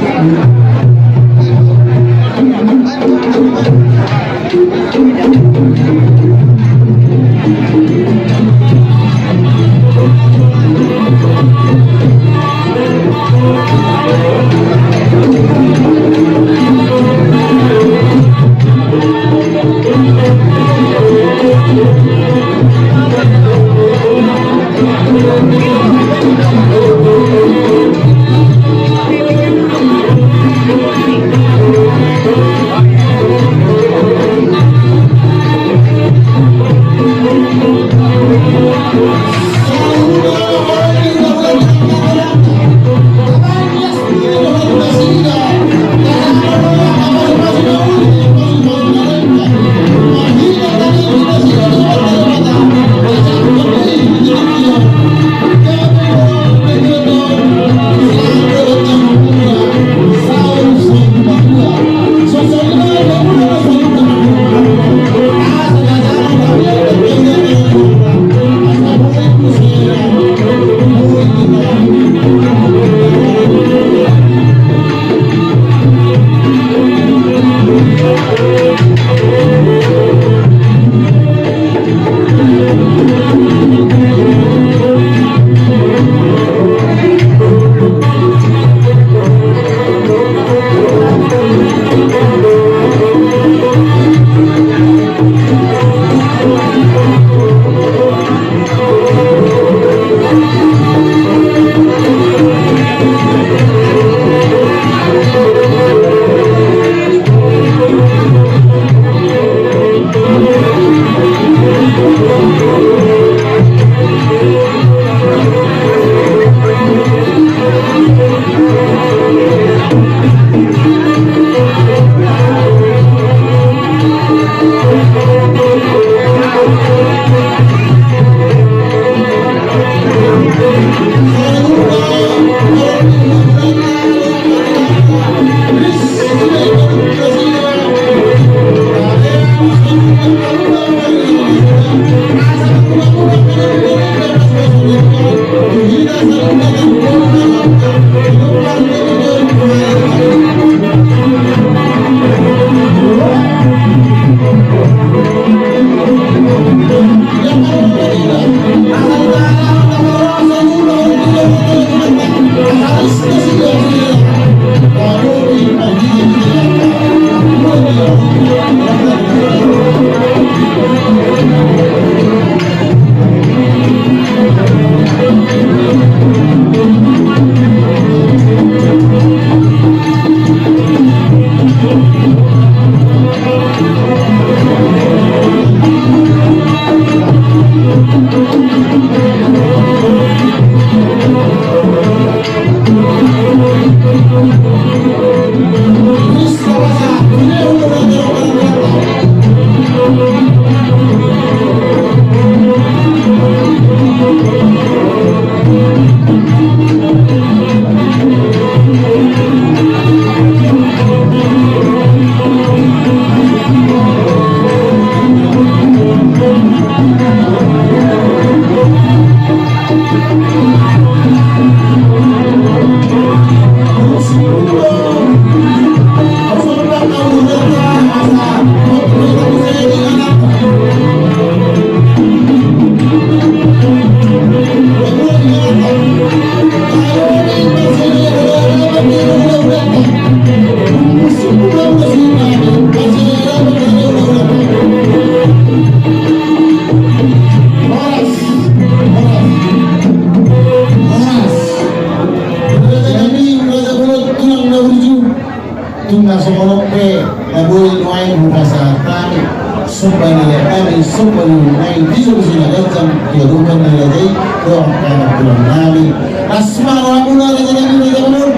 Tung na songon on pe na boi nuaeng hupasahat hami somba ni lae nami, somba ni boru nami, di son na ganjang di adopan ni raja i dohot anak tulang nami. Las ma rohamuna raja nami, raja boru.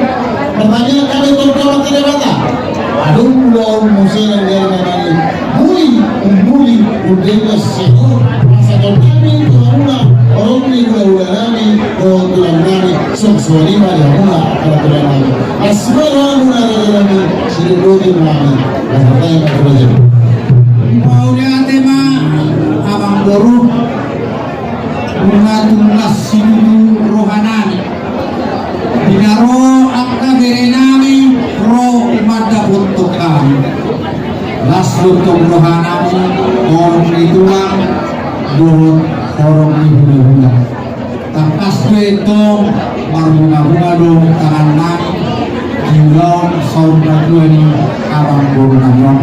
Pertanyaan hami tu Amanta Debata. Adong ulaon muse na nian nami. Muli, muli, undeng na sehat. Pasahaton nami tu hamuna, horong ni hulahula nami, dohot tulang nami, songon i ma di hamuna, anak tulang nami. Las ma rohamuna raja nami, sidodok nami. Las ma rohamuna raja nami. Mauliate ma, amang boru. Nunga tung las situtu roha nami. Di na ro angka bere nami ro mandapothon hami. Las do tong roha nami, horong ni tulang dohot horong ni hulahula. Tangkas do i tong marbungabunga do tangan nami di ulaon saur matua ni amang boru nami on.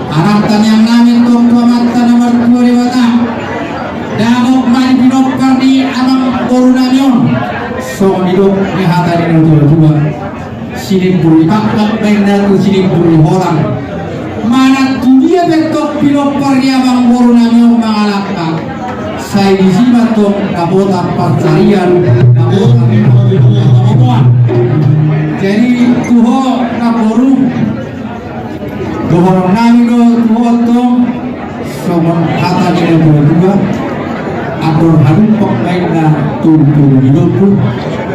Anak tangiang nami tong tu Amanta na martua Debata. Dapot ma di pinompar ni amang boru nami on. Songon nidok ni hata ni natuatua. Sinimbur ni pakpak ma inna tu sinimbur ni holang. Manang tu dia pe tong pinompar ni amang boru nami on mangalangka. Sai disi ma tong dapotan pansarian, dapotan pamotoan. Jadi tu ho na boru. Dohonon nami do tu ho tong, songon hata ni natuatua, andor hadumpang baen na tolu-tolu ni lombu,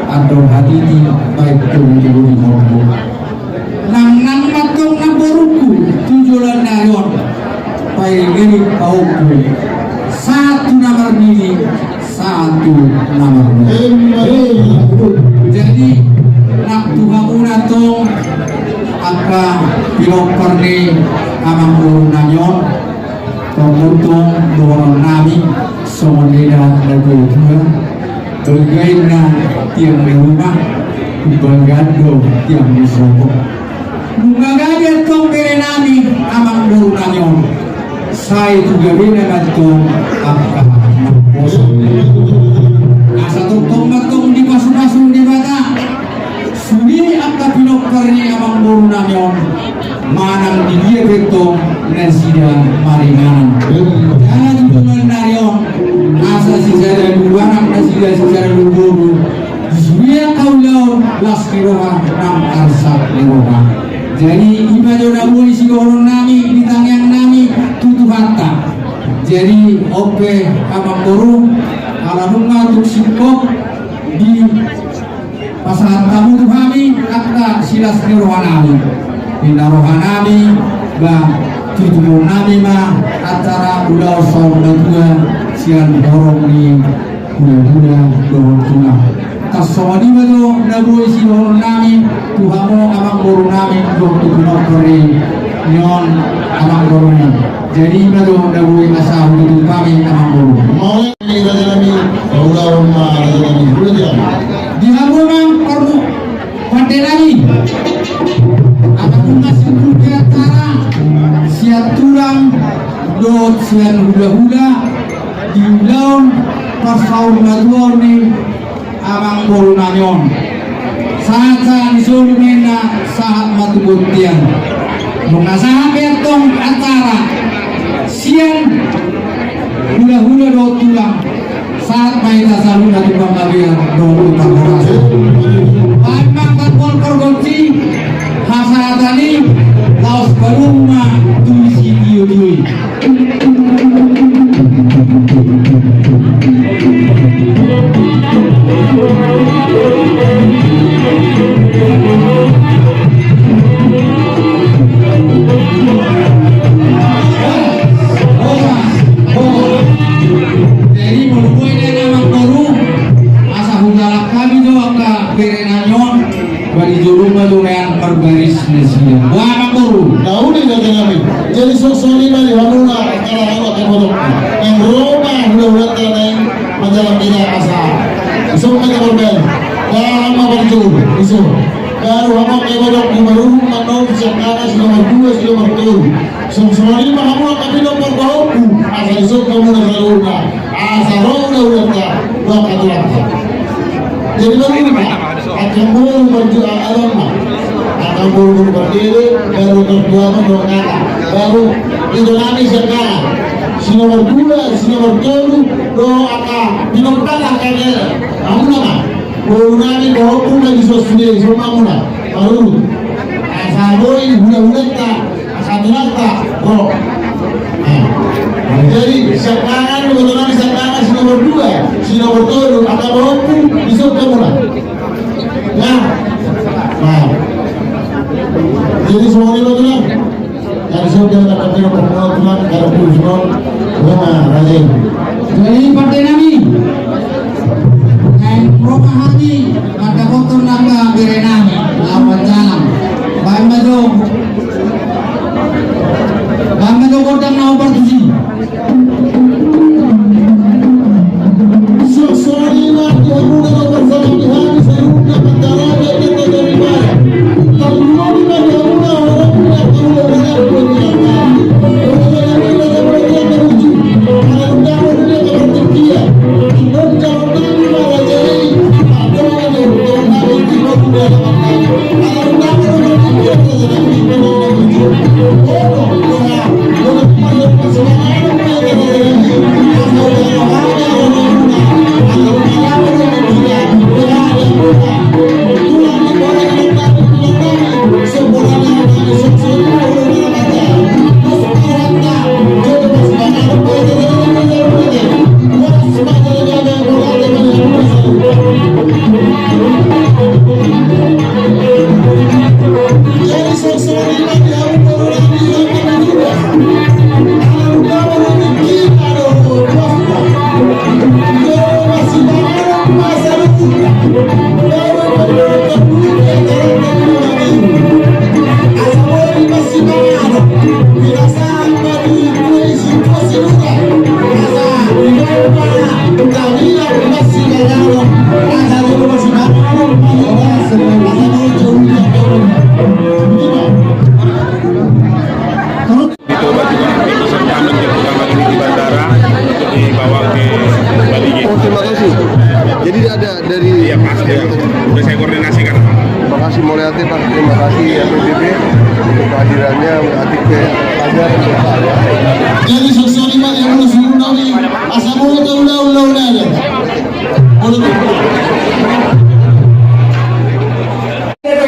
andor hatiti baen tolu-tolu ni horbo. Nangnang ma tong na borungku tu joloan ni ari on, paingiling pahompu, sahat tu na marnini, sahat tu na marnono. Jadi, nang tu hamuna tong, angka pinompar ni amang boru nami on, tong tong dohonon nami, songon nida natuatua, bangga inna tiang ni ruma, bangga do tiang ni sopo. Nunga gabe tong bere nami, amang boru nami on. Sai tu gabena ma tong angka naposo. Asa tongtong ma tong dipasupasu Debata. Sude angka pinompar ni amang boru nami on. Manang di dia pe tong nasida maringanan. Jadi tu joloan ni ari on. Asa sisada dua anak nasida sisada dua boru. Sude angka ulaon las ni roha nang arsak ni roha. Jadi i ma do na boi sidohonon nami di tangiang nami tu Tuhanta. Jadi on pe amang boru, ala nunga tung singkop dipasahat hamu tu hami angka silas ni roha nami. Di na roha nami ba tutuphon nami ma acara ulaon saur matua sian horong ni hulahula dohot tulang. Tarsongon i ma do na boi sidohonon nami tu hamu amang boru nami dohot tu pinompar ni on amang boru nami. Jadi i ma do na boi asa hututup hami amang boru. Mauliate ma raja nami, ulaon ma raja nami. Di hamu amang boru. Pande nami, angka nunga singkop ni acara sian tulang dohot sian hulahula di ulaon parsaurmatuaon ni amang boru nami on. Sahat-sahat ni solu ma inna sahat ma tu bontean. Nunga sahat be tong acara sian hulahula dohot tulang. Sahat ma hita saluhutna tu panggabean dohot tu parhorasan. Baen ma angka kolkol gonsi, Rumah duren marbaris nasida. Wah, amangboru. Nah, uli na tenami. Jadi songon i ma di hamuna, angkara hama kemodok. Naeng ro ma hulahulanta naeng manjalang hita asa. Songon i ma, Bang. Dah, hama parjolo. Iso. Baru hama kemodok di baru, manol, siangkangan, si nomor dua, si nomor tolu. Songon i ma hamu angka pinompar pahompu, asa isungkun muna saluhutna, asa ro hulahulanta, dohot hatulanta. Jadi baru i ma, angka boru parju-, a-, adong ma. Angka boru-boru pardede, baru tortuamu dohot kata. Baru ito nami siangkangan. Si nomor dua, si nomor tolu, dohot angka pinompar angka dia. Hamu nama. Boru nami pahompu na di sos sude, isungkun muna. Baru. Asa boi hulahulanta. Asa tulangta, ro. Nah, jadi, siangkangan, boru nami siangkangan, si nomor dua, si nomor tolu, angka pahompu, isungkun muna. Nah, nah. Jadi, songon i ma tulang. Jadi, songon i ma tulang, tulang, tulang, tulang. Jadi, partai nami. Naeng ro ma hami, mardapothon angka bere nami, lawan jalang. Baen ma jo. Baen ma jo gondang na hombar tusi. Songon i ma di hamuna na parsahali hami saluhutna mandaraga kita dari mana. Tarlumobi ma di hamuna, orang punya kamu orang punya. Itu baju yang pertama ini di bandara untuk dibawa ke Bali. Oh, terima kasih. Jadi ada dari... Iya, pasti. Udah saya koordinasikan. Terima kasih, Mulyati, Pak. Terima kasih, ya, P B B, untuk kehadirannya, Atik, P. Jadi, songon i ma di hamuna saluhutna, asa boi hulahulanta.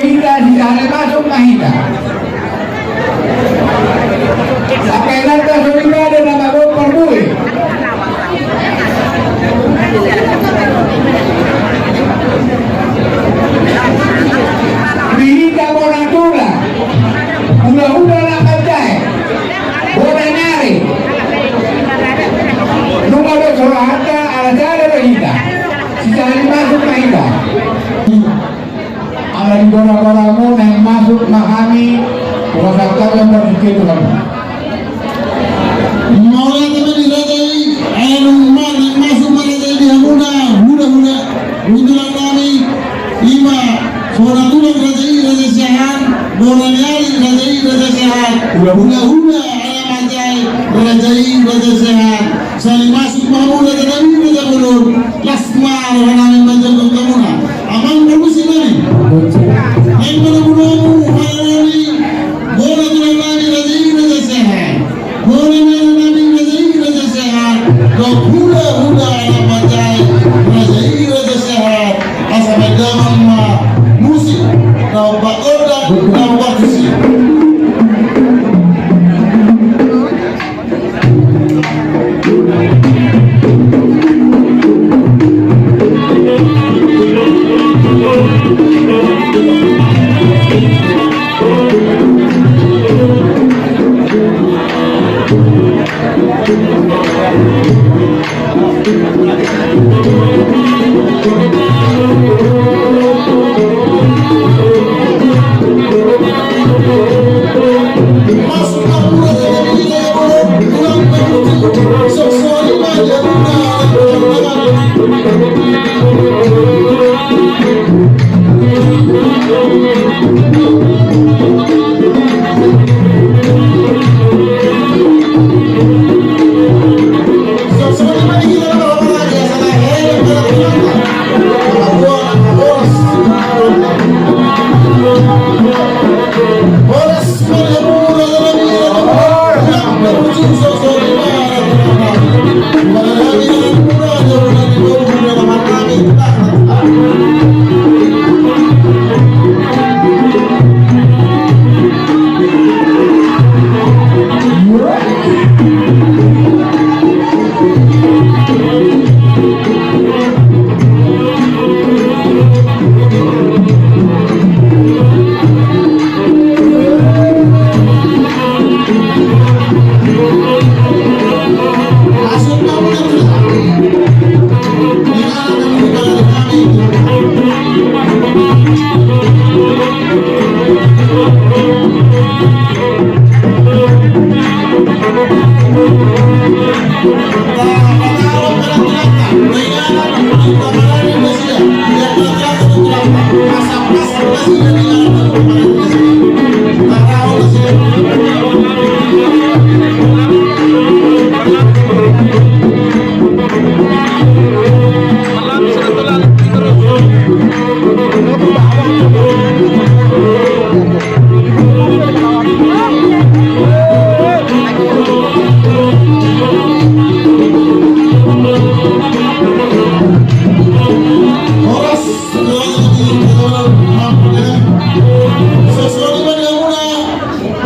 Hita, sisada masuk ma hita. Sampai nanti sore ada nama bom parbue. Di hita bona tulang. Hulahula na manjae. Bona ni ari. Nunga do soro hata ala jala do hita. Sisada masuk ma hita. Ala di gora-goramu naeng masuk ma hami, urusan kami yang berpikir Tuhan. Mauliate ma di raja i, anu ma, naeng masuk ma raja i di hamuna, hulahula, tulang nami, ima, bona tulang raja i, raja Siahaan, bona ni ari, raja i, raja Siahaan, hulahula, ala manjae, raja i, raja Siahaan, sali masuk ma hamu, raja nami, raja bolon, las ma roha nami manjalo hamuna. Amang parmusik nami. Naeng manomunomu, haroro ni bona tulang nami raja i, raja Siahaan. Bona ni ari nami raja i, raja Siahaan. Dohot hulahula na manjae raja i, raja Siahaan. Asa baen damang ma musik na hombar gondang na hombar tusi.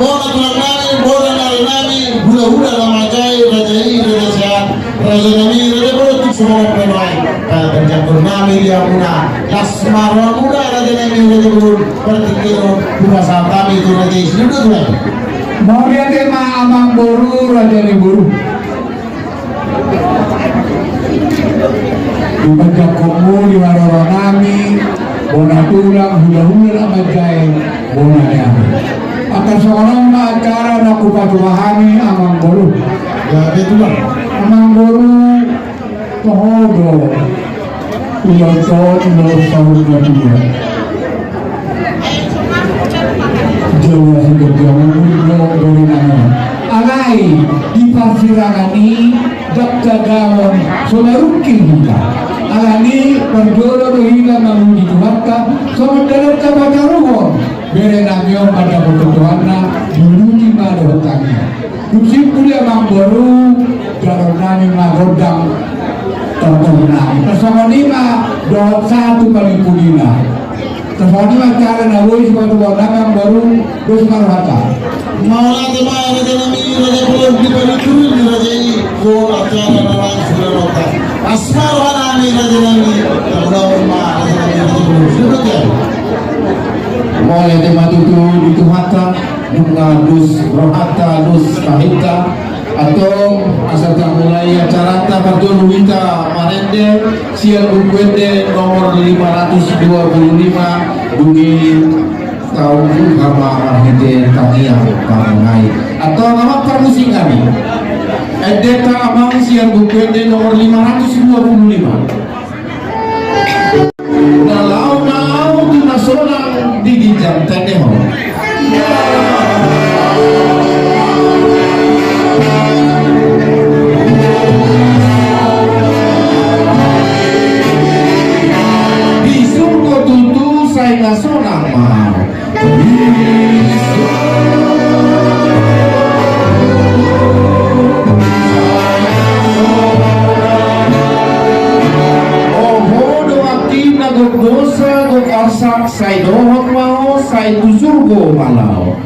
Bona tulang nami, bona nari nami, hulahula na manjae, raja i raja sehat, raja nami raja boru, tuk songon on pe nuaeng. Parjangkon nami di hamuna, las ma rohamuna raja nami raja boru, partingkian on hupasahat hami tu raja i. Saluhutna tulang. Mauliate ma amang boru, raja ni boru. Diparjangkonmu di haroro nami, bona tulang, hulahula na manjae, bona ni hami. Angka songon on ma acara na hupatupa hami amang boru. Gabe tulang. Amang boru, toho do. Ulang tahun lo sahur na tua. Jawa sudah jawa lo dari nana. Alai di parsirangan i dapta gaon so marungkil hita. Alani parjolo do hita mamuji Tuhanta, songon dalan tapataruhon. Bere nami on mandapothon Tuhanna, diuduti ma dohot tangiang. Dung simpul i amang boru, jalo nami ma gondang tortor nami. Tarsongon i ma dohot sahat tu panimpulina. Tarsongon i ma acara na boi sipatupaon nami amang boru, dos ma rohanta. Mauliate ma raja nami raja boru, dipanimpuli ni raja i, tu acara na langsung. Las ma roha nami raja nami, tardaon ma raja nami raja boru. Saluhutna. Mauliate ma tutu di Tuhanta. Nunga dos rohanta, dos tahinta. Antong asa tamulai acaranta, parjolo hita marende sian Buku Ende nomor lima ratus dua puluh lima, dung i taon buka ma marhite tangiang pangungai. Antong amang parmusik nami, endenta amang sian Buku Ende nomor lima ratus dua puluh lima. Na laho ma ahu tu na sonang di ginjang tendehon. Di surgo tutu sai na sonang ma ahu. Oho do angkina gok dosa gok arsak, sai dohot ma ho sai tu surgo ma laho.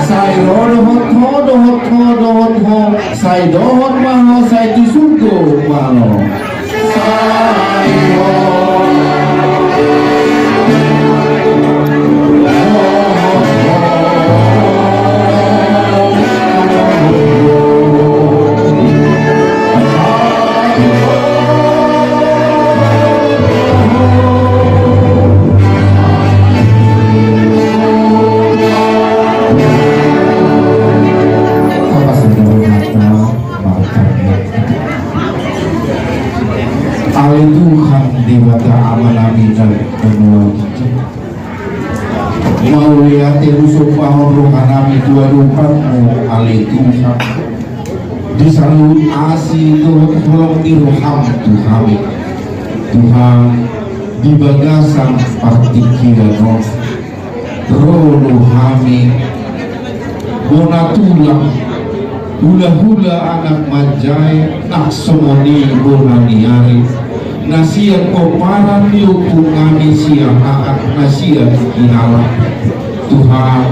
Sai ro dohot ho, dohot ho, dohot ho, sai dohot ma ho sai tu surgo ma laho. Ale Tuhan Debata Amanami na di banua ginjang, mauliate husombahon rohanami tu adopanmu ale Tuhan. Di saluhut asi dohot holong ni roham tu hami Tuhan, di bagasan partingkian on. Ro do hami, bona tulang, hulahula anak manjae, nang songon i bona ni ari, na sian pomparan ni ompung nami Siahaan, na sian Kinala. Tuhan,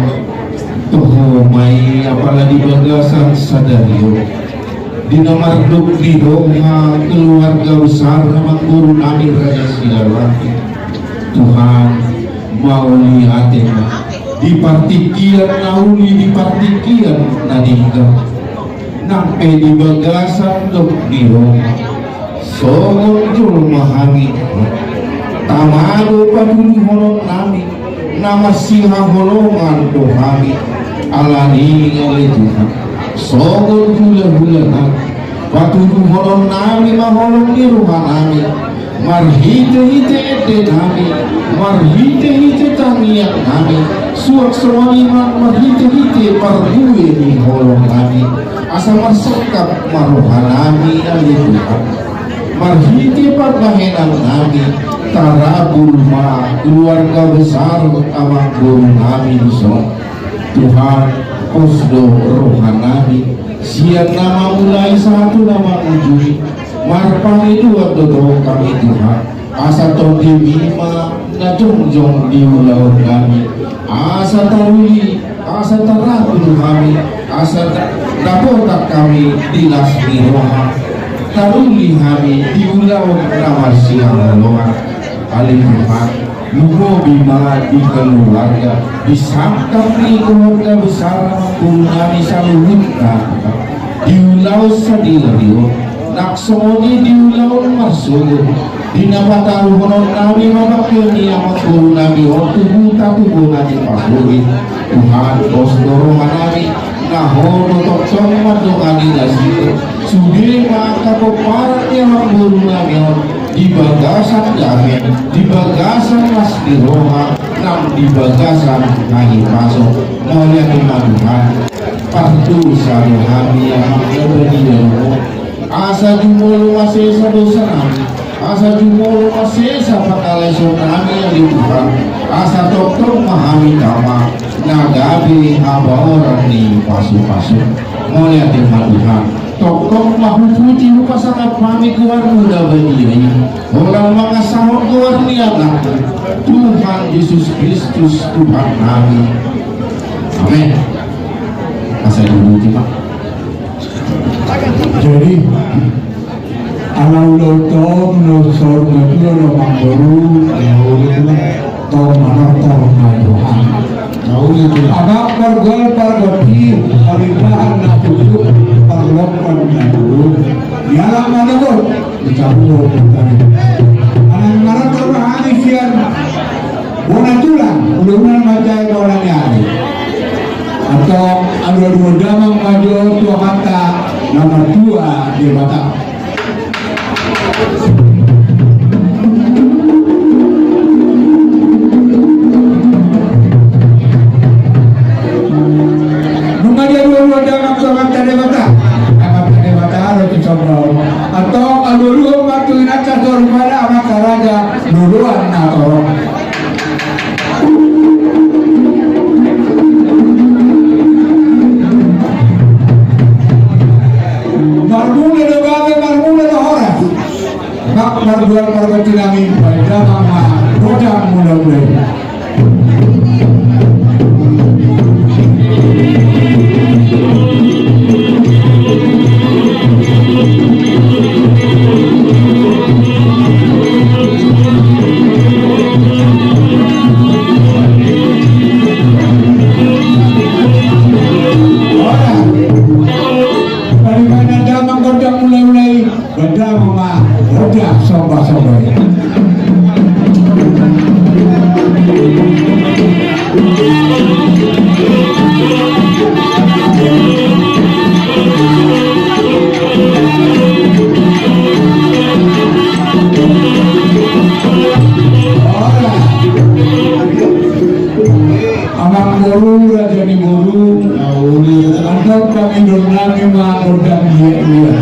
toho ma i apala di bagasan sadari on. Di na mardok di roha keluarga besar amangboru nami Raja Silalahi. Tuhan, Mauliate ma di partingkian na uli, di partingkian na denggan, nang pe di bagasan dok ni roha. Songon jolma hami, tama do patuduhononnami, na marsihaholongan do hami. Alani i ale Tuhan, songon hulahula nami, patuduhononnami ma holong ni rohanami, marhitehite endenami, marhitehite tangiangnami, suang songon i ma marhitehite parbue ni holongnami, asa marsangkap ma rohanami ale Tuhan. Marhite parbahenannami, tarabul ma keluarga besar amangborunami dison. Tuhan, pos do rohanami, sian na mamulai sahat tu na mangujungi, marpangidoan do hami Tuhan, asa tondimi ma na jongjong di ulaonnami, asa taruli, asa tarabul hami, asa da-, dapotan hami di las ni roha, taruli hami di ulaon na marsihaholongan. Ale Tuhan, lumobi ma di keluarga, di sangkap ni keluarga besar amangborunami saluhutna, di ulaon sadari on, nang songon i di ulaon marsogot, di na pataruhononnami ma bangke ni amangborunami on tu huta tu bona ni pasogit. Tuhan, pos do rohanami, na Ho do tongtong mandongani nasida, sude ma angka pomparan ni amangborunami on, di bagasan dame, di bagasan las ni roha, nang di bagasan hahipason. Mauliate ma Tuhan, pardosa do hami Amang na badia on, asa jumolo ma sesa dosanami, asa jumolo ma sesa pangalaisonnami ale Tuhan, asa tongtong ma hami tama na gabe habaoran ni pasupasu. Mauliate ma Tuhan. Tongtong ma hupuji hupasangap hami goar-Mu na badia i, holan mangasahon goar ni Anak-Mu, Tuhan Jesus Kristus Tuhannami. Amen. Asa diuji ma. Jadi, ala ulaon tong, na saur matua, na mamboru, ala ulaon tong. Tong manortor ma roham. Amang pargual pargonsi, parindahan na tutu, parlompan na tutu. Dialap manogot, dicabuhon tadi. Manang manortor roham sian bona tulang, ulaon na manjae bona ni ari. Antong alualu damang ma jo tu Amanta na martua Debata. Nunga dialualuhon damang tu Amanta Debata. Amanta Debata ro tu somba on. Antong alualuhon ma tu inanta saur matua, amanta raja, loloan na torop. Marmula do gabe, marmula do horas. Amang pargual pargonsi nami, parindahan ma godang mula-mula i. Ora. Parindahan damang godang mula-mula i. Godang ma, godang somba-somba i. Amang boru, raja ni boru, antong pangidoan nami ma godang liat-liat.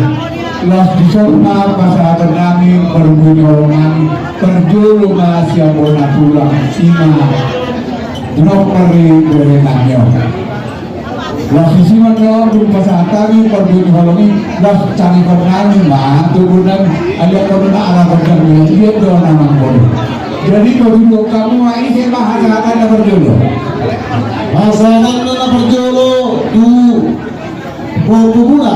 Laos dison ma pasahaton nami parbue ni holong nami, parjolo ma sian bona tulang, i ma Dokter Bere Namion. Laos disi ma tong dung pasahat hami parbue ni holong i, laos tangihon nami ma tu bona nami, alai anggo na ala godang liat-liat do na mangolu. Jadi, bagi dua kamu, ise ma hasahatan na parjolo? Hasahatan na parjolo tu Boru Bubura.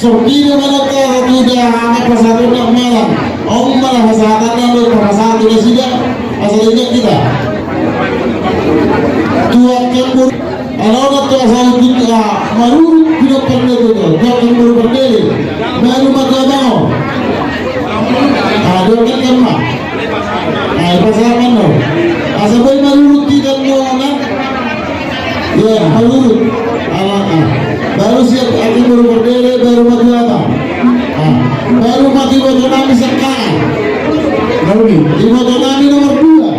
Sordina manata tu da anak pasaruna malam. Om malah hasahatan nang do pasatu nasida. Asa ingat kita. Tuak kembur. Alona tu asa utik, ah, marurut pinomparna tu, tu. Tuak kembur pardele. Baru mata mau. Ah, dua kan ma. Ah, pasaman no. Asa boi marurut kita no, na. Ya, marurut. Ala, ah. Baru siap, aku baru berdiri, baru mati apa? Ah. Baru mati botonami sekarang. Lalu ni, di botonami nomor dua.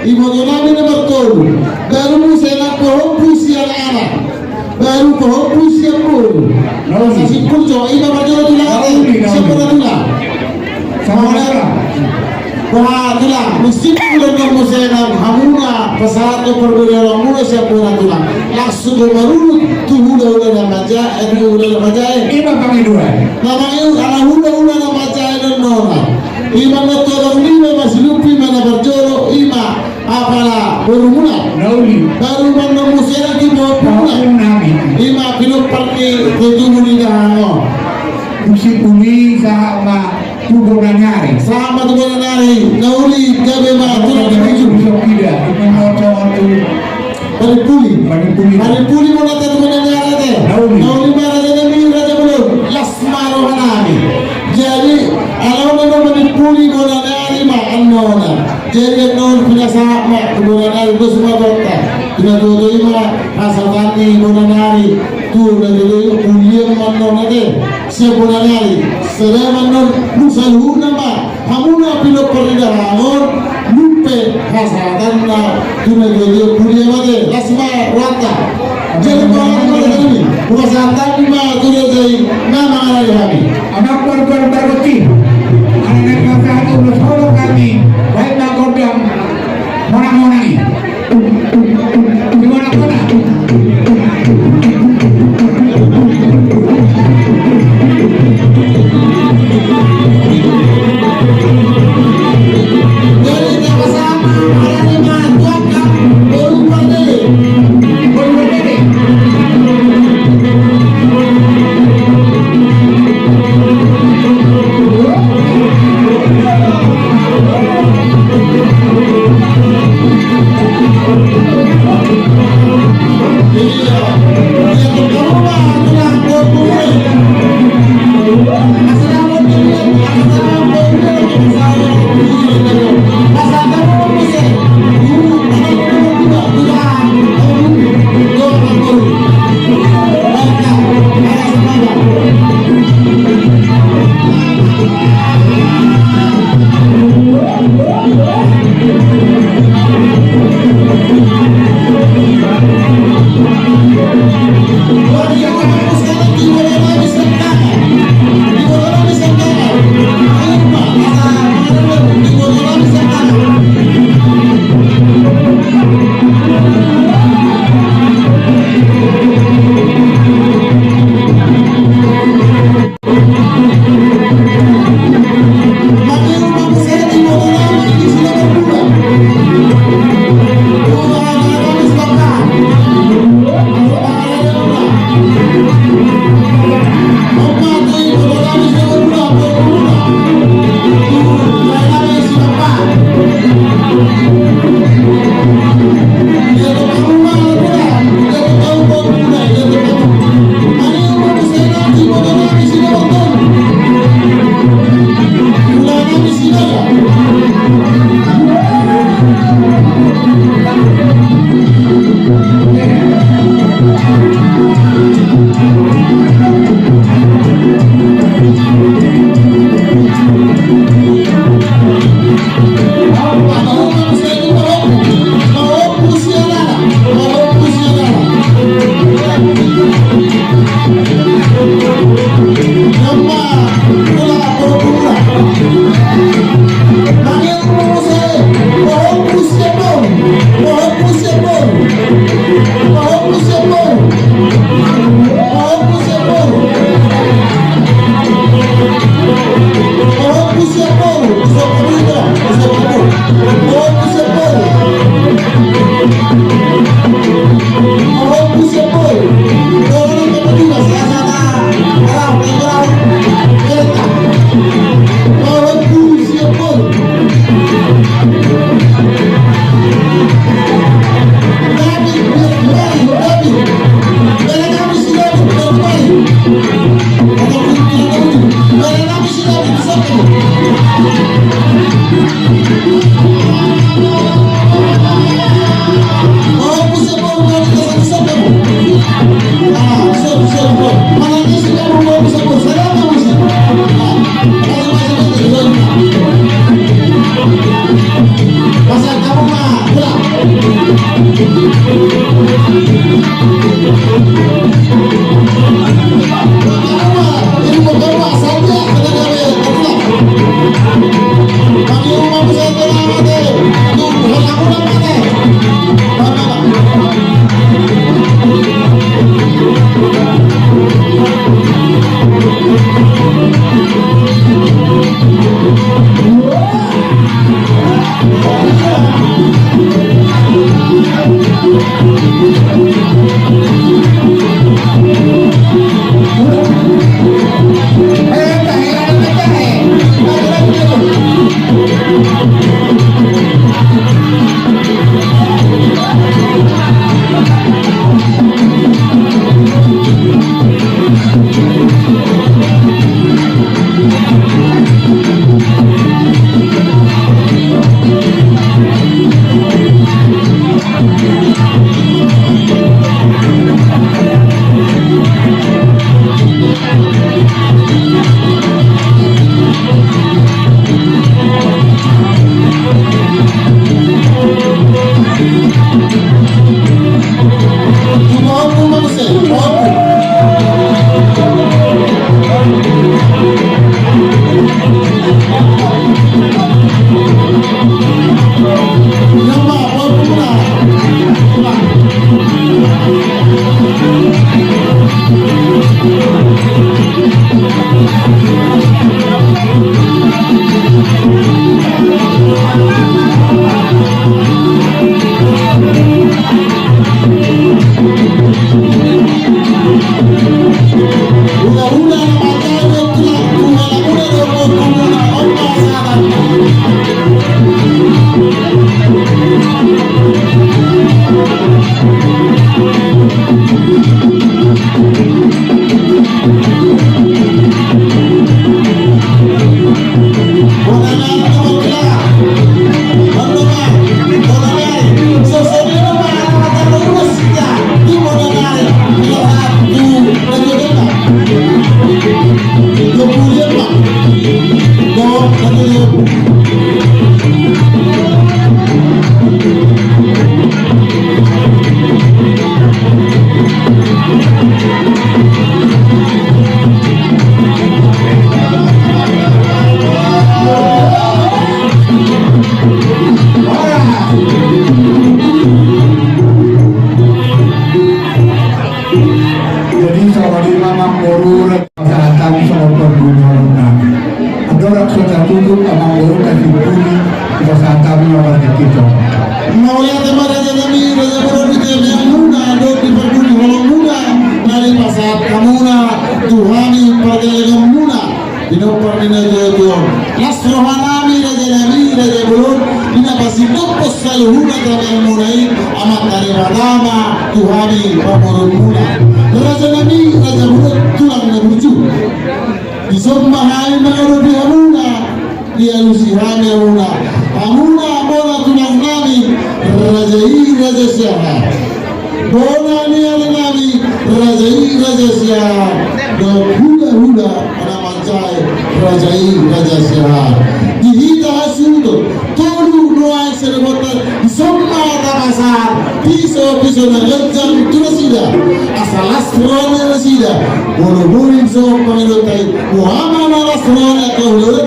Di botonami nomor tolu. Baru musela pohon pusi anak-anak. Baru pohon pusi anak-anak. Lalu ni. Sasi pun jo, ima baru tulang. Lalu ni, lalu ni. Siapa tulang? Sama. Wah, tulang, mesti tulang nang muse nang hamuna, pasahat do parbedaan hamuna sian bona tulang. Langsung do marurut, tu hula-hula na maja, eh, tu hula na maja, eh. Ima pangidoan. Nama eu, ala hula-hula na maja, eh, don nona. Ima na tolong lima, masih lupi, mana berjolo, ima, apala, borumuna. Nauli. Baru mana muse nang tu borumuna. Borumuna. Ima, pinompar ni, tu tubu ni dahango. Musim puli, sama. Tu bona ni ari. Sama tu bona ni ari. Nauli gabe ma tu bona ni ari. Bisa tidak. Itu mau coba tu. Panimpuli. Panimpuli. Panimpuli bona tu bona ni ari te. Nauli. Nauli ma raja nami raja bolon. Las ma roha nami. Jadi ala nami panimpuli bona ni ari ma annon. Jadi annon pinasahat ma tu bona ni ari dos ma totta. Pinasahat ma hasahatan ni bona ni ari. Tu na jadi ulian ma annon ate. Sian bona ni ari, sada ma annon, nunga saluhutna ma, hamuna pinompar ni dahangon, nunga pe hasahatanna, tu na jadi ulian ma ate, las ma rohanta. Jadi pahala ma ate nami, hupasahat hami ma tu na jadi, na mangalehon hami. Anak paruparu pargonti, anak paruparu pargonti, baik na gondang, mona-mona i. Jadi, songon i ma, Amang Boru, pasahaton songon parbuni holong nami. Andorang so tatutup, Amang Boru, tasimpuli, pasahaton ma marhite i. Mauliate ma, raja nami, raja boru, di hami hamuna, dohot di parbuni holongmuna na dipasahat hamuna tu hami pargellengonmuna. Pinompar ni na jolo tutu on. Las roha nami, raja nami, raja bolon, di na pasingkophon saluhutna tu hamuna i, Amanta Debata ma tu hami pamoruonmuna. Raja nami, raja bolon, tulang na burju. Dison ma hami mangadopi hamuna, dialusi hami hamuna. Hamuna bona tulang nami, raja i Raja Siahaan. Bona ni ari nami, raja i Raja Siahaan. Dohot hulahula na manjae, raja i Raja Siahaan. Di hita hasuhuton, tolu nuaeng sada botan, dison ma tapasahat piso-piso na ganjang tu nasida. Asa las roha ni nasida. Molo boi songon pangidoanta i, boha ma na las roha ni angka hulahula,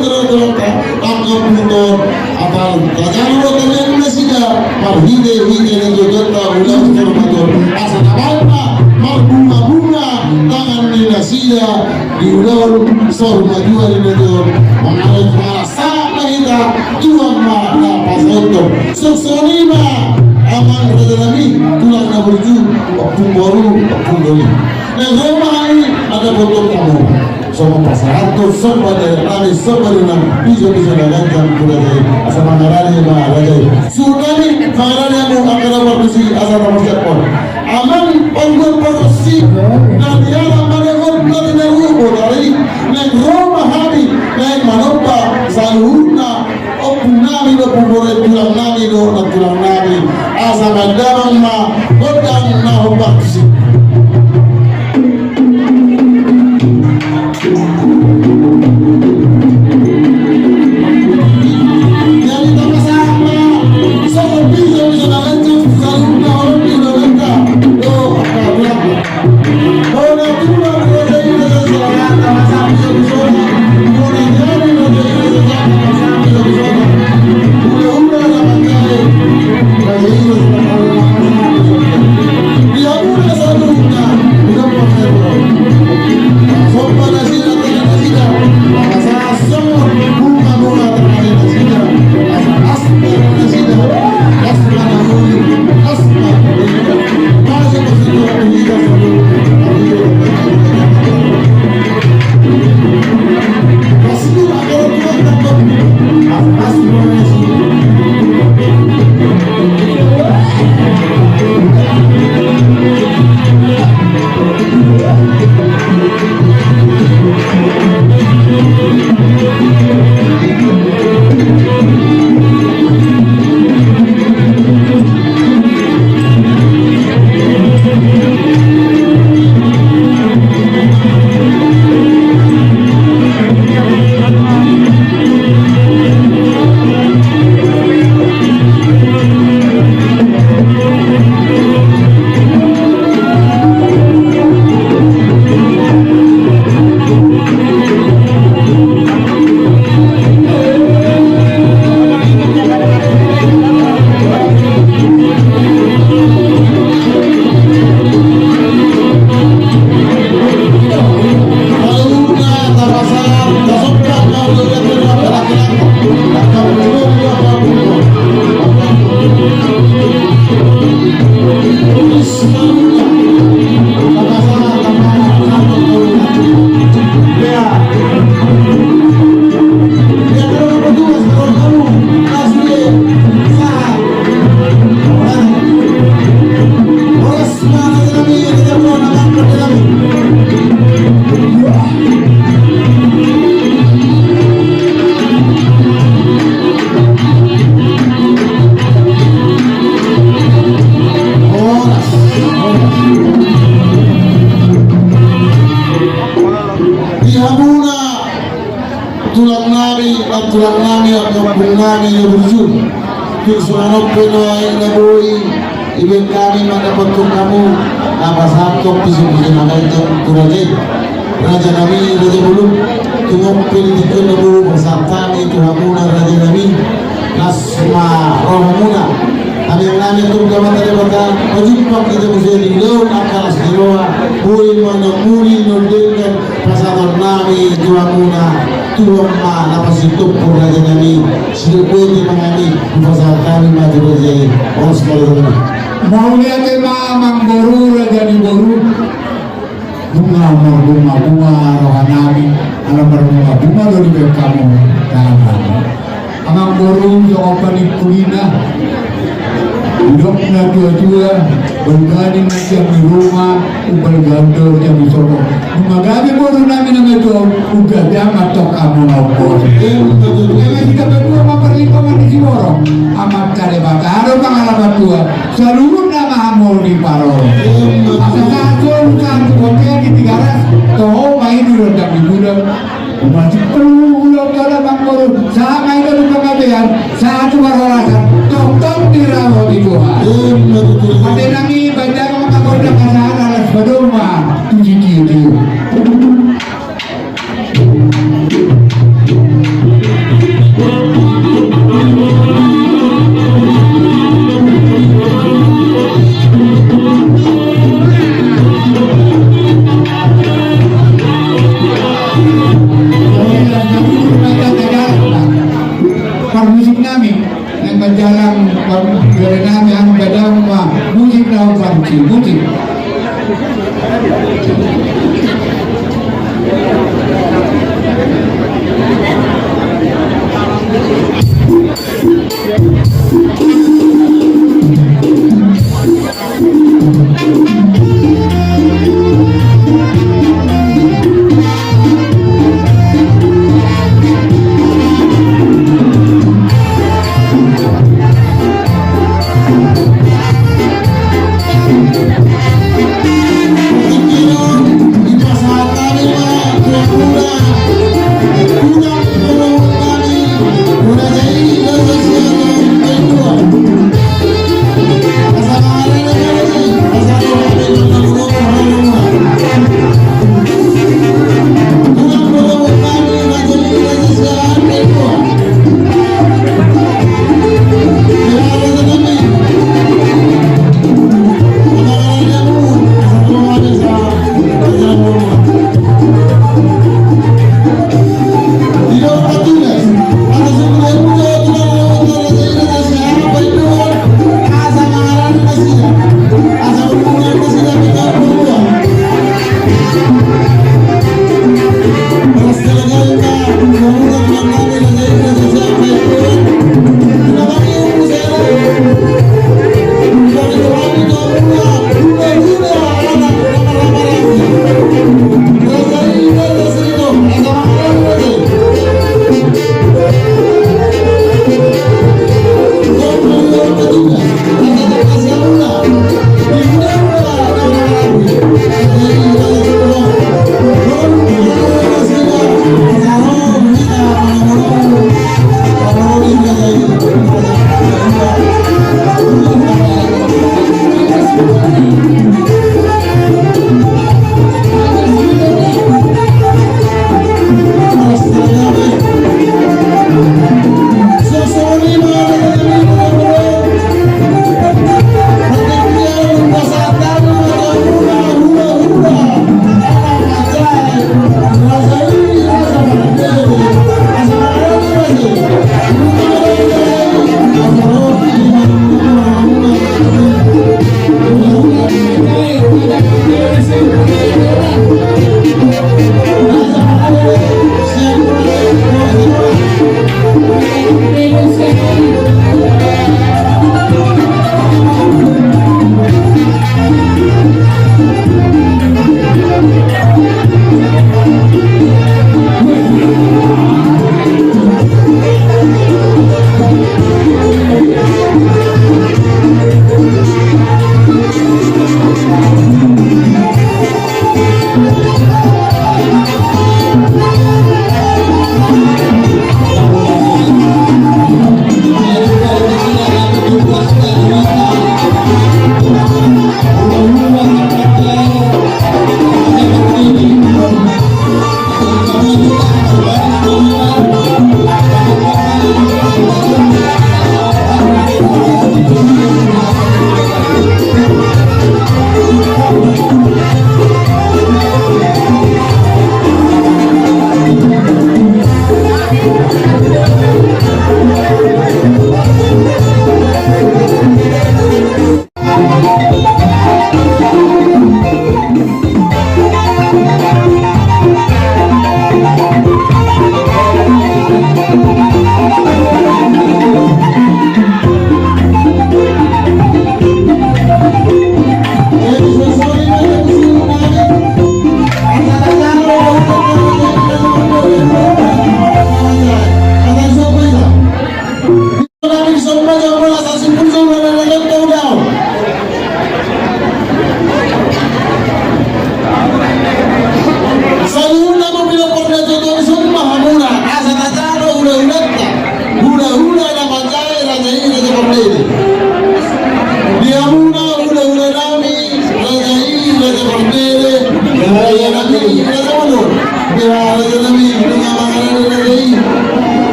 angka ompunta on, asa tajalo ma tangiang nasida marhitehite na joujouonta ulaon saur matua on. Asa tabaen ma marbungabunga tangan ni nasida di ulaon saur matua ni nasida on. Mangalehon sahat ma hita, Tuhan ma na pasahathon. Songon i ma, amang raja nami, tulang na burju, ompung boru, ompung doli. Naeng ro ma hami mandapothon hamu. Songon pasahathon somba ni adat nami, somba ni inang, piso-piso na ganjang tu raja i. Asa mangarade ma raja i. Suhut nami, mangarade hamu angka na partusi, asa na marsiaphon. Amang panggual pargonsi, na nialap mandapothon na tinaruhon botari, naeng ro ma hami, naeng manomba saluhutna, ompung nami dohot ompung boru, tulang nami dohot nantulang nami, asa mandamang ma gondang na hombar tusi. Jadi tapasahat ma songon piso-piso na ganjang saluhutna Songon on pe nuaeng na boi dibaen hami mandapothon hamu, na pasahathon pisupasu ni hami tu raja i. Raja nami, raja bolon, tung on pe di tingki on na boi pasahat hami tu hamuna raja nami, las ma rohamuna. Hami nami tu Amanta Debata, pajumpang hita muse di ulaon angka las ni roha, boi ma na muli na denggan pasahaton nami tu hamuna. Tuhan ma na pasitompul raja nami, sidok boti ma hami dipasahat hami ma tu raja i. Os ma roha nami. Mauliate ma amang boru, raja ni boru. Nunga marbunga-bunga roha nami, ala marbunga-bunga do dibaen hamu tangan nami. Amang boru, songon panungkunan. Didok na tua-tua, balga ni na siap di ruma, umbalga do siap di sopo. Nunga gabe boru nami na matua, uga jama tok hamu na umboto. Eme sita patua ma parlinggoman ni siborok, Amanta Debata do pangalaman tua, saluhutna ma hamu di paroro. Asa sahat solu sahat tu bontean di Tigaras, toho ma i di rondang di gudang. Umat i perlu ulo kada mangkoro, sahat ma i do tu panggabean, sahat tu parhorasan, tongtong di rawa di Tuhan. Ate nami, baen damang ma gondang hasahatan, las ma domma tu sitio-tio. Parmusik nami, naeng manjalang par-, gare nami, anu, baen damang ma musik na parmusik, musik.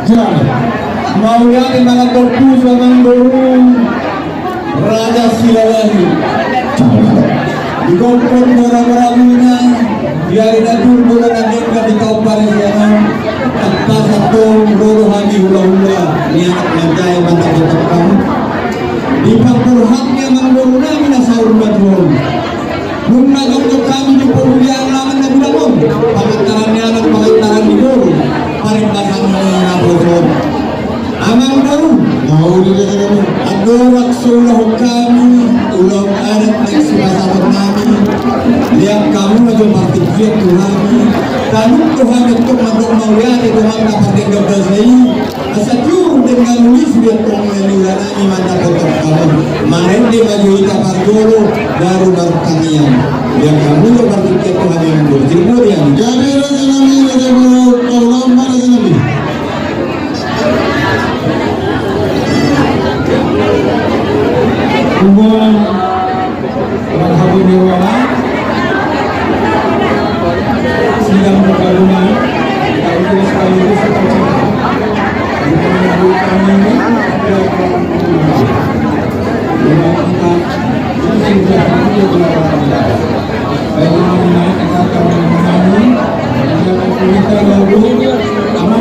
Mauliate ma lam torus tu amangboru Raja Silalahi. Di gokhon borabora, di ari na turbo na denggan, di taon parisian on, antong ro do hami hulahula ni anak manjae mandapothon hamu. Di pangkorhon ni amangboru nami na saur matua on. Nunga jongjong hami di pogu ni alaman na godang on, pangantaran ni anak, pangantaran ni boru, parbasanan na poso on. Amangboru, andorang so ulahon hami ulaon adat naeng sipasahaton nami, lean hamu ma jo partingkian tu hami. Tangkas do hami antong mandok mauliate tu amanta pardenggan basa i. Asa tiur denggan uli sude tong na niula nami mandapothon hamu. Marende ma jo hita parjolo baru martangiang. Lean hamu jo partingkian tu hami, amangboru. Jadi raja nami, raja boru, parulaon ma raja nami. Hubungan Marhabu ni ruangan. Sidang pergabungan. Kita itu sekaligus kita cinta. Kita menyebut kami ini. Baik, kita akan mengambil. Kita akan mengambil. Aman,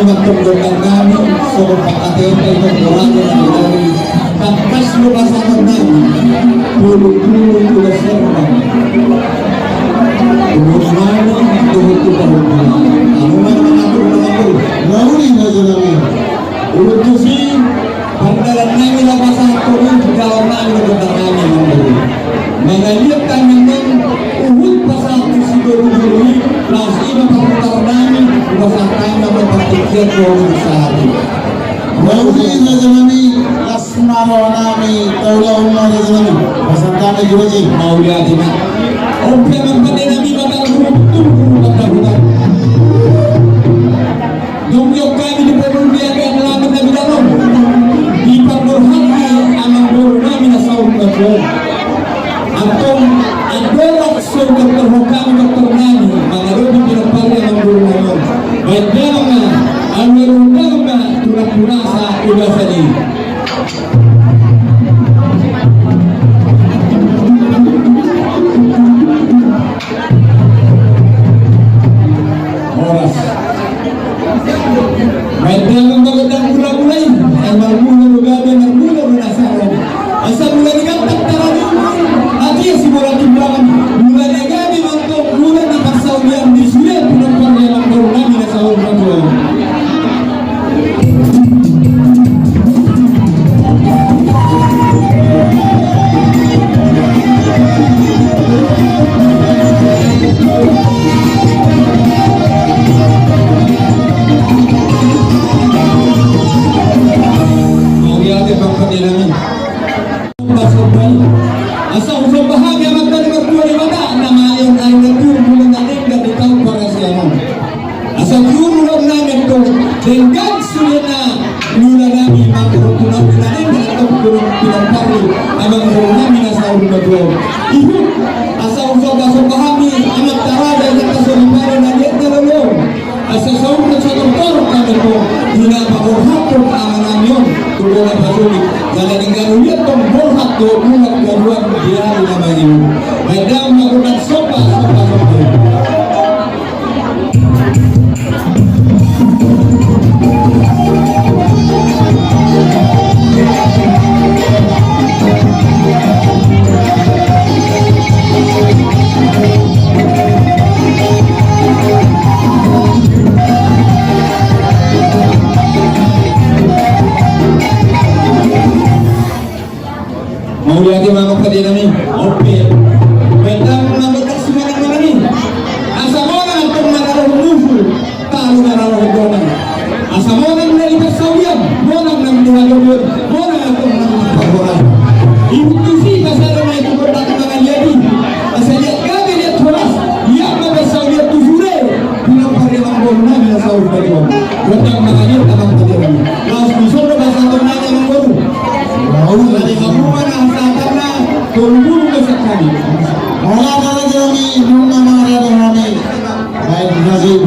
Antong gondang nami, songon pangkataion, antong goragon nami, tangkas do pasahaton nami. Pulung-pulung tu las Hermon. Umur nami, dohot tu pahompu nami. Anu nami mangatur mangatur. Lauli raja nami. Umur tusi, pardalan nami laho pasahathon i, jalo nami laho gondang nami, amang boru. Mangaliat tangan nami, huhut pasahat tu si boru-boru i, laos i ma parhutar nami, pasahat nami ma partingkian boru sahat i. Lauli raja nami, las ma roha nami, taulahon ma raja nami, pasahat nami jolo i. Mauliate ma. Oke, amang pande nami, mata guru, betul guru, mata hutar. Dung diongkami di pondok di agean langit na bidang on, diparborhat ni amang boru nami na saur matua on. Antong andorang so ditortor hami tortor nami mangadopi pinompar ni amang boru nami on, baen damang ma, alualuhon damang ma tulang punasa ugasan i. Horas. Baen damang ma gondang gula-gula i, ai marmula do gabe, marmula do na saron. Asa mula ni gantang tarajumun, atia si bola timbangan, mula na gabe mantong, mula ni parsaulian di sude pinompar ni amang boru nami na saur matua on. Mauliate, amang pande nami. Asa husomba hami Amanta na martua Debata, na mangaliat ari na tiur, bulan na denggan di taon parasian on. Asa tiur ulaon nami antong, denggan sudena ulaon nami, mangadopi na denggan antong tu pinompar ni amang boru nami na saur matua on. Ihut asa husomba-somba hami Amanta Raja i, Amanta Soripada na liat na lolo on. Asa saur matua tortor hami antong, di na paborhathon amanami on tu bona pasogit, jala denggan uli antong borhat dohot mulak gabuan di ari na mangihut. Baen damang ma gondang somba, somba, somba. Mauliate ma, amang pande nami. Oke. Baen damang ma gondang simanang-manang i. Asa monang antong na ro musu, talu na ro dongan. Asa monang na di parsaulian, monang na di halomoan, monang antong na di parhorasan. Ihut tusi, asa ro ma i tu gondang mangaliat i. Asa liat gabe, liat horas, liat ma parsaulian tu sude pinompar ni amang boru nami na saur matua on. Gondang mangaliat, amang pande nami. Laos dison do pasahaton nami, amang boru. Laos na di hamu ma na hasahatanna, tolu pulu ma sian hami. Horas raja nami, nunga marade hami. Baik, terima kasih.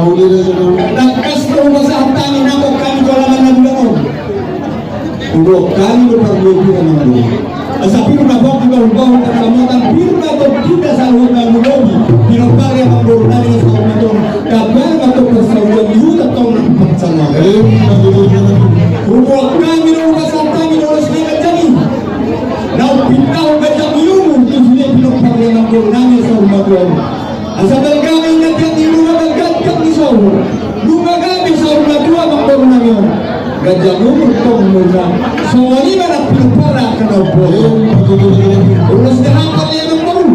Tangkas do hupasahat hami nangkok hami tu alaman na bulan on. Huboan hami do parlobina mangguru. Asa pir ma boan di bahulbahul parsamotan, pir ma tondi na saluhutna mangolu. Pinompar i amangboru nami na saur matua on. Gabe ma tong parsaulian di huta tong nang pansalongan. Huboan hami do hupasahat hami do ulos na ganjang i. Na umpinta huganjang ni umur tu sude pinompar i amangboru nami na saur matua on. Asa balga ma inna tiang ni ruma, balga tiang ni sohor. Nunga gabe saur matua amangboru nami on. Ganjang umur tong umurna. Songon i ma nang pinompar angka na umboto. Ulos ni hata ni amangboru.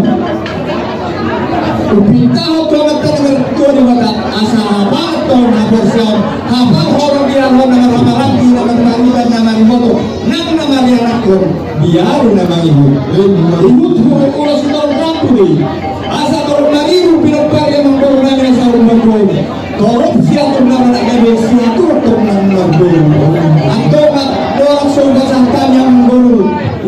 Hupinta ho tu Amanta na martua Debata. Asa hapanganon haporseaon, hapanghorong di halak na marhahamaranggi, na marpariban, na mariboto, nang na marianakhon. Biar na mangihut. Ihut hu ulos na ro rambu i. Asa torop maribur pinompar i amangboru nami na saur matua on. Torop siatur na manang gabe siatur tong nang marboru. Antong ma dorang so hupasahat hami amangboru.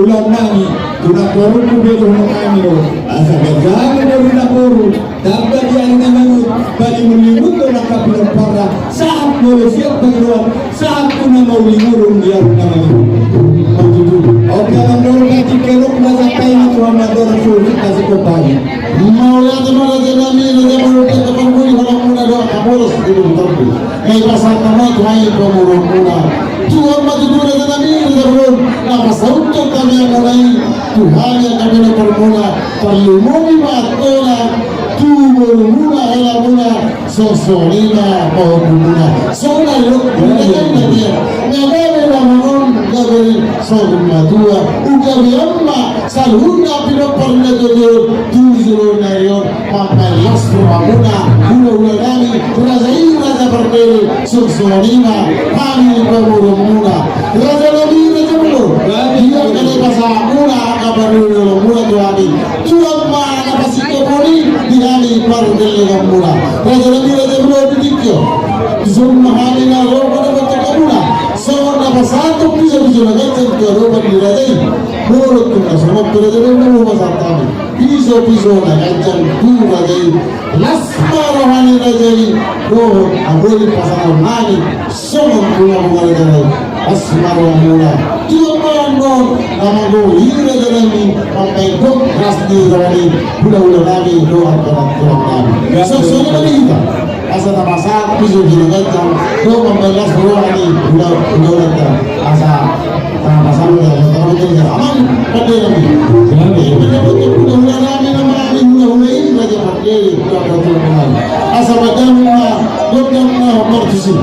Ulaon nami tu namborungku be dohonon nami do. Asa ganjang umur ni namboru. Tamba di ari na mangihut, palingunlingun do nang angka pinomparna, sahat molo sian pangidoan, sahat tu na maulingurung di ari na mangihut. Oke, amangboru, na tingki on ma sampe i ma tu hamu andorang suhut na sikompari. Mauliate ma raja nami, raja molo di angka pangguling holongmuna do angka boros di lubutanku. Nunga dipasahat hamu tu hami pamoruonmuna. Tuhan ma tutu raja nami, raja bolon, na pasauthon tangiangmuna i tu hami angka pinomparmuna. Tarlumobi ma antong tu borumuna, helamuna, songon i ma pahompunmuna. Songon i do, na gabe damang on, gabe saur matua, gabe on ma saluhutna pinompar na tolu on tu joloan ni ari on. Mambahen las rohamuna, hulahula nami, raja i raja parbere, songon i ma hami pamoruonmuna. Raja nami, raja bolon, di angka na dipasahatmuna angka parlobimuna tu hami, Tuhan ma na pasingkop i di hami pargellenganmuna. Raja nami, raja bolon, di tingki on, dison ma hami na ro mandapothon hamuna songon na pasahathon pisopiso na ganjang tu adopan ni raja i. Molo tung na songon i raja nami, na hupasahat hami pisopiso na ganjang tu raja i. Las ma roha ni raja i dohot haboli pasahaton nami songon tu na bungaraja nami. Las ma rohamuna. Tuhan ma annon na mago i raja nami, mambahen gok las ni roha ni hulahula nami dohot anak tulang nami. Songon i ma di hita. Asa na pasahat pisopiso na ganjang do mambahen las roha ni hulahulanta. Asa na pasahat, asa na pasahat amang pande nami. Pande nami, hulahula nami, na marani hulahula i raja pande. Asa pande nami ma gondang na martusi.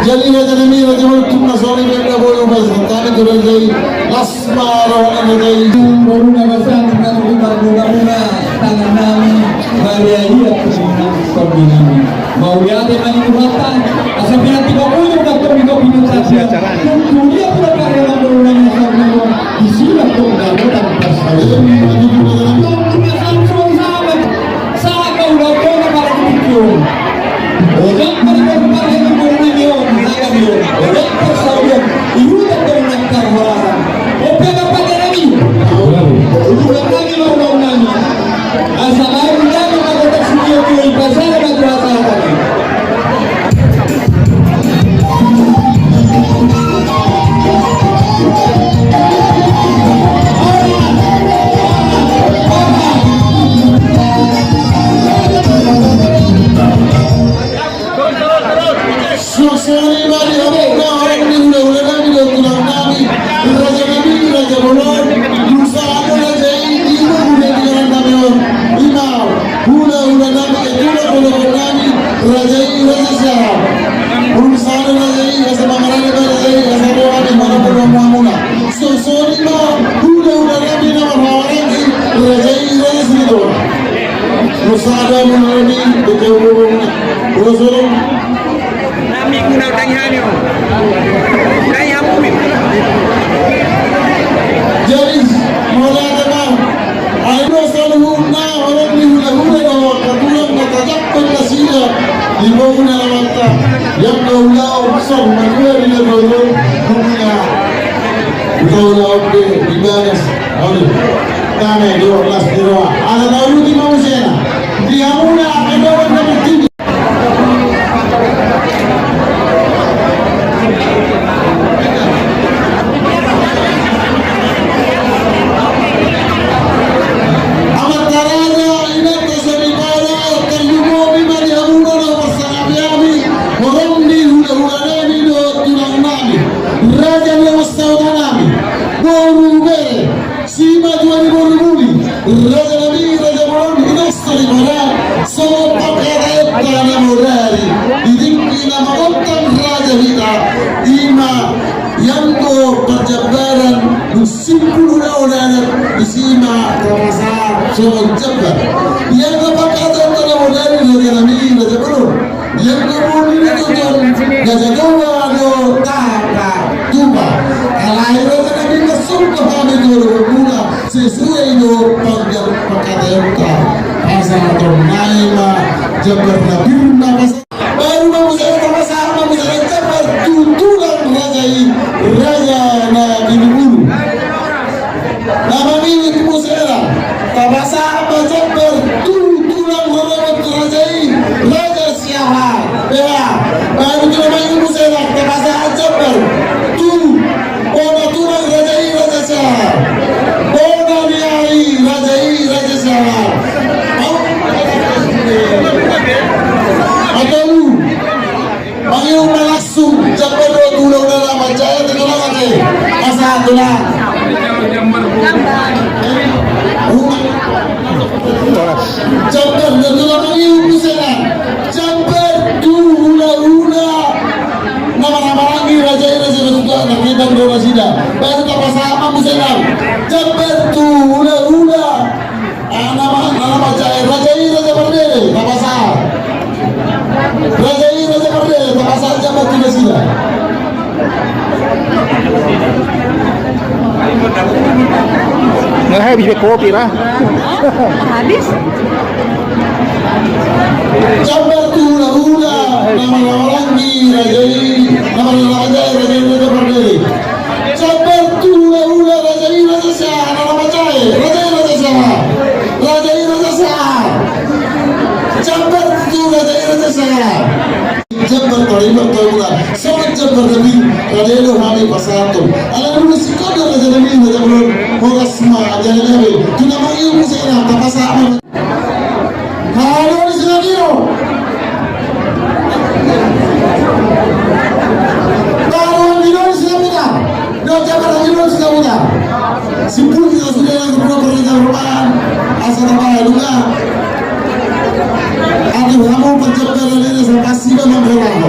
Jadi raja nami, raja nami, tung na songon i be na boi upasahat hami tu raja i. Las ma roha ni raja i. Boruna raja nami, na boi marmuna-muna tangan nami, maria ia tu nami, songon nami. Mauliate ma di Tuhanta, asa pinantikhon muna tong di kopi nunga. Tung tudia pula karya nami, boruna nami, songon nami. Di sini tong dapotan parsaulian. Tong nunga samsung sama. Sahat ma ulaon na parhatian. Olat ma di bawah parhatian, boruna nami on, na nami on. Olat parsaulian, ihuta tong na parhoratan. Ope ma pande nami. Ulaon nami ma ulaon nami. Asa baen nami ma kota sitio-tio i, pasada ma tu hata-hata nami. Suang songon i ma di hamuna horong ni hula-hula nami dohot tulang nami, raja nami, raja bolon, nunga sada raja i, ima hula di jalan nami on, ima hula-hula nami, itulah hula-hula nami, raja i, raja Siahaan. Nunga sada raja i, asa mangarade ma raja i, asa ro hami manopot hamuna. Songon i ma hula-hula nami na marhahamaranggi, raja i, raja Silitonga. Nunga sada hula nami, betul. Ulos ulos. Nami guna utangi hami o. Utangi hamu mi. Jadi, mauliate ma. Ai do saluhutna horong ni hula-hula dohot tulang na tajangkon nasida di boru ni alaman ta. Ianggo ulaon songon na dua di na boru, nunga ulaon pe di bagas. Aduh. Dame do las ni roha. Ala tauluti ma musena. Di hamuna angka dongan na portibi. Amanta raja, inanta soripada, tarlumobi ma di hamuna na huparsangapi hami, horong ni hula-hula nami dohot tulang nami, raja ni hamasahuta nami, boru bere, simatua ni boru muli, raja nami, raja bolon, inanta soripada, songon pangkataion ta na modari, di tingki na mangontang raja hita, ima ianggo parjambaran, dung simpul ulaon adat, disi ma tapasahat songon jambar. Ianggo pangkataion ta na modari, raja nami, raja bolon. Ianggo muli na tutu, Raja Toba do tapatupa. Alai raja nami, na sungkun hami tu hamuna, sesuai do pangkataion ta. Pasahaton nami ma jambar na pir na pas. Baru ma muse, tapasahat ma muse jambar tu tulang raja i, raja na binubunu. Na mangihuthon muse ra, tapasahat ma jambar tu tulang rorobot raja i, raja Siahaan. Bea, baru tu na mangihuthon muse ra, tapasahat jambar tu bona tulang raja i, raja Siahaan. Bona ni ari raja i, raja Siahaan. Au? Atau lu? Mangihuthon ma langsung jambar dohot hula-hula na manjae, tu tulang ate. Asa tulang. Jambar dohot tulang, mangihuthon muse ra. Jambar tu hula-hula na marhahamaranggi, raja i, raja na tutu, na ketang do nasida. Baru tapasahat ma muse ra. Jambar tu hula-hula. Ah, nama, nama raja, raja i, raja Pardede, tapasahat. Raja i, raja Pardede, tapasahat jambar tu nasida. Nggak habis be kopi ra. Habis. Jambar tu hula-hula na marhahamaranggi, raja i, na marhahamaranggi, raja i, raja Pardede. Jambar tu hula-hula raja i, raja Siahaan, na manjae, raja i, raja Siahaan. Raja i, raja Siahaan. Jambar tu raja i, raja Siahaan. Jambar tu hula-hula. Songon jambar nami, raja i, do hami pasahathon. Ala nunga singkop do raja nami, raja bolon. Horas ma, jala gabe. Tu na mangihuthon muse ra, tapasahat ma. Halo, di sini, Giro. Halo, Giro, di sini, Giro. Doce, Giro, di sini, Giro. Simpul kita sudah yang kedua, perintah perubahan. Asal apa ya, Luka? Aduh, kamu pencet dari ini, saya kasih memang berlaku.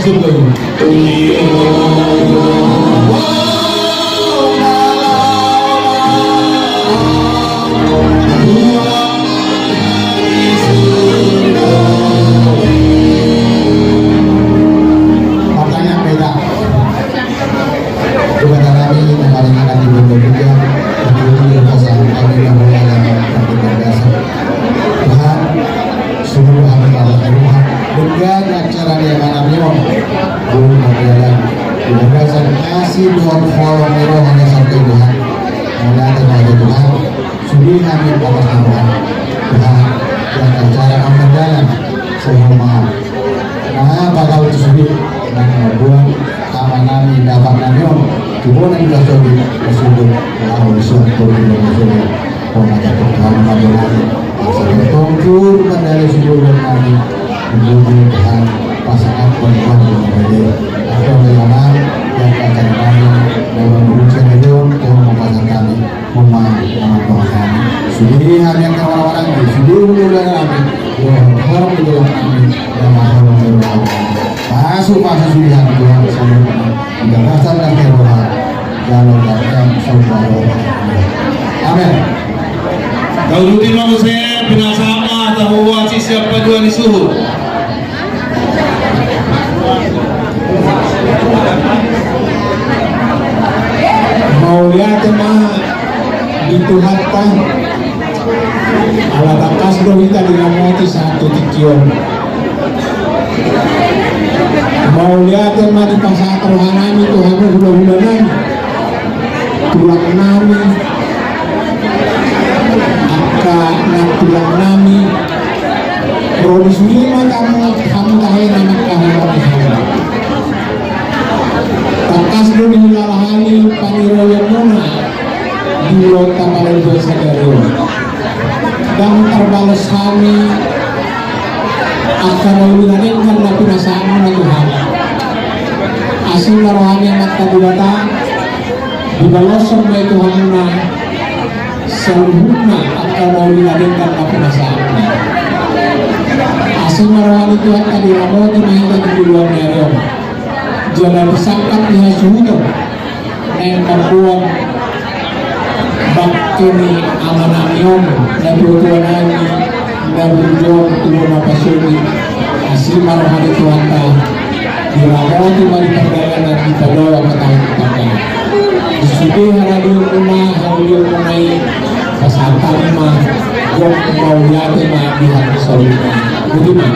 di surgo i. Martangiang ma hita. Debata nami na maringanan di banua ginjang, di banua ginjang, di banua ginjang. Tuhan, sumurung hami marlas ni roha. Denggan acara ni amanami on. Boi mardalan di bagasan asi dohot holong ni roha na sangkap Tuhan. Mauliate ma tu Tuhan. Sude hami marlas ni roha. Tuhan, di acara on mardalan. Sai Ho ma na pagaut sude, na mambuat amanami, amanami on tu bona ni laos on, na sude laho di suan tondi na sude. Ho ma jangkon Tuhan, ma jangkon Tuhan. Asa tongtong mandalani sude nami. Menjadi Tuhan, pasangan Tuhan, Tuhan, Tuhan. Aku yang yang yang kacang kami, dalam urusan itu, Tuhan mau pasang kami. Ho ma na mandongani. Sude hami angka warang-warang, sude hami dohot holong ni tulang nami, na marholong ni roha. Pasu-pasu sude hami Tuhan saluhutna. Di bagasan na hea roha. Amen. Tauluti ma muse, pinasahat ma tahuasi siap padua ni suhut. Mauliate ma di Tuhanta. Ala tangkas do hita diramoti sahat tu tingki on. Mauliate ma dipasahat rohanami tu hamu hulahula nami, tulang nami, angka nantulang nami. Ro di sude ma hamu, hamu tahe na mangkaholongi hami. Tangkas do dihilala hami pangiroionmuna di ulaonta pala di sadari on. Ndang tarbalos hami angka na uli na denggan na pinasahatmuna tu hami. Asi ma roha ni Amanta Debata, dibaloshon ma i tu hamuna saluhutna angka na uli na denggan na pinasahatmuna. Asi ma roha ni Tuhanta, diramoti ma hita di ulaon ni ari on. Jala disangkap ni hasuhuton naeng mamboan bangke ni amanami on, natuatuanami na burju on tu bona pasogit. Asi ma roha ni Tuhanta, diramoti ma di pardalanan, dipadao ma tahi di pardalanan. Di sude haradiomuna, haradiomuna i, pasahat hami ma, gok mauliate ma di hamu saluhutna. Boti ma.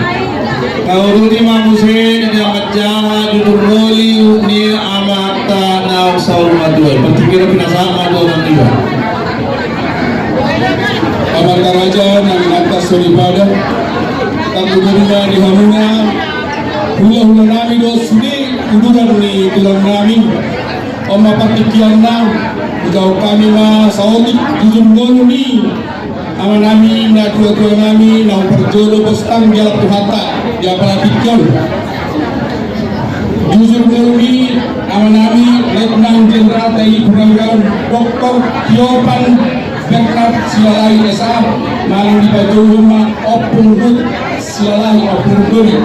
Tauluti ma muse di na manjaha jujur ngolu ni amanta naung saur matua i. Partingkian pinasahat ma tu amanta iba. Amanta raja nang inanta soripada, tarlumobi ma di hamuna hulahula nami dohot sude uduran ni tulang nami. On ma partingkianna, hujahahon hami ma saotik jujur ngolu ni amanami, natuatua nami, naung parjolo bostang dialap Tuhanta di apala tingki on. Jujur ngolu ni amanami, Letnan Jenderal T N I Purnawirawan Doktor Tiopan Bernard Silalahi S A, manang dipajouhon ma Ompung Hut Silalahi, Ompung Doli.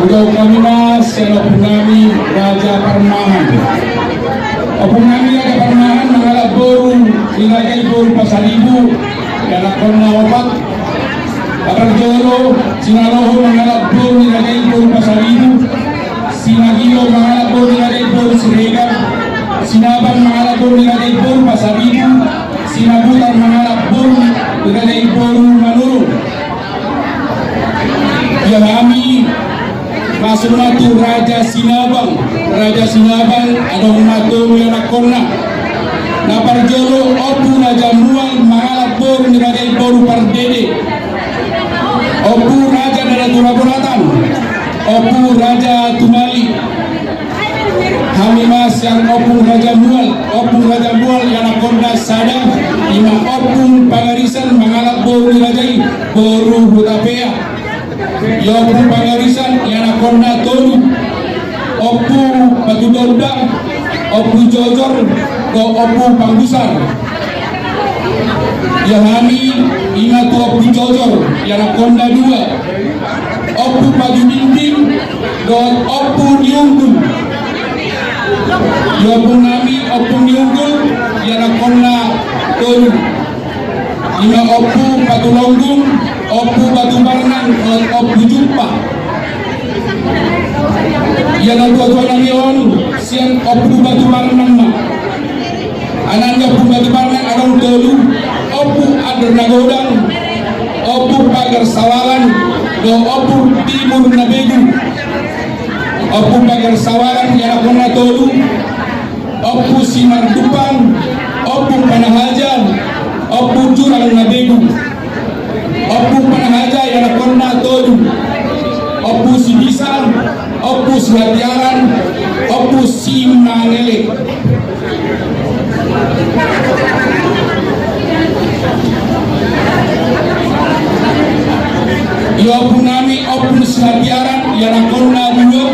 Hujahahon hami ma sian ompung nami Raja Parmahan. Ompung nami Raja Parmahan mangalap boru ni raja i boru Pasaribu, ianakhonna opat. Parjolo, Sinaloho mangalap boru ni raja i boru Pasaribu. Sinagilo mangalap boru ni raja i boru Siregar. Sinabang mangalap boru ni raja i boru Pasaribu. Sinabutar mangalap boru ni raja i boru Manurung. Ia hami masuk ma tu Raja Sinabang. Raja Sinabang adong ma tolu ianakhonna. Na parjolo Ompu Raja Mual mangalap boru ni raja i boru Pardede. Ompu Raja Dadatura Bonatan, Ompu Raja Tumali. Hami ma sian Ompung Raja Mual. Ompung Raja Mual ianakhonna sada, ima Ompung Pangarisan mangalap boru ni raja i boru Hutapea. Ia Ompung Pangarisan ianakhonna tolu, Ompu Batutonda, Ompu Jojor, dohot Ompu Panggusar. Ia hami ima tu Ompu Jojor ianakhonna dua, Ompu Pajudinding dohot Ompu Niunggul. Ia ompung nami Ompu Niunggul ianakhonna tolu, ima Ompu Patulonggung, Ompu Batubarnang dohot Ompu Jumpa. Ia natuatua nami on sian Ompu Batubarnang ma. Anakna Ompu Batubarnang adong tolu, Ompu Ander Nagodang, Ompu Pagar Sawalan, dohot Ompu Timur Nabegu. Ompu Pagar Sawalan ianakhonna tolu, Ompu Simardupan, Ompu Panahaja, Ompu Jurang Nabegu. Ompu Panahaja ianakhonna tolu, Ompu Sibisa, Ompu Sihatiaran, Ompu Simanele. Ia ompung nami Ompu Sihatiaran ianakhonna dua,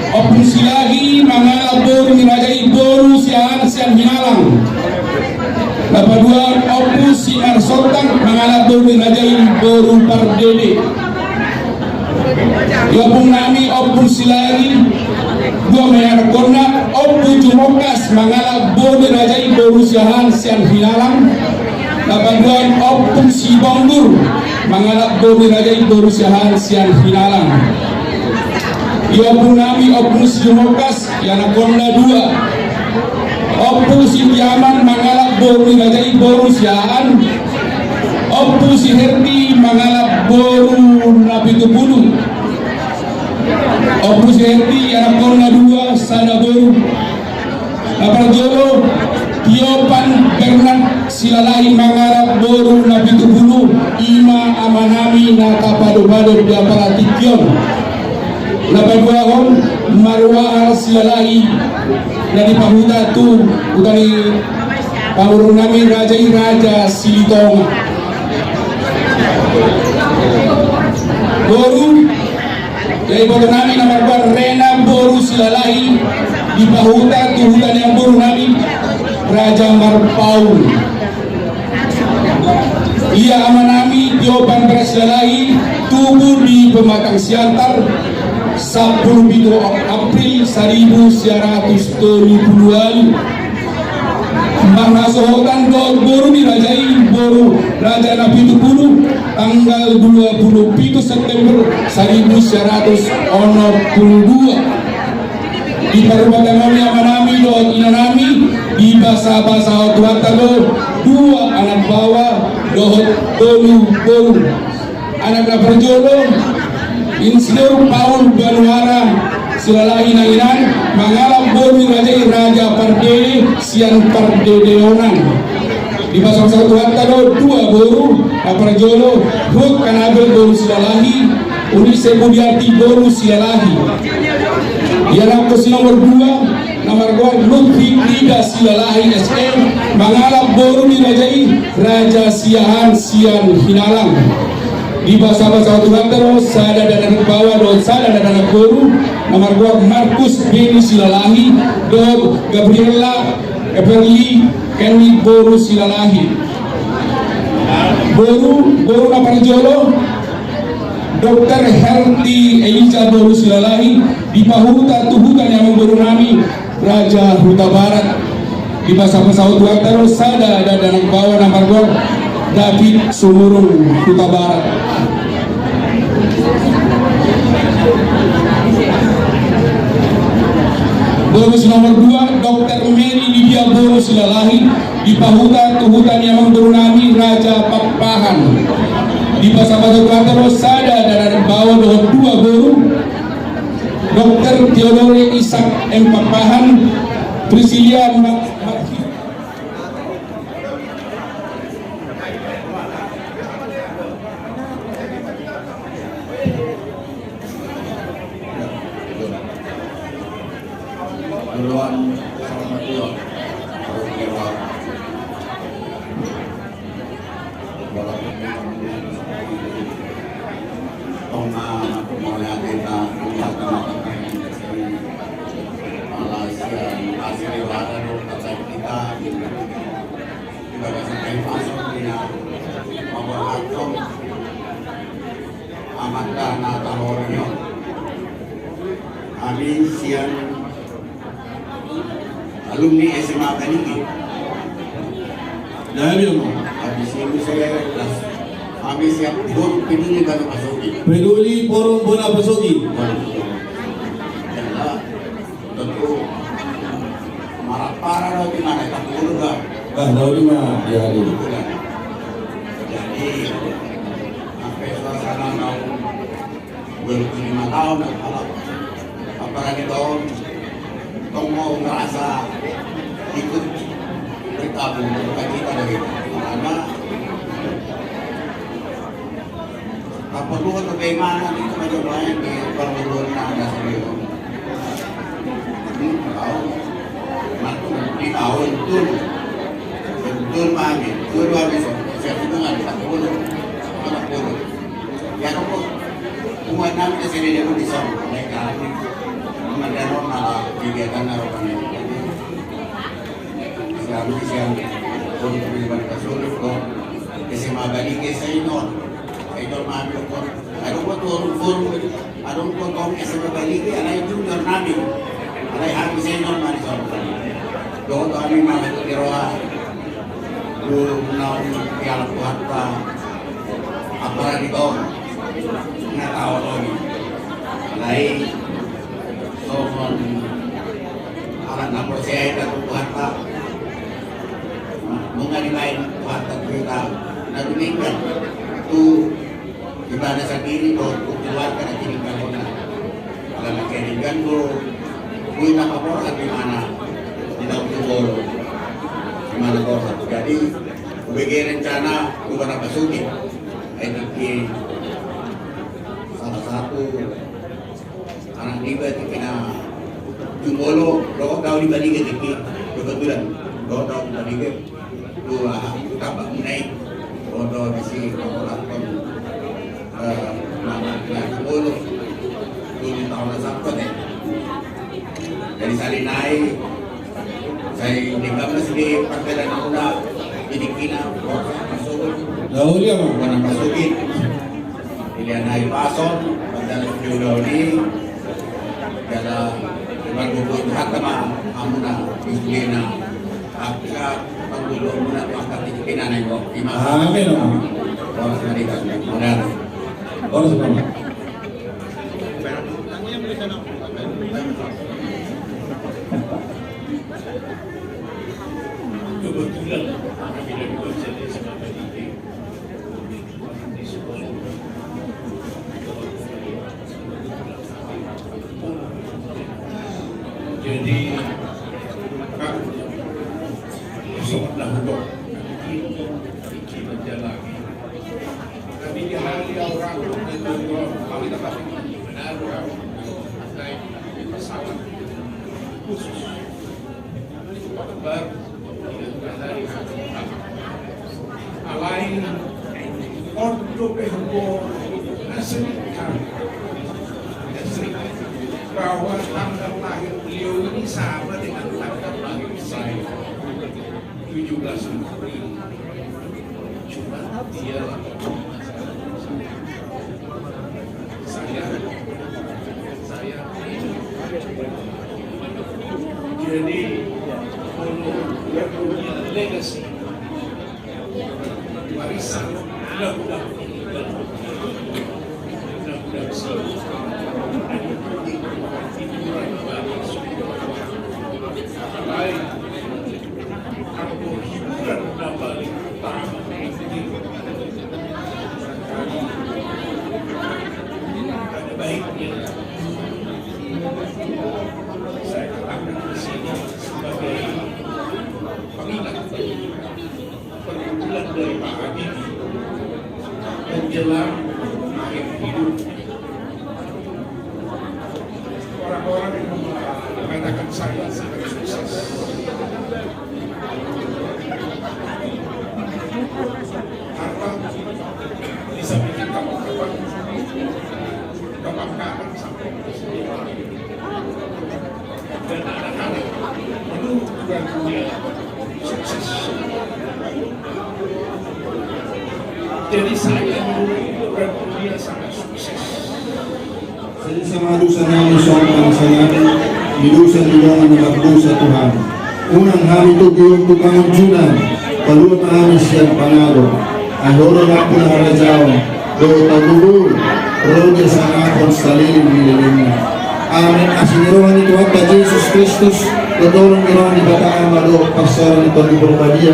Ompu Silahi mangalap boru ni raja i boru Siahaan sian Hinalang. Na paduahon Ompu Simarsontang mangalap boru ni raja i boru Pardede. Ia ompung nami Ompu Silahi Dua ma i anakkonna, Ompu Jumongkas mangalap boru ni raja i boru Siahaan sian Hinalang. Na paduahon Ompu Sibonggur mangalap boru ni raja i boru Siahaan sian Hinalang. Di ompunami Ompu Sijumongkas i anakkonna dua. Ompu Sitiaman mangalap boru ni raja i boru Siahaan. Ompu Siherti mangalap boru Napitupulu. Ompu Siherti i anakkonna dua, sada boru. Na parjolo, Tiopan Bernard Silalahi mangalap boru Napitupulu, i ma amanami na tapadopado di apala tingki on. Na paduahon, Marwahar Silalahi na dipahuta tu huta ni pamoruonnami raja i, Raja Silitonga. Boru, jadi boru nami na margoar Rena boru Silalahi, dipahuta tu huta ni amangboru nami Raja Marpaung. Ia amanami Tiopan Bernard Silalahi, tubu di Pematang Siantar, sampulu pitu April saribu sia ratus tolu pulu ualu. Marhasohotan dohot boru ni raja i, boru Raja Napitupulu, tanggal dua pulu pitu September saribu sia ratus onom pulu dua. Diparrumatanggaon i amanami dohot inanami, dibasabasahon Tuhanta do dua anak baoa dohot tolu boru. Anak na parjolo, Insinyur Paul Banuara Silalahi Nanginan, mangalap boru ni raja i, Raja Pardede sian Pardedeonan. Dibasabasahon Tuhanta do dua boru, na parjolo, Ruth Kanabel boru Silalahi, Unise Budiarti boru Silalahi. Di anakkon si nomor dua, na margoar Lutfi Ida Silalahi S M, mangalap boru ni raja i, Raja Siahaan sian Hinalang. Dibasabasahon Tuhanta do sada dakdanak baoa dohot sada dakdanak boru, na margoar Markus Beni Silalahi dohot Gabriela Everly Kenny boru Silalahi. Boru, boru na parjolo, Dokter Herti Elisa boru Silalahi, dipahuta tu huta ni amangboru nami, Raja Hutabarat. Dibasabasahon Tuhanta do sada dakdanak baoa na margoar David Sumurung Hutabarat. Boru si nomor dua, Dokter Mary Lydia boru Silalahi, dipahuta tu huta ni amangboru nami, Raja Pakpahan. Dibasabasahon Tuhanta do sada dakdanak baoa dohot dua boru, Dokter Theodore Ishak M Pakpahan, Priscilia Ma-, Ma-, Amanta na taholonyo. Amin sian alumni S M A Baligi. Jadi, Om. Habis itu saya kelas. Habis siap, Forum Peduli Bona Pasogi. Peduli Forum Bona Pasogi. Bona Pasogi. Ya, tentu. Marapara do di mana, tak urga. Ah, tahu di mana? Ya, di. Jadi, sampai suasana tahun dua ribu lima tahun, kalau apalagi tahun, tong mau ngerasa ikut bergabung, berduka cita dari itu. Karena, apa gua tuh kayak mana nih, sama coba yang di perguruan nada sendiri. Hmm, tahu. Nah, di tahun itu, betul, Pak Amin. Dua, dua besok, saya hubungan, tak boleh. Tak boleh. Ya, kamu, buat nanti saya dia pun bisa, mereka. Kemudian, malah kegiatan harapannya. Siang, siang. Untuk pribadi Pak Surif, kok. S M A Baligi senior. Senior mah, kok. Aduh, kok turun, turun. Aduh, kok, kok S M A Baligi, anak junior nami. Alai hami songon na songon i. Dohot hami mangatur di roha. Tu naung dialap Tuhanta. Apala di bawah. Nga tahu lagi. Alai. Songon. Anak na porsea hita tu Tuhanta. Nunga dibaen Tuhanta tu hita. Na dumenggan. Tu Ibana sandiri dohot tu keluarga na tininggalhonna. Ala na tininggal do, boi na paborhat di mana, di dalam tu bolo. Di mana borhat. Jadi, hubege rencana, hubege na pasogit. Ai tingki salah satu anak niba tingki na jumolo, dohot daon niba niga tingki. Kebetulan, dohot daon niba niga. Dua, tambah muna i. Odo bisi pangolakhon, eh, nama na sepuluh. Dua tahun na sampet, eh. Jadi sali nai, sai di kamas di partai dan muda, jadi kina, masuk. Daun dia, Bang. Bukan masuk, eh. Pilihan na i pason, pada video daun i, jala, cuma buku itu hak sama, amuna, istrinya, hak, hak, panggulo, amuna, hak, hak, itu kena, na, ibu, ima. Amin, amin. Boros, mari, kasih, mudah. Boros, Bang. Kebetulan, kami dari Komisi Desa Bapak Didi. Jadi, Kak, sobat dahulu, iki menjalani. Tapi di hari orang itu, kami dapat benar, pesawat khusus. Alai on dope hubo na sering, bahwa tanggal lahir beliau ini sama dengan tanggal lahir saya, tujuh belas April. Cuma dia Saya, saya, jadi, kalau dia punya legacy, warisan, undang-undang, undang-undang, lain, kalau hiburan na paling utama, Ada baiknya saya katakan di sini sebagai pengingat perkumpulan dari Pak Habibie menjelang akhir hidupnya. Orang-orang yang mengatakan saya sangat sukses. Harta bisa bikin tambah kebanggaan, kebanggaan sampai ke sini. Dan anak-anak itu bukan dunia sukses. Jadi saya menurut bukan dunia sangat sukses. Sai sama dosa nami songon na songon i, di dosa ni dongan na mardosa tu hami. Unang hami togihon tu pangunjunan, palua ma hami sian pangago. Ai Ho do nampuna harajaon, dohot hagogoon, ro di hasangapon saleleng ni lelengna. Amen. Asi ni roha ni Tuhanta Jesus Kristus, tortoron ni roha ni Debata Ama dohot parsaoran ni Tondi Porbadia,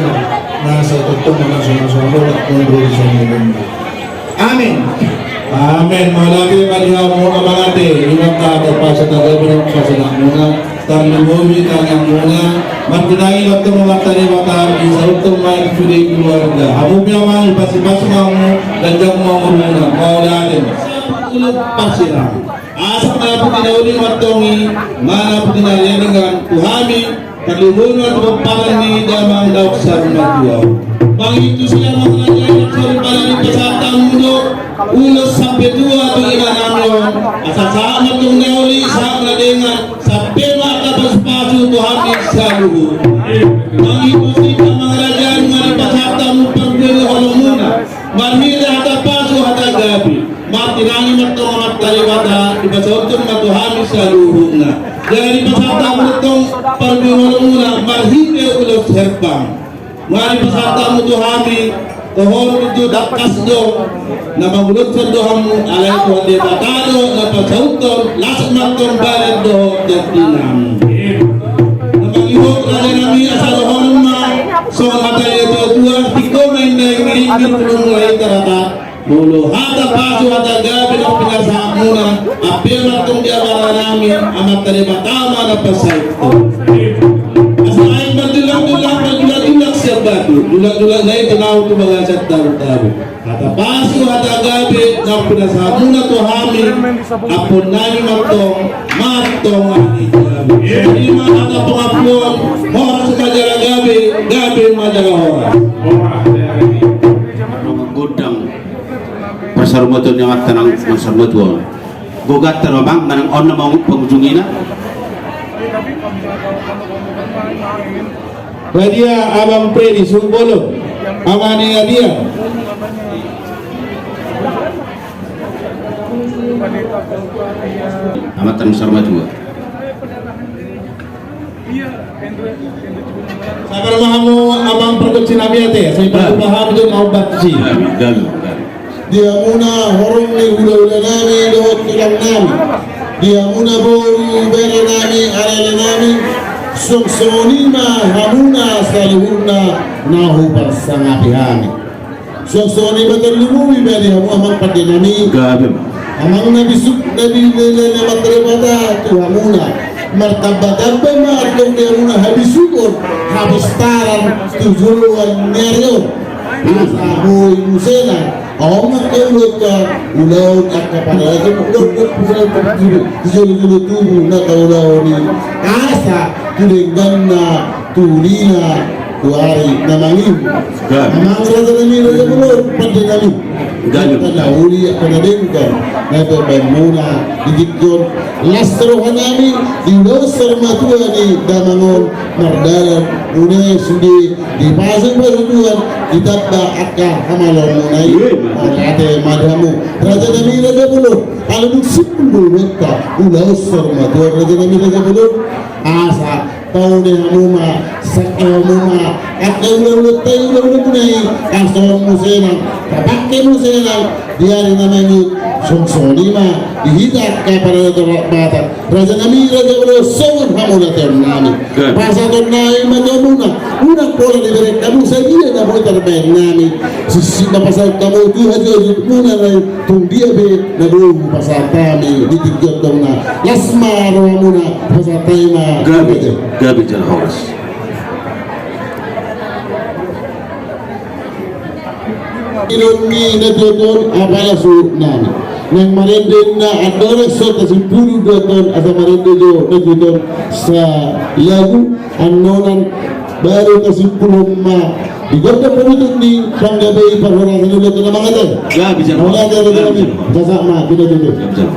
na sai tongtong mamasu-masu hamu dohot ro di saleleng ni lelengna. Amen. Amen. Mauliate ma di hamu amang ate, inanta, tarpasa tagabina, tarpasa anakmuna, tarlumobi tangiangmuna, martinangi ma tongtong Amanta Debata, di saluhut ma i sude keluarga. Hamu pe amang, pasu-pasu ma hamu, ganjang ma umurmuna, mauliate ma. Asa na pudi na uli martongi, mana pudi na lelengan, tu hami, Tarlumobi ma tu pomparan ni damang daoh saur matua. Mangido tusi amang raja i, saur matua ni pasahat hamu do ulos sampe tua tu inanami on. Asa sahat ma tong na uli, sahat na lelengan, sampe ma hata pasu-pasu tu hami saluhut. Mangido tusi amang raja i, nunga dipasahat hamu parbue ni holongmuna. Marhite hata pasu, hata gabe. Martinangi ma tong Amanta Debata, dipasauthon ma tu hami saluhutna. Jadi pasahat hamu tong parbingolanmuna marhite ulos herbang. Nunga dipasahat hamu tu hami, toho do, tangkas do, na mangulutkan do hamu, alai Tuhan Debata do na pasauthon, las ma tong badan dohot jathinami. Na mangihut raja nami asa dohonon ma, songon hata ni natuatua, tingko ma inna i, ringgit pulung mulai tarata. Molo hata pasu hata gabe na pinasahatmuna, ampe ma tong di abara nami, Amanta Debata ma na pasauthon. Asa aek marjulak-julak, marjulak-julak sian batu, julak-julak na i tu naung tu bagasan tabu-tabu. Hata pasu hata gabe na pinasahatmuna tu hami, ampuon nami ma tong, ma tong ani gabe. Ima hata pangampuon, horas ma jala gabe, gabe ma jala horas. Gondang. Parsaurmatuaon ni amanta nang, nang saurmatuaon. Goganta do amang, manang on nama pangujungina. Radia abang Freddy Sumbolon. Amani radia. Amanta nang saurmatua. Sabar ma hamu amang pargonsi nami ate, sai paham tu na umbat si. Di hamuna horong ni hula-hula nami dohot tulang nami. Di hamuna boru bere nami, alele nami. Songon i ma hamuna saluhutna na huparsangapi hami. Songon i ma tarlumobi ma di hamu amang pande nami. Gabe ma. Amang na bisuk na binilehon ni Amanta Debata tu hamuna. Martamba-tamba ma antong di hamuna habisukon, hapistaran tu joloan ni ari on. Asa boi muse nang, adong ma angka ulaonta, ulaon angka paradaton, ulaon di jolo-jolo tubu na taulahon i. Asa tu dengganna, tu ulina, tu ari na mangihut. Amang raja nami, raja bolon, pande nami. Angka na uli, angka na denggan na dibaen muna di tingki on. Las roha nami di ulaon saurmatua ni damang on, mardalan une sude, dipasu-pasu Tuhan, ditamba angka hamaloon muna i. Mauliate ma di hamu raja nami, raja bolon. Ala dung simpul do ulaonta, ulaon saurmatua raja nami, raja bolon. Asa paune hamu ma, sangkap hamu ma angka ulaonta i, ulaon muna i, asa on muse nang, tapangke muse nang di ari na mangihut. Songon i ma di hita angka paradaton Batak, raja nami, raja bolon, songon hamu na teon nami. Pasahaton nami ma tu hamuna, unang pola dibereng hamu sadia na boi tarbaen nami. Sisip ma pasahat hamu tu hajut-hajut muna nai. Tung dia pe na boi hupasahat hami di tingki on, tong na las ma rohamuna, pasahat hami ma. Gabe, gabe jala horas. Ilon ni na tuatua on apala suhut nami. Naeng marende na andorang so tasimpulu dua ton, asa marende jo na tuatua on salagu. Annon baru tasimpulhon ma di gondang panutup ni panggabean parhorasan ni ulaonta, amang ate. Mauliate, raja nami. Sahat ma, kita tutup.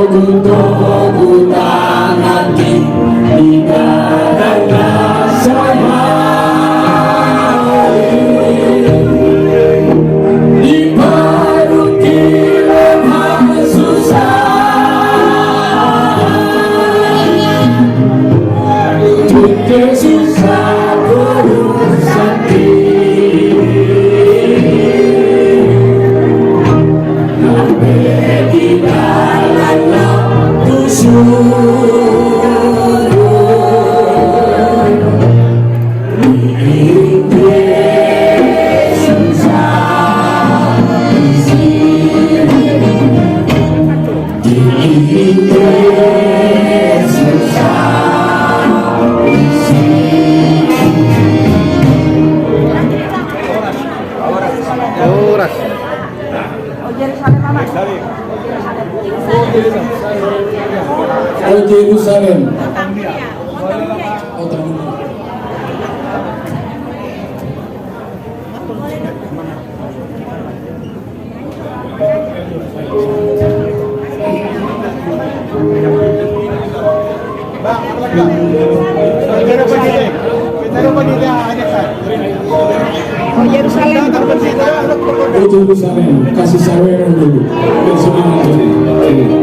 Togu-togu tangan di, di dada na sahali. Di parungkil na susah. Tungke susah urusan i. Horas. O Jerusalem. O Jerusalem. O Jerusalem, kasih saweran dulu. Biar semangat dulu.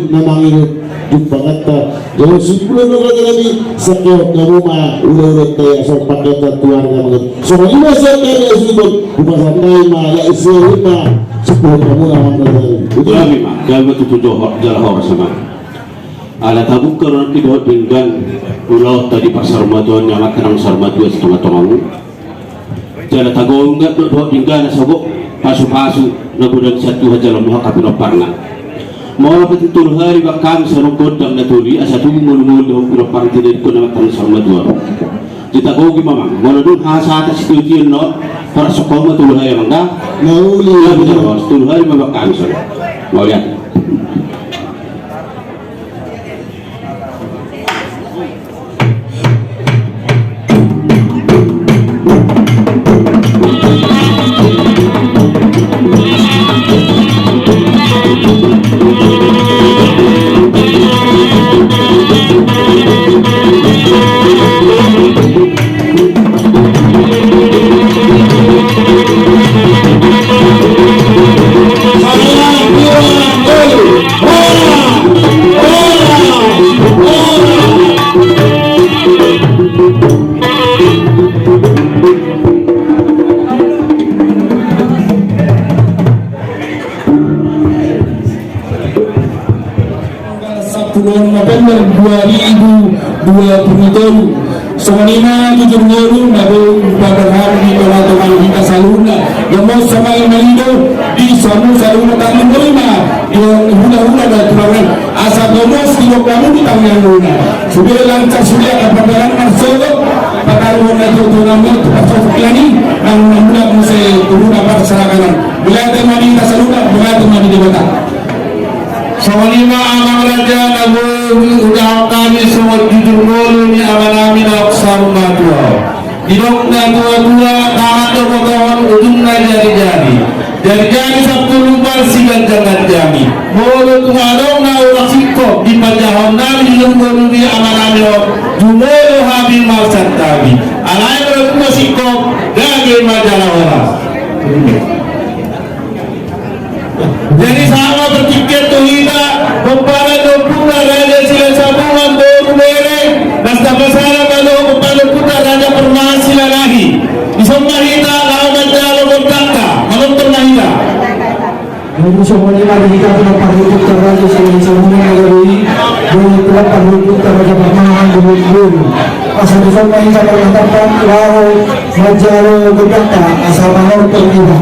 na mangido jumpanganta. Jala simpul do hata nami, sangkehon hamu ma ulaonta i asa pakeonta tu arga manget. Songon i ma sian hami na sudut, hupasahat ma, ya isi ma, simpul hamu na manget. Hami ma, hami ma tutu jala horas ma. Ala tabungka do nangkin dohot denggan ulaonta di parsarumatuaon ni amanta na saur matua sitonga-tongamu. Jala tagogo do dohot denggan asa gok pasu-pasu na godang sian Tuhan jala muha hapinomparna. Molo pe tolu hali bangkang songon gondang na tuli asa tubu ngolu-ngolu dohot pinompar tinadingkon amanta na saur matua. Ditagogi ma amang, molo dung hasahatan sitio-tio non, parsongkop ma tolu hali amang da. Mauli. Tolu hali ma bangkang songon. Mauliate. Tanggal sampulu onom November dua ribu dua puluh tolu. Songon i ma jujur ngolu na boi hupasahat hami di tonga-tonga hita saluhutna. Gomos songon i ma ido di hamu saluhutna, tangiang ma di hula-hula na tulang nami. Asa gomos di bongkamu di tangiang muna. Sude lancar sude angka pardalanan marsogot pataruhon na tutu nami tu parsosok i nang na mulak muse tu hula parsarakanan. Mauliate ma di hita saluhutna, mauliate ma di Debata. Songon i ma amang raja na boi hudahon hami songon jujur ngolu ni amanami na saur matua. Didok na tua-tua, tangan do potohon, ujungna jari-jari. Jari-jari sampulu marsiganjang-ganjang i. Molo tung adong na hurang singkop di panjahahon nami jujur ngolu ni amanami on, jumolo hami marsantabi. Alai molo tung singkop, gabe ma jala horas. Jadi sahat ma partingkian tu hita, pomparan ni ompunta Raja Silahisabungan boru Bere, na tapasada ma dohot pomparan ni ompunta Raja Parmahan Silalahi. Dison ma hita laho manjalo gondangta, manortor ma hita. Jadi songon i ma di hita tu pomparan ni ompunta Raja Silahisabungan na gabe i, boru, pomparan ni ompunta Raja Parmahan boru Bere. Asa dison ma hita parmatangkap laho manjalo gondangta asa manortor hita.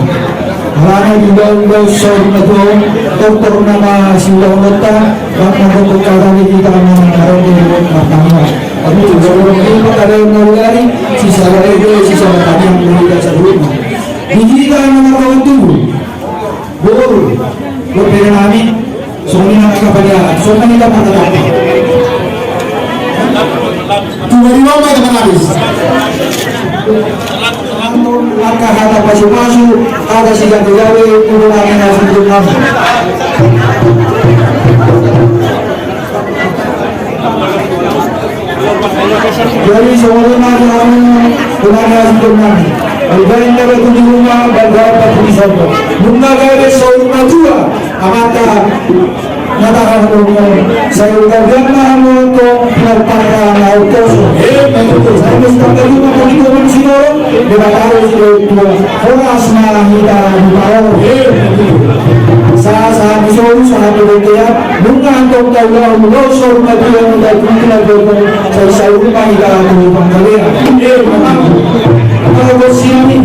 Alana di ulaon saur matua on, tortor nama siulaonta, bangkang rokok kata di hita nama karon di rokok pertama. Tapi juga orang ini pertama yang mau dari sisa dari sisa pertama yang mau kita sebut. Di hita nama kawan tubuh. Boru, boru pede nami, songon i nang angka pajahat, songon i nang angka pajahat. Tuba di lomba ke pengabis. Angka hata pasu-pasu, hata sigabe-gabe, kudu nami na sungkun nami. Jadi songon i nang angka pasu-pasu, kudu nami na sungkun nami. Baen na batu di ruma, baen na batu di sopo. Nunga gabe saur matua amanta. Mata hamu sai uga biar na hamu tong pinal parra na utoso. Sai mesti tanggal lima puluh lima Sinoro. Deba tahu sudah tua. Horas malah kita di bawah. Sa sa di soru sa di betea. Nunga antong kau lau lau saur matua nunga kuntina gogo. Sai saur ma kita tu pangkalea. Kalau bos ini.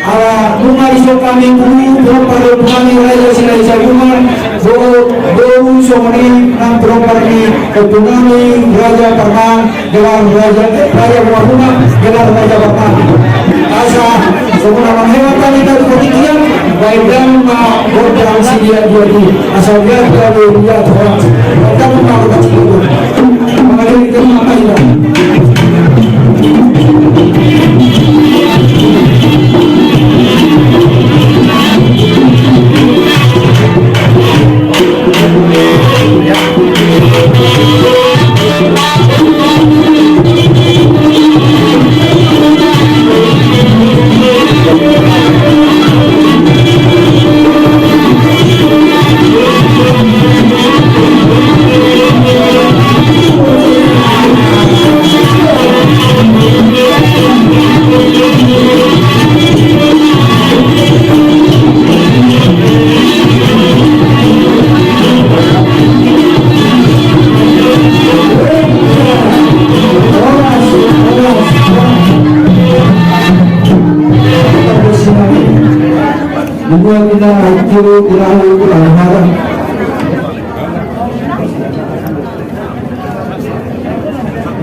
Ala nunga dison hami guru, boru pardongan ni Raja Silahisabungan, boru songon i nang boru ni ompu nami Raja Parman, gelar Raja, eh, Raja Muahuna, gelar Raja Parman. Asa songon na manghewan hami dari pendidikan, baik dan ma boru sidia dua di. Asal dia dia dia dia horas. Baik dan ma boru sidia.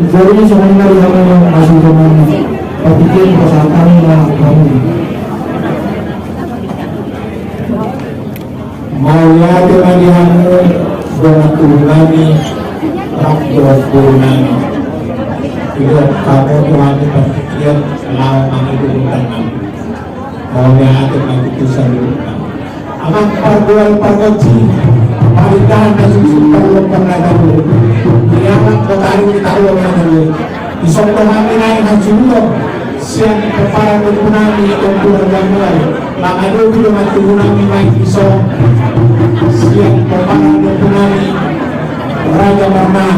Jadi songon i ma di hamu masuk ke mana? Tapi dia pasahatanna hamu. Mauliate ma di hamu dongan tubu nami, rap dongan tubu nami. Ido kamu Tuhan di perhatian lawan nami di undang nami. Mauliate ma di tusan. Amang pargual pargonsi, parindahan na suksuk parlompan na gabe. Di anak kota ini tahu apa dulu. Di soto hami naik haji ulo. Sian pomparan ni ompu nami Ompu Raja Mual. Mangadopi dongan tubu nami naik iso. Sian pomparan ni ompu nami Raja Parman.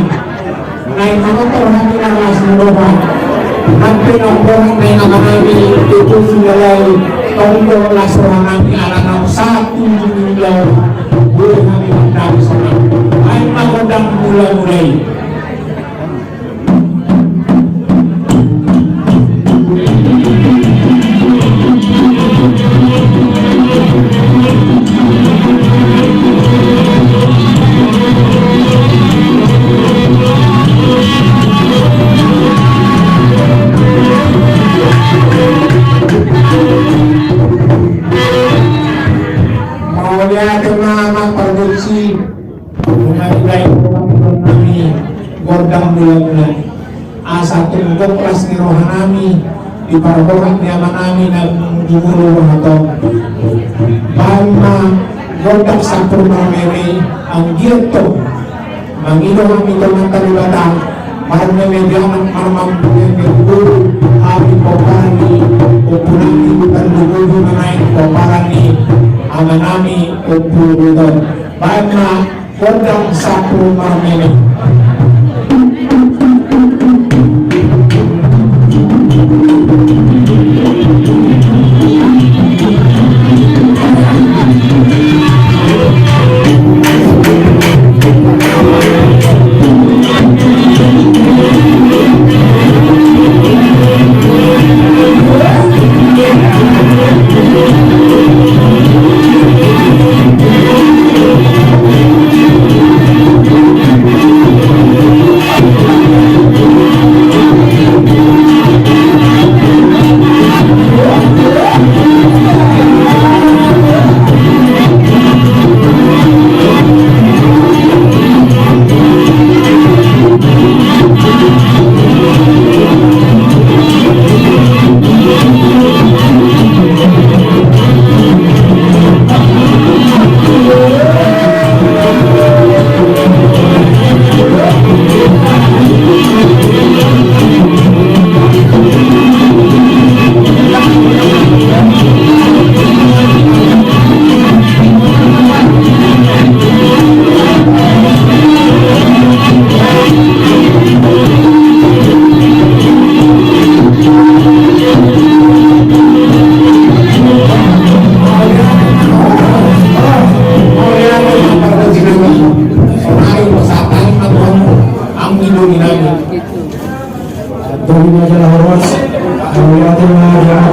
Naik mangotor hami na las ni roha. Hape na ompu nami naik ama nami itu sudah lai. Tonggo las roha nami ala na satu jumlah. Boleh hami mandang sana. Naik mangodang mula-mulai. Mauliate ma amang pargonsi. Nunga dibaen roha ni roha nami gondang mula-mula. Asa tung gok las ni roha nami di parborat ni ama nami na jumolo roha tong. Baen ma gondang sampur marmeme anggiat tong. Mangido hami tu Amanta Debata marmeme di anak marmampu ni guru hami pomparan ni ompu nami di Tanjung Ubi manaek pomparan ni ama nami ompu Ruton. Baen ma gondang sampur marmeme.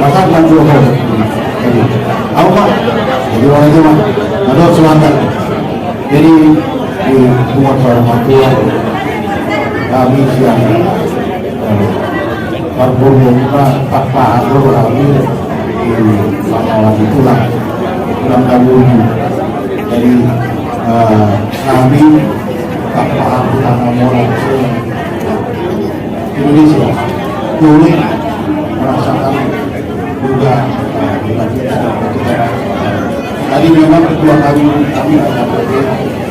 Masak dan dua kali. Au, Pak. Jadi, orang itu, Pak. Ada selatan. Jadi, di rumah orang tua, kami siang, eh, parpurna, Pak, Pak Agung, kami, di Pak Awan, tulang, tulang Dabuju. Jadi, eh, kami, Pak Agung, tulang Amoran, Indonesia, boleh merasakan juga, eh, juga kita, kita. Tadi memang ketua kami, kami ada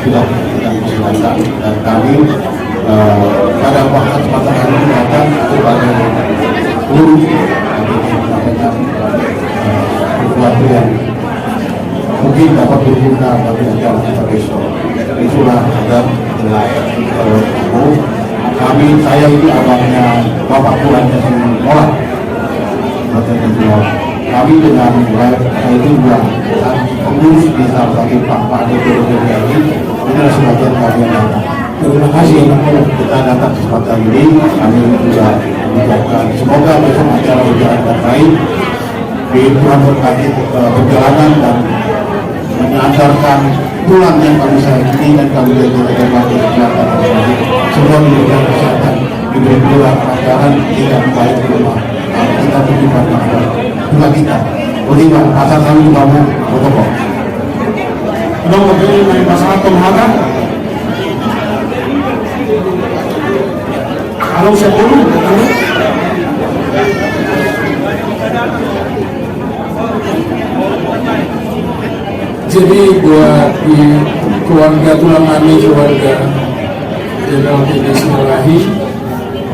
sudah kita silakan dan kami, eh, pada waktu kesempatan hari ini datang sebagai guru, kami menyampaikan, eh, sesuatu yang mungkin dapat berguna bagi acara kita besok. Itulah ada, eh, kami, saya ini abangnya bapak tuanya si Mola. Kami dengan Mola, saya itu juga pengurus di salah satu Pak Pak D P R D ini, adalah sebagian kami yang datang. Terima kasih, Pak Mola. Kita datang kesempatan ini, kami juga mengucapkan semoga besok acara berjalan dengan baik. Di Tuhan berkati, eh, perjalanan dan mengantarkan pulang yang kami sayang ini dan kami janjikan bagi kesehatan. Semua diberikan kesehatan, diberi pula kelancaran, tidak baik di rumah. Kita titipkan kepada Tuhan kita. Budi, Pak, pasal kami juga mau protokol. Dong, oke, main pasal atau mana? Kalau sepuluh, jadi buat di keluarga tulang kami, keluarga Jenderal T B Silahi,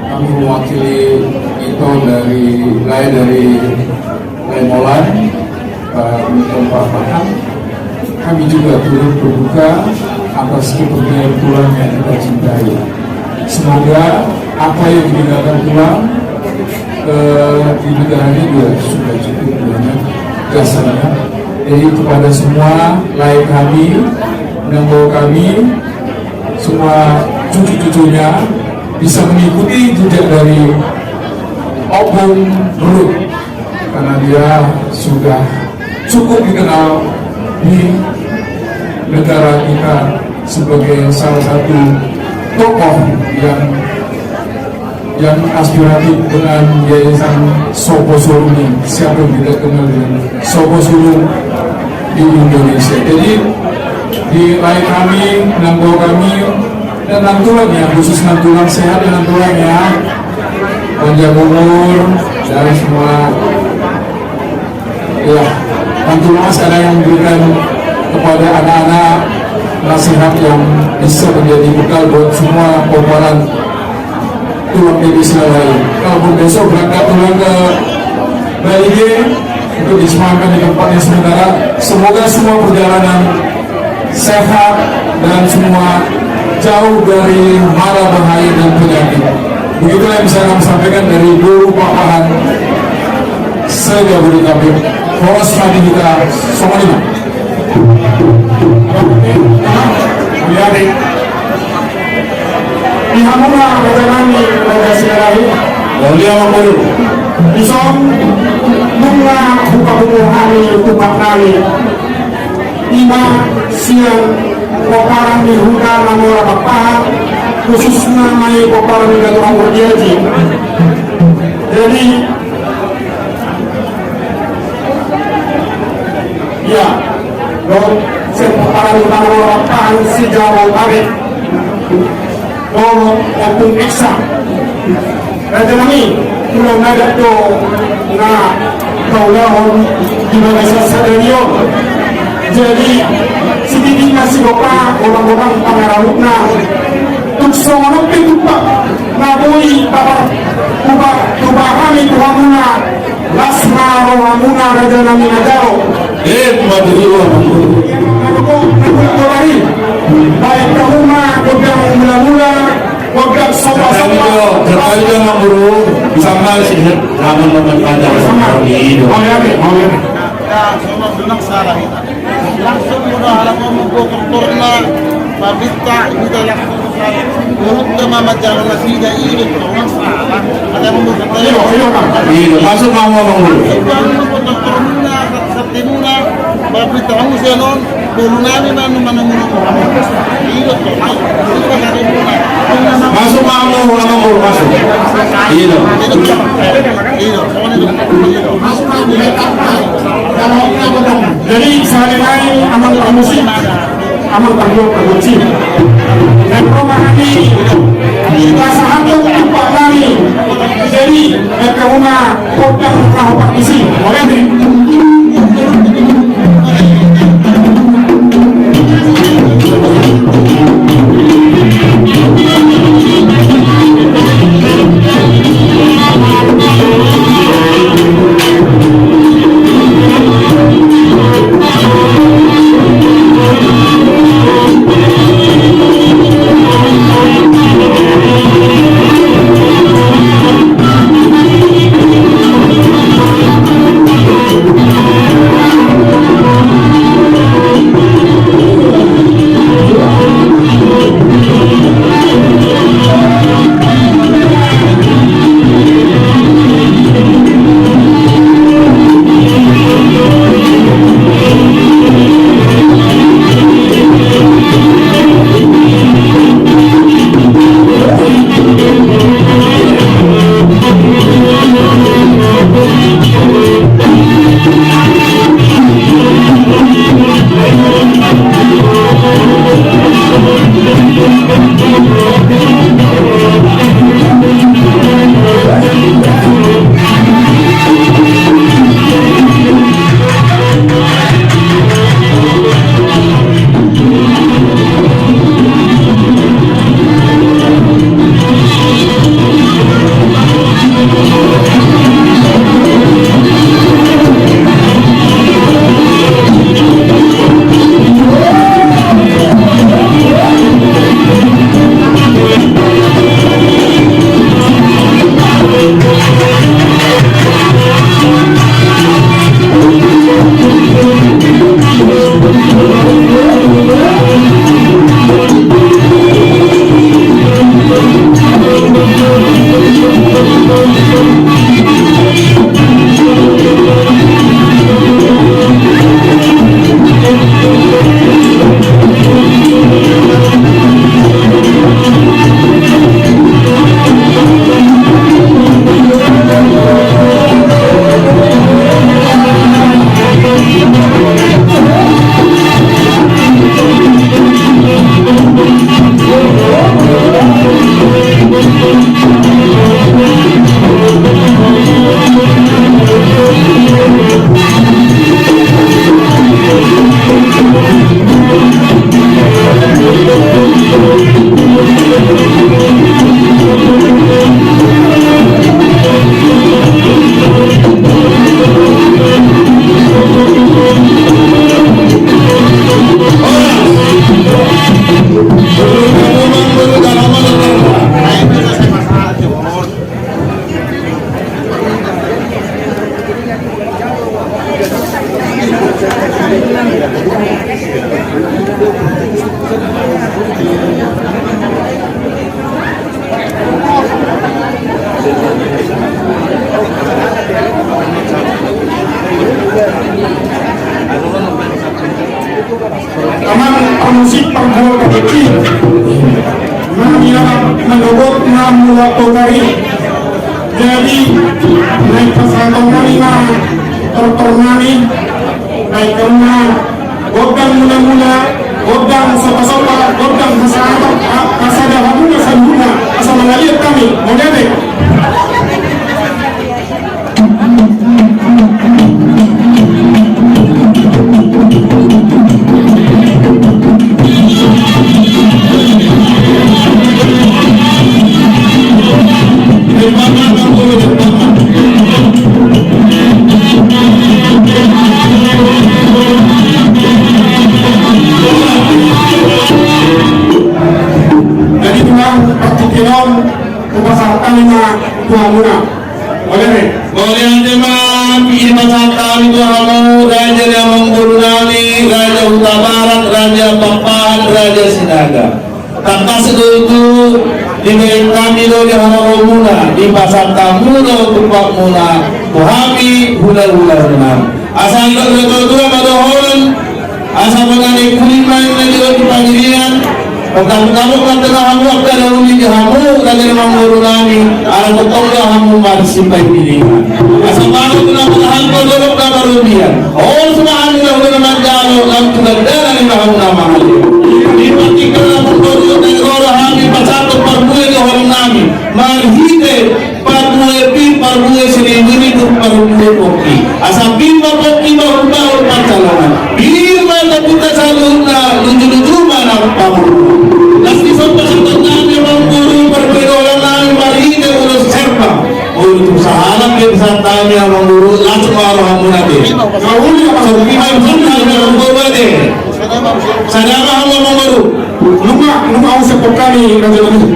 kami mewakili itu dari, lae dari Lemolan, Pak Menko Polhukam, kami juga turut berduka atas kepergian tulang yang kita cintai. Semoga apa yang ditinggalkan tulang, eh, di negaranya juga sudah cukup banyak Biasanya. Jadi kepada semua lae kami, menanggul kami, semua cucu-cucunya bisa mengikuti jejak dari Ompung Ruhut, karena dia sudah cukup dikenal di negara kita sebagai salah satu tokoh yang yang aspiratif dengan Yayasan Sopo Solu ini. Siapa yang tidak kenal dengan Sopo Solu di Indonesia? Jadi, di lae kami, menanggul kami, dan nantulang ya, khusus nantulang, sehat ya nantulang ya. Panjang umur dan semua. Ya, nantulang sekarang yang memberikan kepada anak-anak nasihat yang bisa menjadi bekal buat semua pomparan tulang di Sila lain. Kalaupun besok berangkat tulang ke Bali, untuk disemayamkan di tempatnya sementara. Semoga semua perjalanan sehat dan semua jauh dari mara bahaya dan penyakit. Begitulah yang bisa kami sampaikan dari Boru Pakpahan se-Jabodetabek. Horas ma di hita, songon i ma. Di hamuna raja nami, Raja Silahi. Dison nunga hupapungu hami tupak nami. Ima sian pomparan ni huta na mora Pakpahan, khususna ma i pomparan ni Datu Amor Diaji. Jadi, ya, dohot sian pomparan ni huta na mora Pakpahan se-Jabodetabek. Dohot Ompung Eksa. Raja nami, ulaon adat do na taulahon di bagasan sadari on. Jadi, sititi ma sigompa godang-godang pangarahutna. Tung songon on pe tupak na boi tupak, tupak hami tu hamuna. Las ma rohamuna raja nami na jalo. Eh, mati dulu. Anu ko, anu ko tadi. Baen hamu ma godang mula-mula, godang sopa-sopa. Terkali jo, terkali jo, Amang Boru. Sama sih, sama, sama, sama. Sama. Iya. Mau ya, mau ya. Nah, sama benar salah. Langsung udah halaman membuat kantornya, pabinta, udah langsung. Urut nama majalah nasida ini, orang salah. Ada yang mau berkata, iya, iya, Pak. Iya, masuk nama, Bang. Masuk nama, Bang. Turunnya, satu-satunya, berita kamu sih, non. Turun nami, mana, mana, mana, mana. Iya, Pak. Masuk nama, Bang, masuk. Iya. Iya. Masuk nama, Bang. Jadi, sehari-hari, Amang Pamusi. Amang Tangguh Pamusi. Dan roha nami, kita sahabat tupak nami. Jadi, mereka rumah potong raho paktisi. Boleh, Dri? Amang parmusik, pargual parmusik. Nami na manogot na mula potari. Jadi, naeng pasahaton nami ma tortor nami. Naeng hamu ma gondang mula-mula, gondang sopa-sopa, gondang hasahatan, a-, asa da hamu na saluhutna, asa mangaliat hami. Mauliate. Jadi, Tulang, partingkian on, hupasahat hami ma tu hamuna. Mauliate. Mauliate ma, hupasahat hami tu hamu, raja ni amangboru nami, Raja Hutabarat, Raja Pakpahan, Raja Sinaga. Tangkas do i tu, dibaen hami do di haroromuna, dipasahat hamu do tumpakmuna tu hami, hula-hulana. Asa anggo na tua-tua ma dohonon, asa bona ni kuli main na di roti pangirian, pagkabut-kabut ma tengah hamu, angka na uli di hamu, raja ni amangboru nami, ala tongtong do hamu marsipahilingan. Asa baru tu na marhangko, dolok na marubian. Olo, sumahan ni na hula na manjalo, lam tu gandana ni na hula na mahalia. Di partingkian na manggoru, na roro hami pasahathon parbue ni holong nami. Marhite parbue pir, parbue siribu-ribu, parbue pongki. Asa pir ma pongki, bahul-bahul pansalongan. Pir ma na hita saluhutna, luju-luju ma na pangurungan. Las ni somba sintong nami manggoru, parbue ni holong nami, marhite ulos serpa. Olo, tung sahalak pe pasahat hami amangboru, las ma rohamuna ate. Sahalak pe pasahat hami amangboru ate. Sada ma hamu amangboru. Nunga, nunga au sepok kami raja nami.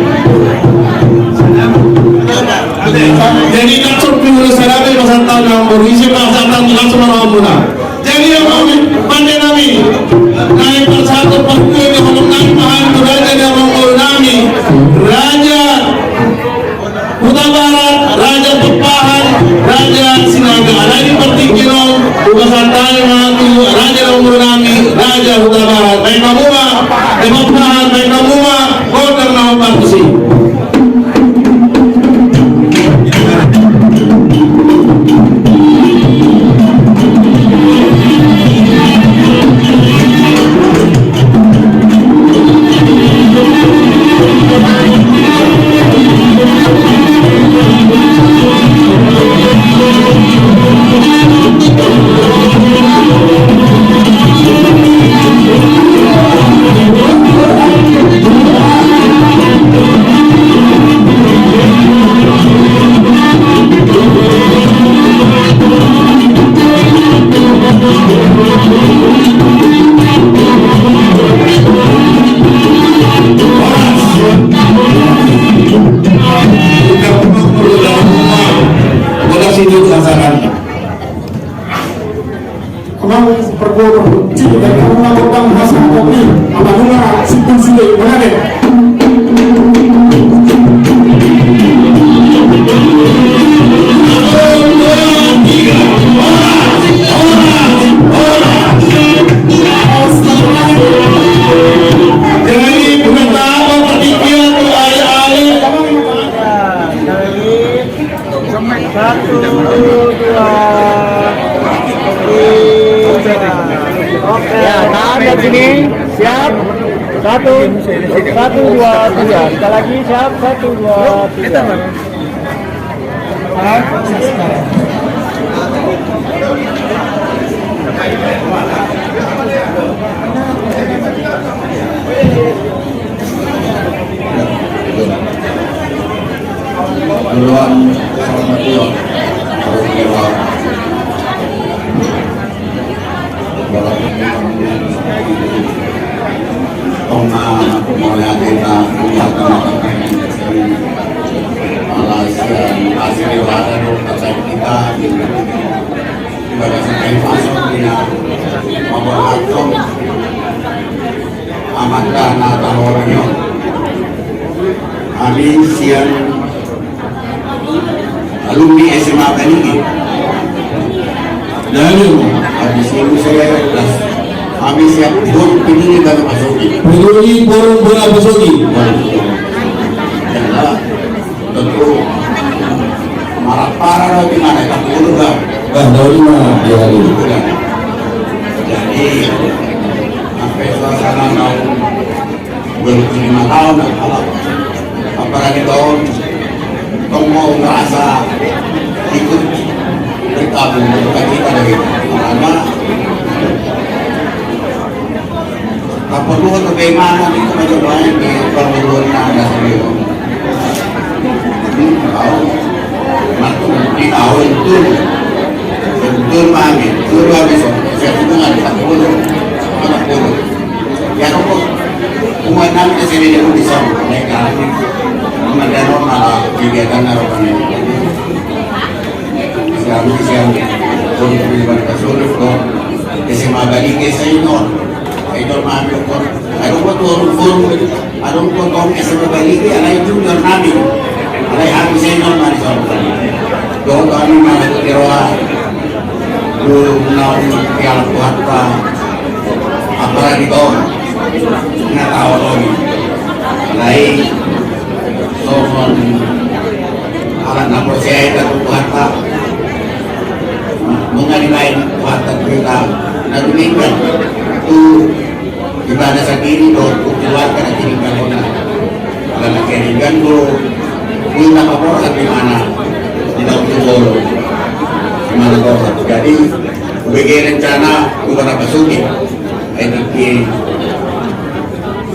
Jadi, las pe ulos sada pe pasahat hami amangboru, ise pasahat hami, las ma rohamuna. Jadi, amang pande nami, naeng pasahathon parbue ni holong nami ma hamu tu raja ni amangboru nami, Raja Hutabarat, Raja Pakpahan, Raja Sinaga. Alai di partingkian on, hupasahat hami ma tu raja ni amangboru nami, Raja Hutabarat. Baen hamu ma, Raja Pakpahan, baen hamu ma gondang na hombar tusi. Amang pargual parmusik, baen hamu ma gondang hasahatan ni amangboru, simpul sude, mauliate. Jadi, bukan apa, partingkian tu ale-ale. Satu, dua, tiga. Oke. Ya, tahan dari sini. Siap. Satu, satu, dua, tiga. Sekali lagi, siap. Satu, dua, tiga. Tahan. Duluan, selamat malam. Tong na, mauliate ma, ala sian hasil ibadah do, kata kita, ibadah sampai masuk dia. Amanta na taholongi on. Hami sian alumni S M A Balige. Lalu, habis itu saya kelas. Hami sian Forum Peduli Bona Pasogi. Peduli Forum Bona Pasogi. Ya, tentu. Marapara do di mana, tak perlu dah. Bah, tahu di mana? Ya, di. Jadi, sampai suasana tahun dua ribu lima tahun, apalagi tahun, tong mau merasa ikut bergabung, berduka cita dari karena tak perlu untuk bagaimana itu, bagaimana di perlu ada sendiri. Tahu, waktu di tahun itu, betul mami, betul mami, so, saya hubungan, tak perlu, tak perlu. Ya, kok, hubungan nanti saya di Unisam, mereka, sama dia normal, kegiatan apa nih? Siang, siang, untuk di mana suruh kok, S M A Balige senior, senior mami kok, aduh, kok turun, turun. Adong potong S M A Balige, alai junior nami. Alai hami senior nami, senior nami. Dohot hami mangaku di roha. Dulu naung piala Tuhanta. Apalagi tahun. Nga tahu lagi. Alai songon alat na porsea ita tu Tuhanta. Mengani lain Tuhanta tu kita. Na ruminggan. Tu Ibana sandiri dohot keluarga na tininggalhonna. Ala na tininggal do, minta paborhat di mana, di dalam tu jolo. Di mana borhat. Jadi, ubege rencana, ubana pasuki. Ini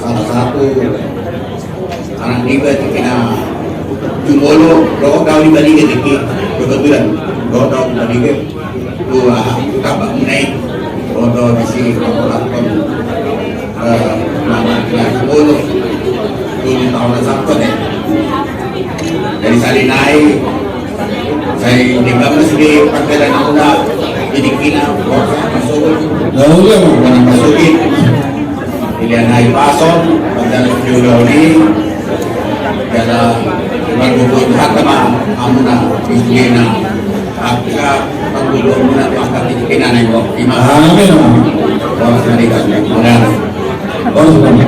salah satu anak niba tingki na jumolo, dohot daun niba niba tingki. Kebetulan, dohot daun niba niba. Dua, tambah menaik. Rodo di sini, rodo lampon. Eh, nama, ya, sepuluh. Ini tahun satu deh. Dari Salinai, saya ini kamu sini, partai dan Honda, jadi kina, rodo, masuk. Lalu, ya, mana masukin? Pilihan hai pason, pada video ini, pada, pada buku itu, hak sama, amuna, istrinya. Angka panggulo muna tu angka tinipina na i. Ima. Amin. Boras na di kas. Boras. Boras.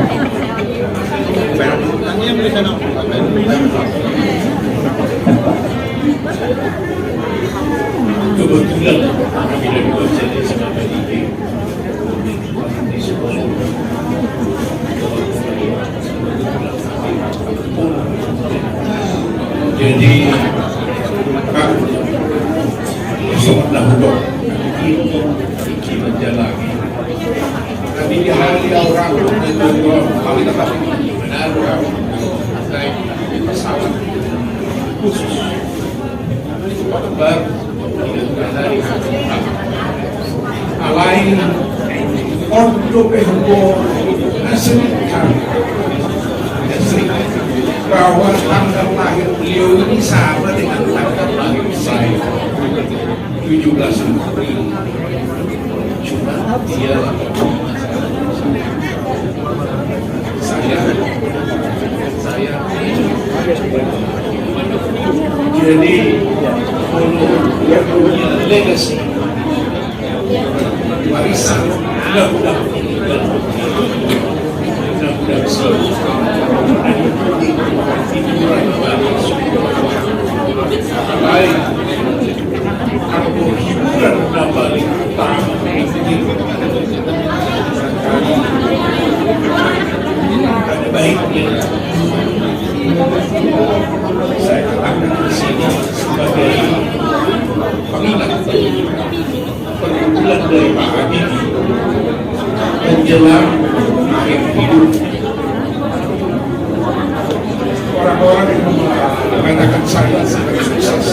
Kebetulan kami dari Konsep S M A Balige. Jadi, kan, sobat dahulu, itu, itu menjalani. Tapi di hari orang itu, kami dapat benar, naik pesawat khusus. Alai on dope huboto, asli kan? Asli. Bahwa tanggal lahir beliau ini sama dengan tanggal lahir saya. Tujuh belas April. Cuma dia saya, saya, jadi, kalau dia punya legacy, warisan, undang-undang, undang-undang, baik. Anggo hiburan na paling utama, ada baiknya. Saya katakan di sini sebagai pengingat, perkumpulan dari Pak Habibie menjelang akhir hidup. Orang-orang yang mengatakan saya sangat sukses.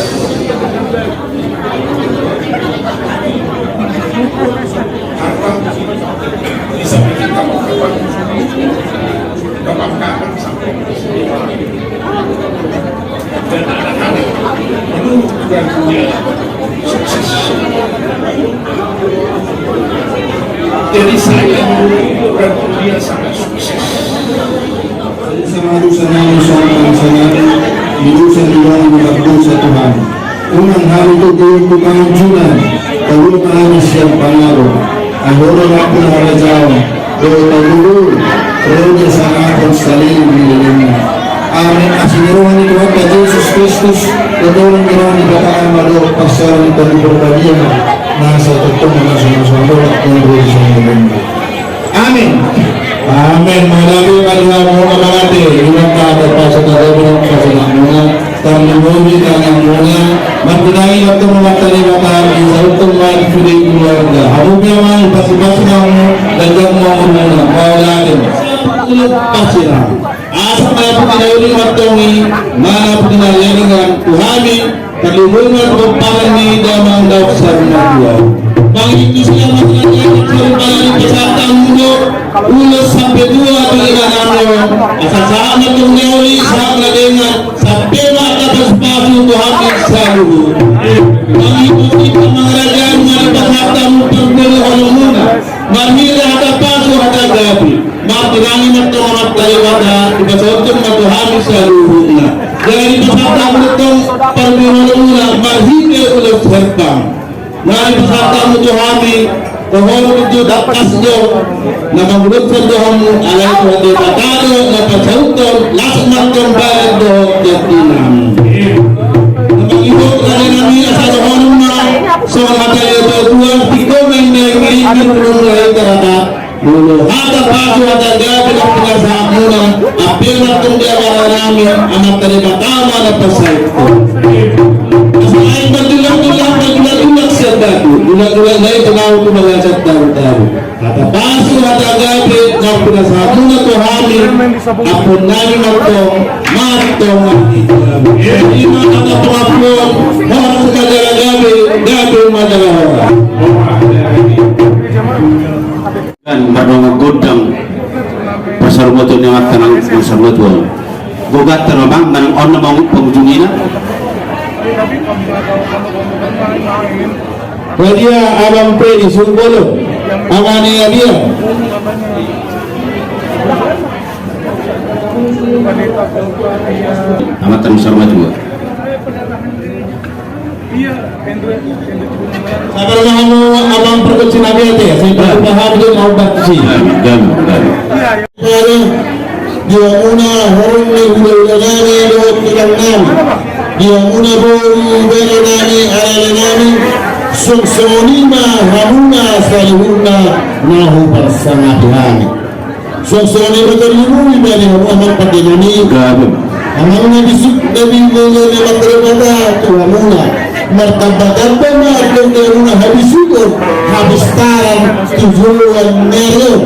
Harta bisa bikin gampang-gampang, gampang-gampang sampai. Dan anak-anak menurut juga dia sukses. Jadi saya orang dia sangat sukses. Sama dosa nami, sama dosa nami, di dosa di orang berdosa Tuhan. Unang hami tu Tuhan tu pangunjunan, tahu hami siap pangaruh. Ahoro rapu na rajaon, doa tahu, roda sangat salin di dalamnya. Amin. Asi ni roha ni Tuhanta Jesus Kristus, dohot roha ni Debata Ama dohot parsaoran ni Tondi Porbadia, nasa tongtong nasa nasa dohot nasa nasa. Amin. Amin. Mauliate ma di hamu amang ate, di bagasan hata pasu hata gabe dohot pasu ni muna, tarlumobi tangiang muna, martinangi ma tong Amanta Debata, dipasaut ma di sude keluarga. Hamu pe amang, pasupasu ma hamu, ganjang ma umurmuna, mauliate ma. Pasupasu ma. Asa manang putinauli ma tong i, manang putina leningan tu hami, tarlumobi ma tu pomparan ni damang dohot saur matua. Mangihuthon sian pasahat hamu do ulos sampe tua tu inganan on, asa sahat ma tong na uli sahat na leningan, sampe ma angka pasupasu tu hami saluhut. Mangihuthon sian pangarajaon ma dipasahat hamu parbue ni holongmuna, marhite hata pasu hata gabe. Martinangi ma tong Amanta Debata, dipasaut ma tu hami saluhutna. Jala dipasahat hamu tong parbue ni holongmuna marhite ulos herbang. Na dipasahat hamu tu hami, toho tu tangkas do, na mangudurhon do hamu, alai Tuhan Debata do na pasauthon, las ma tong badan dohot jati nami. Na mangihut raja nami asa dohonon ma, songon hata ni natuatua, tingko ma inna i, tingko ma inna i, tarata. Molo hata pasu hata gabe na pinasahatmuna, ampe ma tong di amanta nami, Amanta Debata ma na pasauthon. Asa aek marjulak-julak, marjulak-julak sian batu, julak-julak na i tu na tu bagasan taru-taru. Hata pasu hata gabe na pinasahatmuna tu hami, ampuon nami ma tong, ma tong. Ima hata pangampuon, horas ma jala gabe, gabe ma jala horas. Kan mardongan gondang, pasalamatan ni amanta nang pasalamatan. Goganta ma bang, manang on na manguk pangujungina. Radia abang Freddy Sungkolo, amani Radia. Amanta nang pasalamatan. Sabar ma hamu amang pargonsi nami ate, sai paham jo na obat si. Di hamuna horong ni hulahula nami dohot tulang nami, di hamuna boru bere nami, alele nami, songon i ma hamuna saluhutna na huparsangapi hami. Songon i ma tarlumobi ma di hamu amang pande nami. Amang na bisuk na binege ni Amanta Debata tu hamuna. Martamba-tamba ma antong di hamuna habisuhon, habistaran tu joloan ni ari on.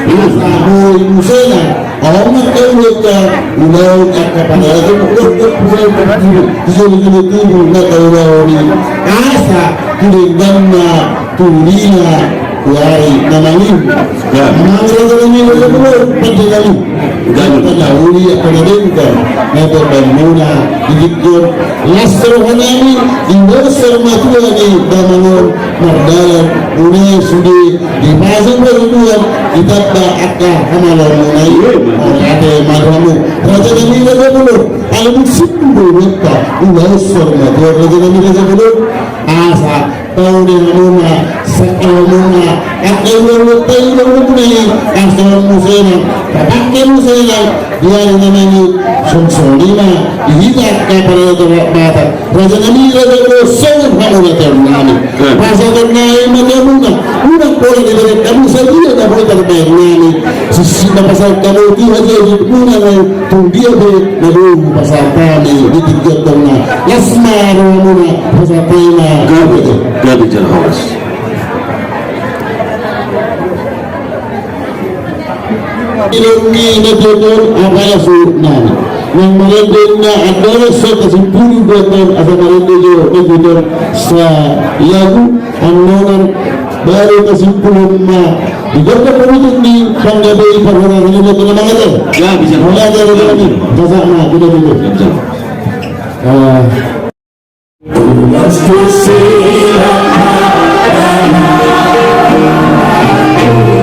Asa boi muse na, ahu ma angka ulaonta, ulaon angka pangalaho, ulaon angka pangalaho, di jolo-jolo tubu na taulahon i. Asa tu dengganna, tu lina, tu ari na mangihut. Amang raja nami, raja bolon, pande nami. Gabe. Angka na uli, angka na denggan, na tabaen muna di tingki on. Las roha nami, di bagasan saur matua ni damang on, mardalan, muna sude, dipasang parhundul, ditamba angka hamalaon muna i. Ate ma di hamu. Raja nami, raja bolon, alai muse do hata, ulaon saur matua, raja nami, raja bolon. Asa tau di hamuna, sangkal hamuna, angka ulaon, ulaon muna i, asa muse na, tapake muse na, di ari na mangihut, songon i ma, di hita angka paradaton Batak. Raja nami, raja bolon, songon hamuna ate nami. Pasahaton nami ma di hamuna, unang pola di bere nami, sadia na boi tarbaen nami. Sisi na pasahat hamu tu hajat muna nai, tung dia be na boi pasahat hami di tingki on na. Las ma rohamuna, pasahat hami ma. Gabe, gabe jala horas. Ilon ni na tuatua on, apala suhut nami. Nang marende na andorang so tasimpulu do on, asa marende jo na tuatua on, sa lagu. Annon baru kesimpulan ma. Di gondang penutup ni panggabean parhorasan ni Bapak Amang ate. Ya, bisa. Mulai dari kami, Bapak Amang, kita dulu. Ya, bisa. Eh.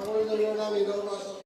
Anggo di na nami do masa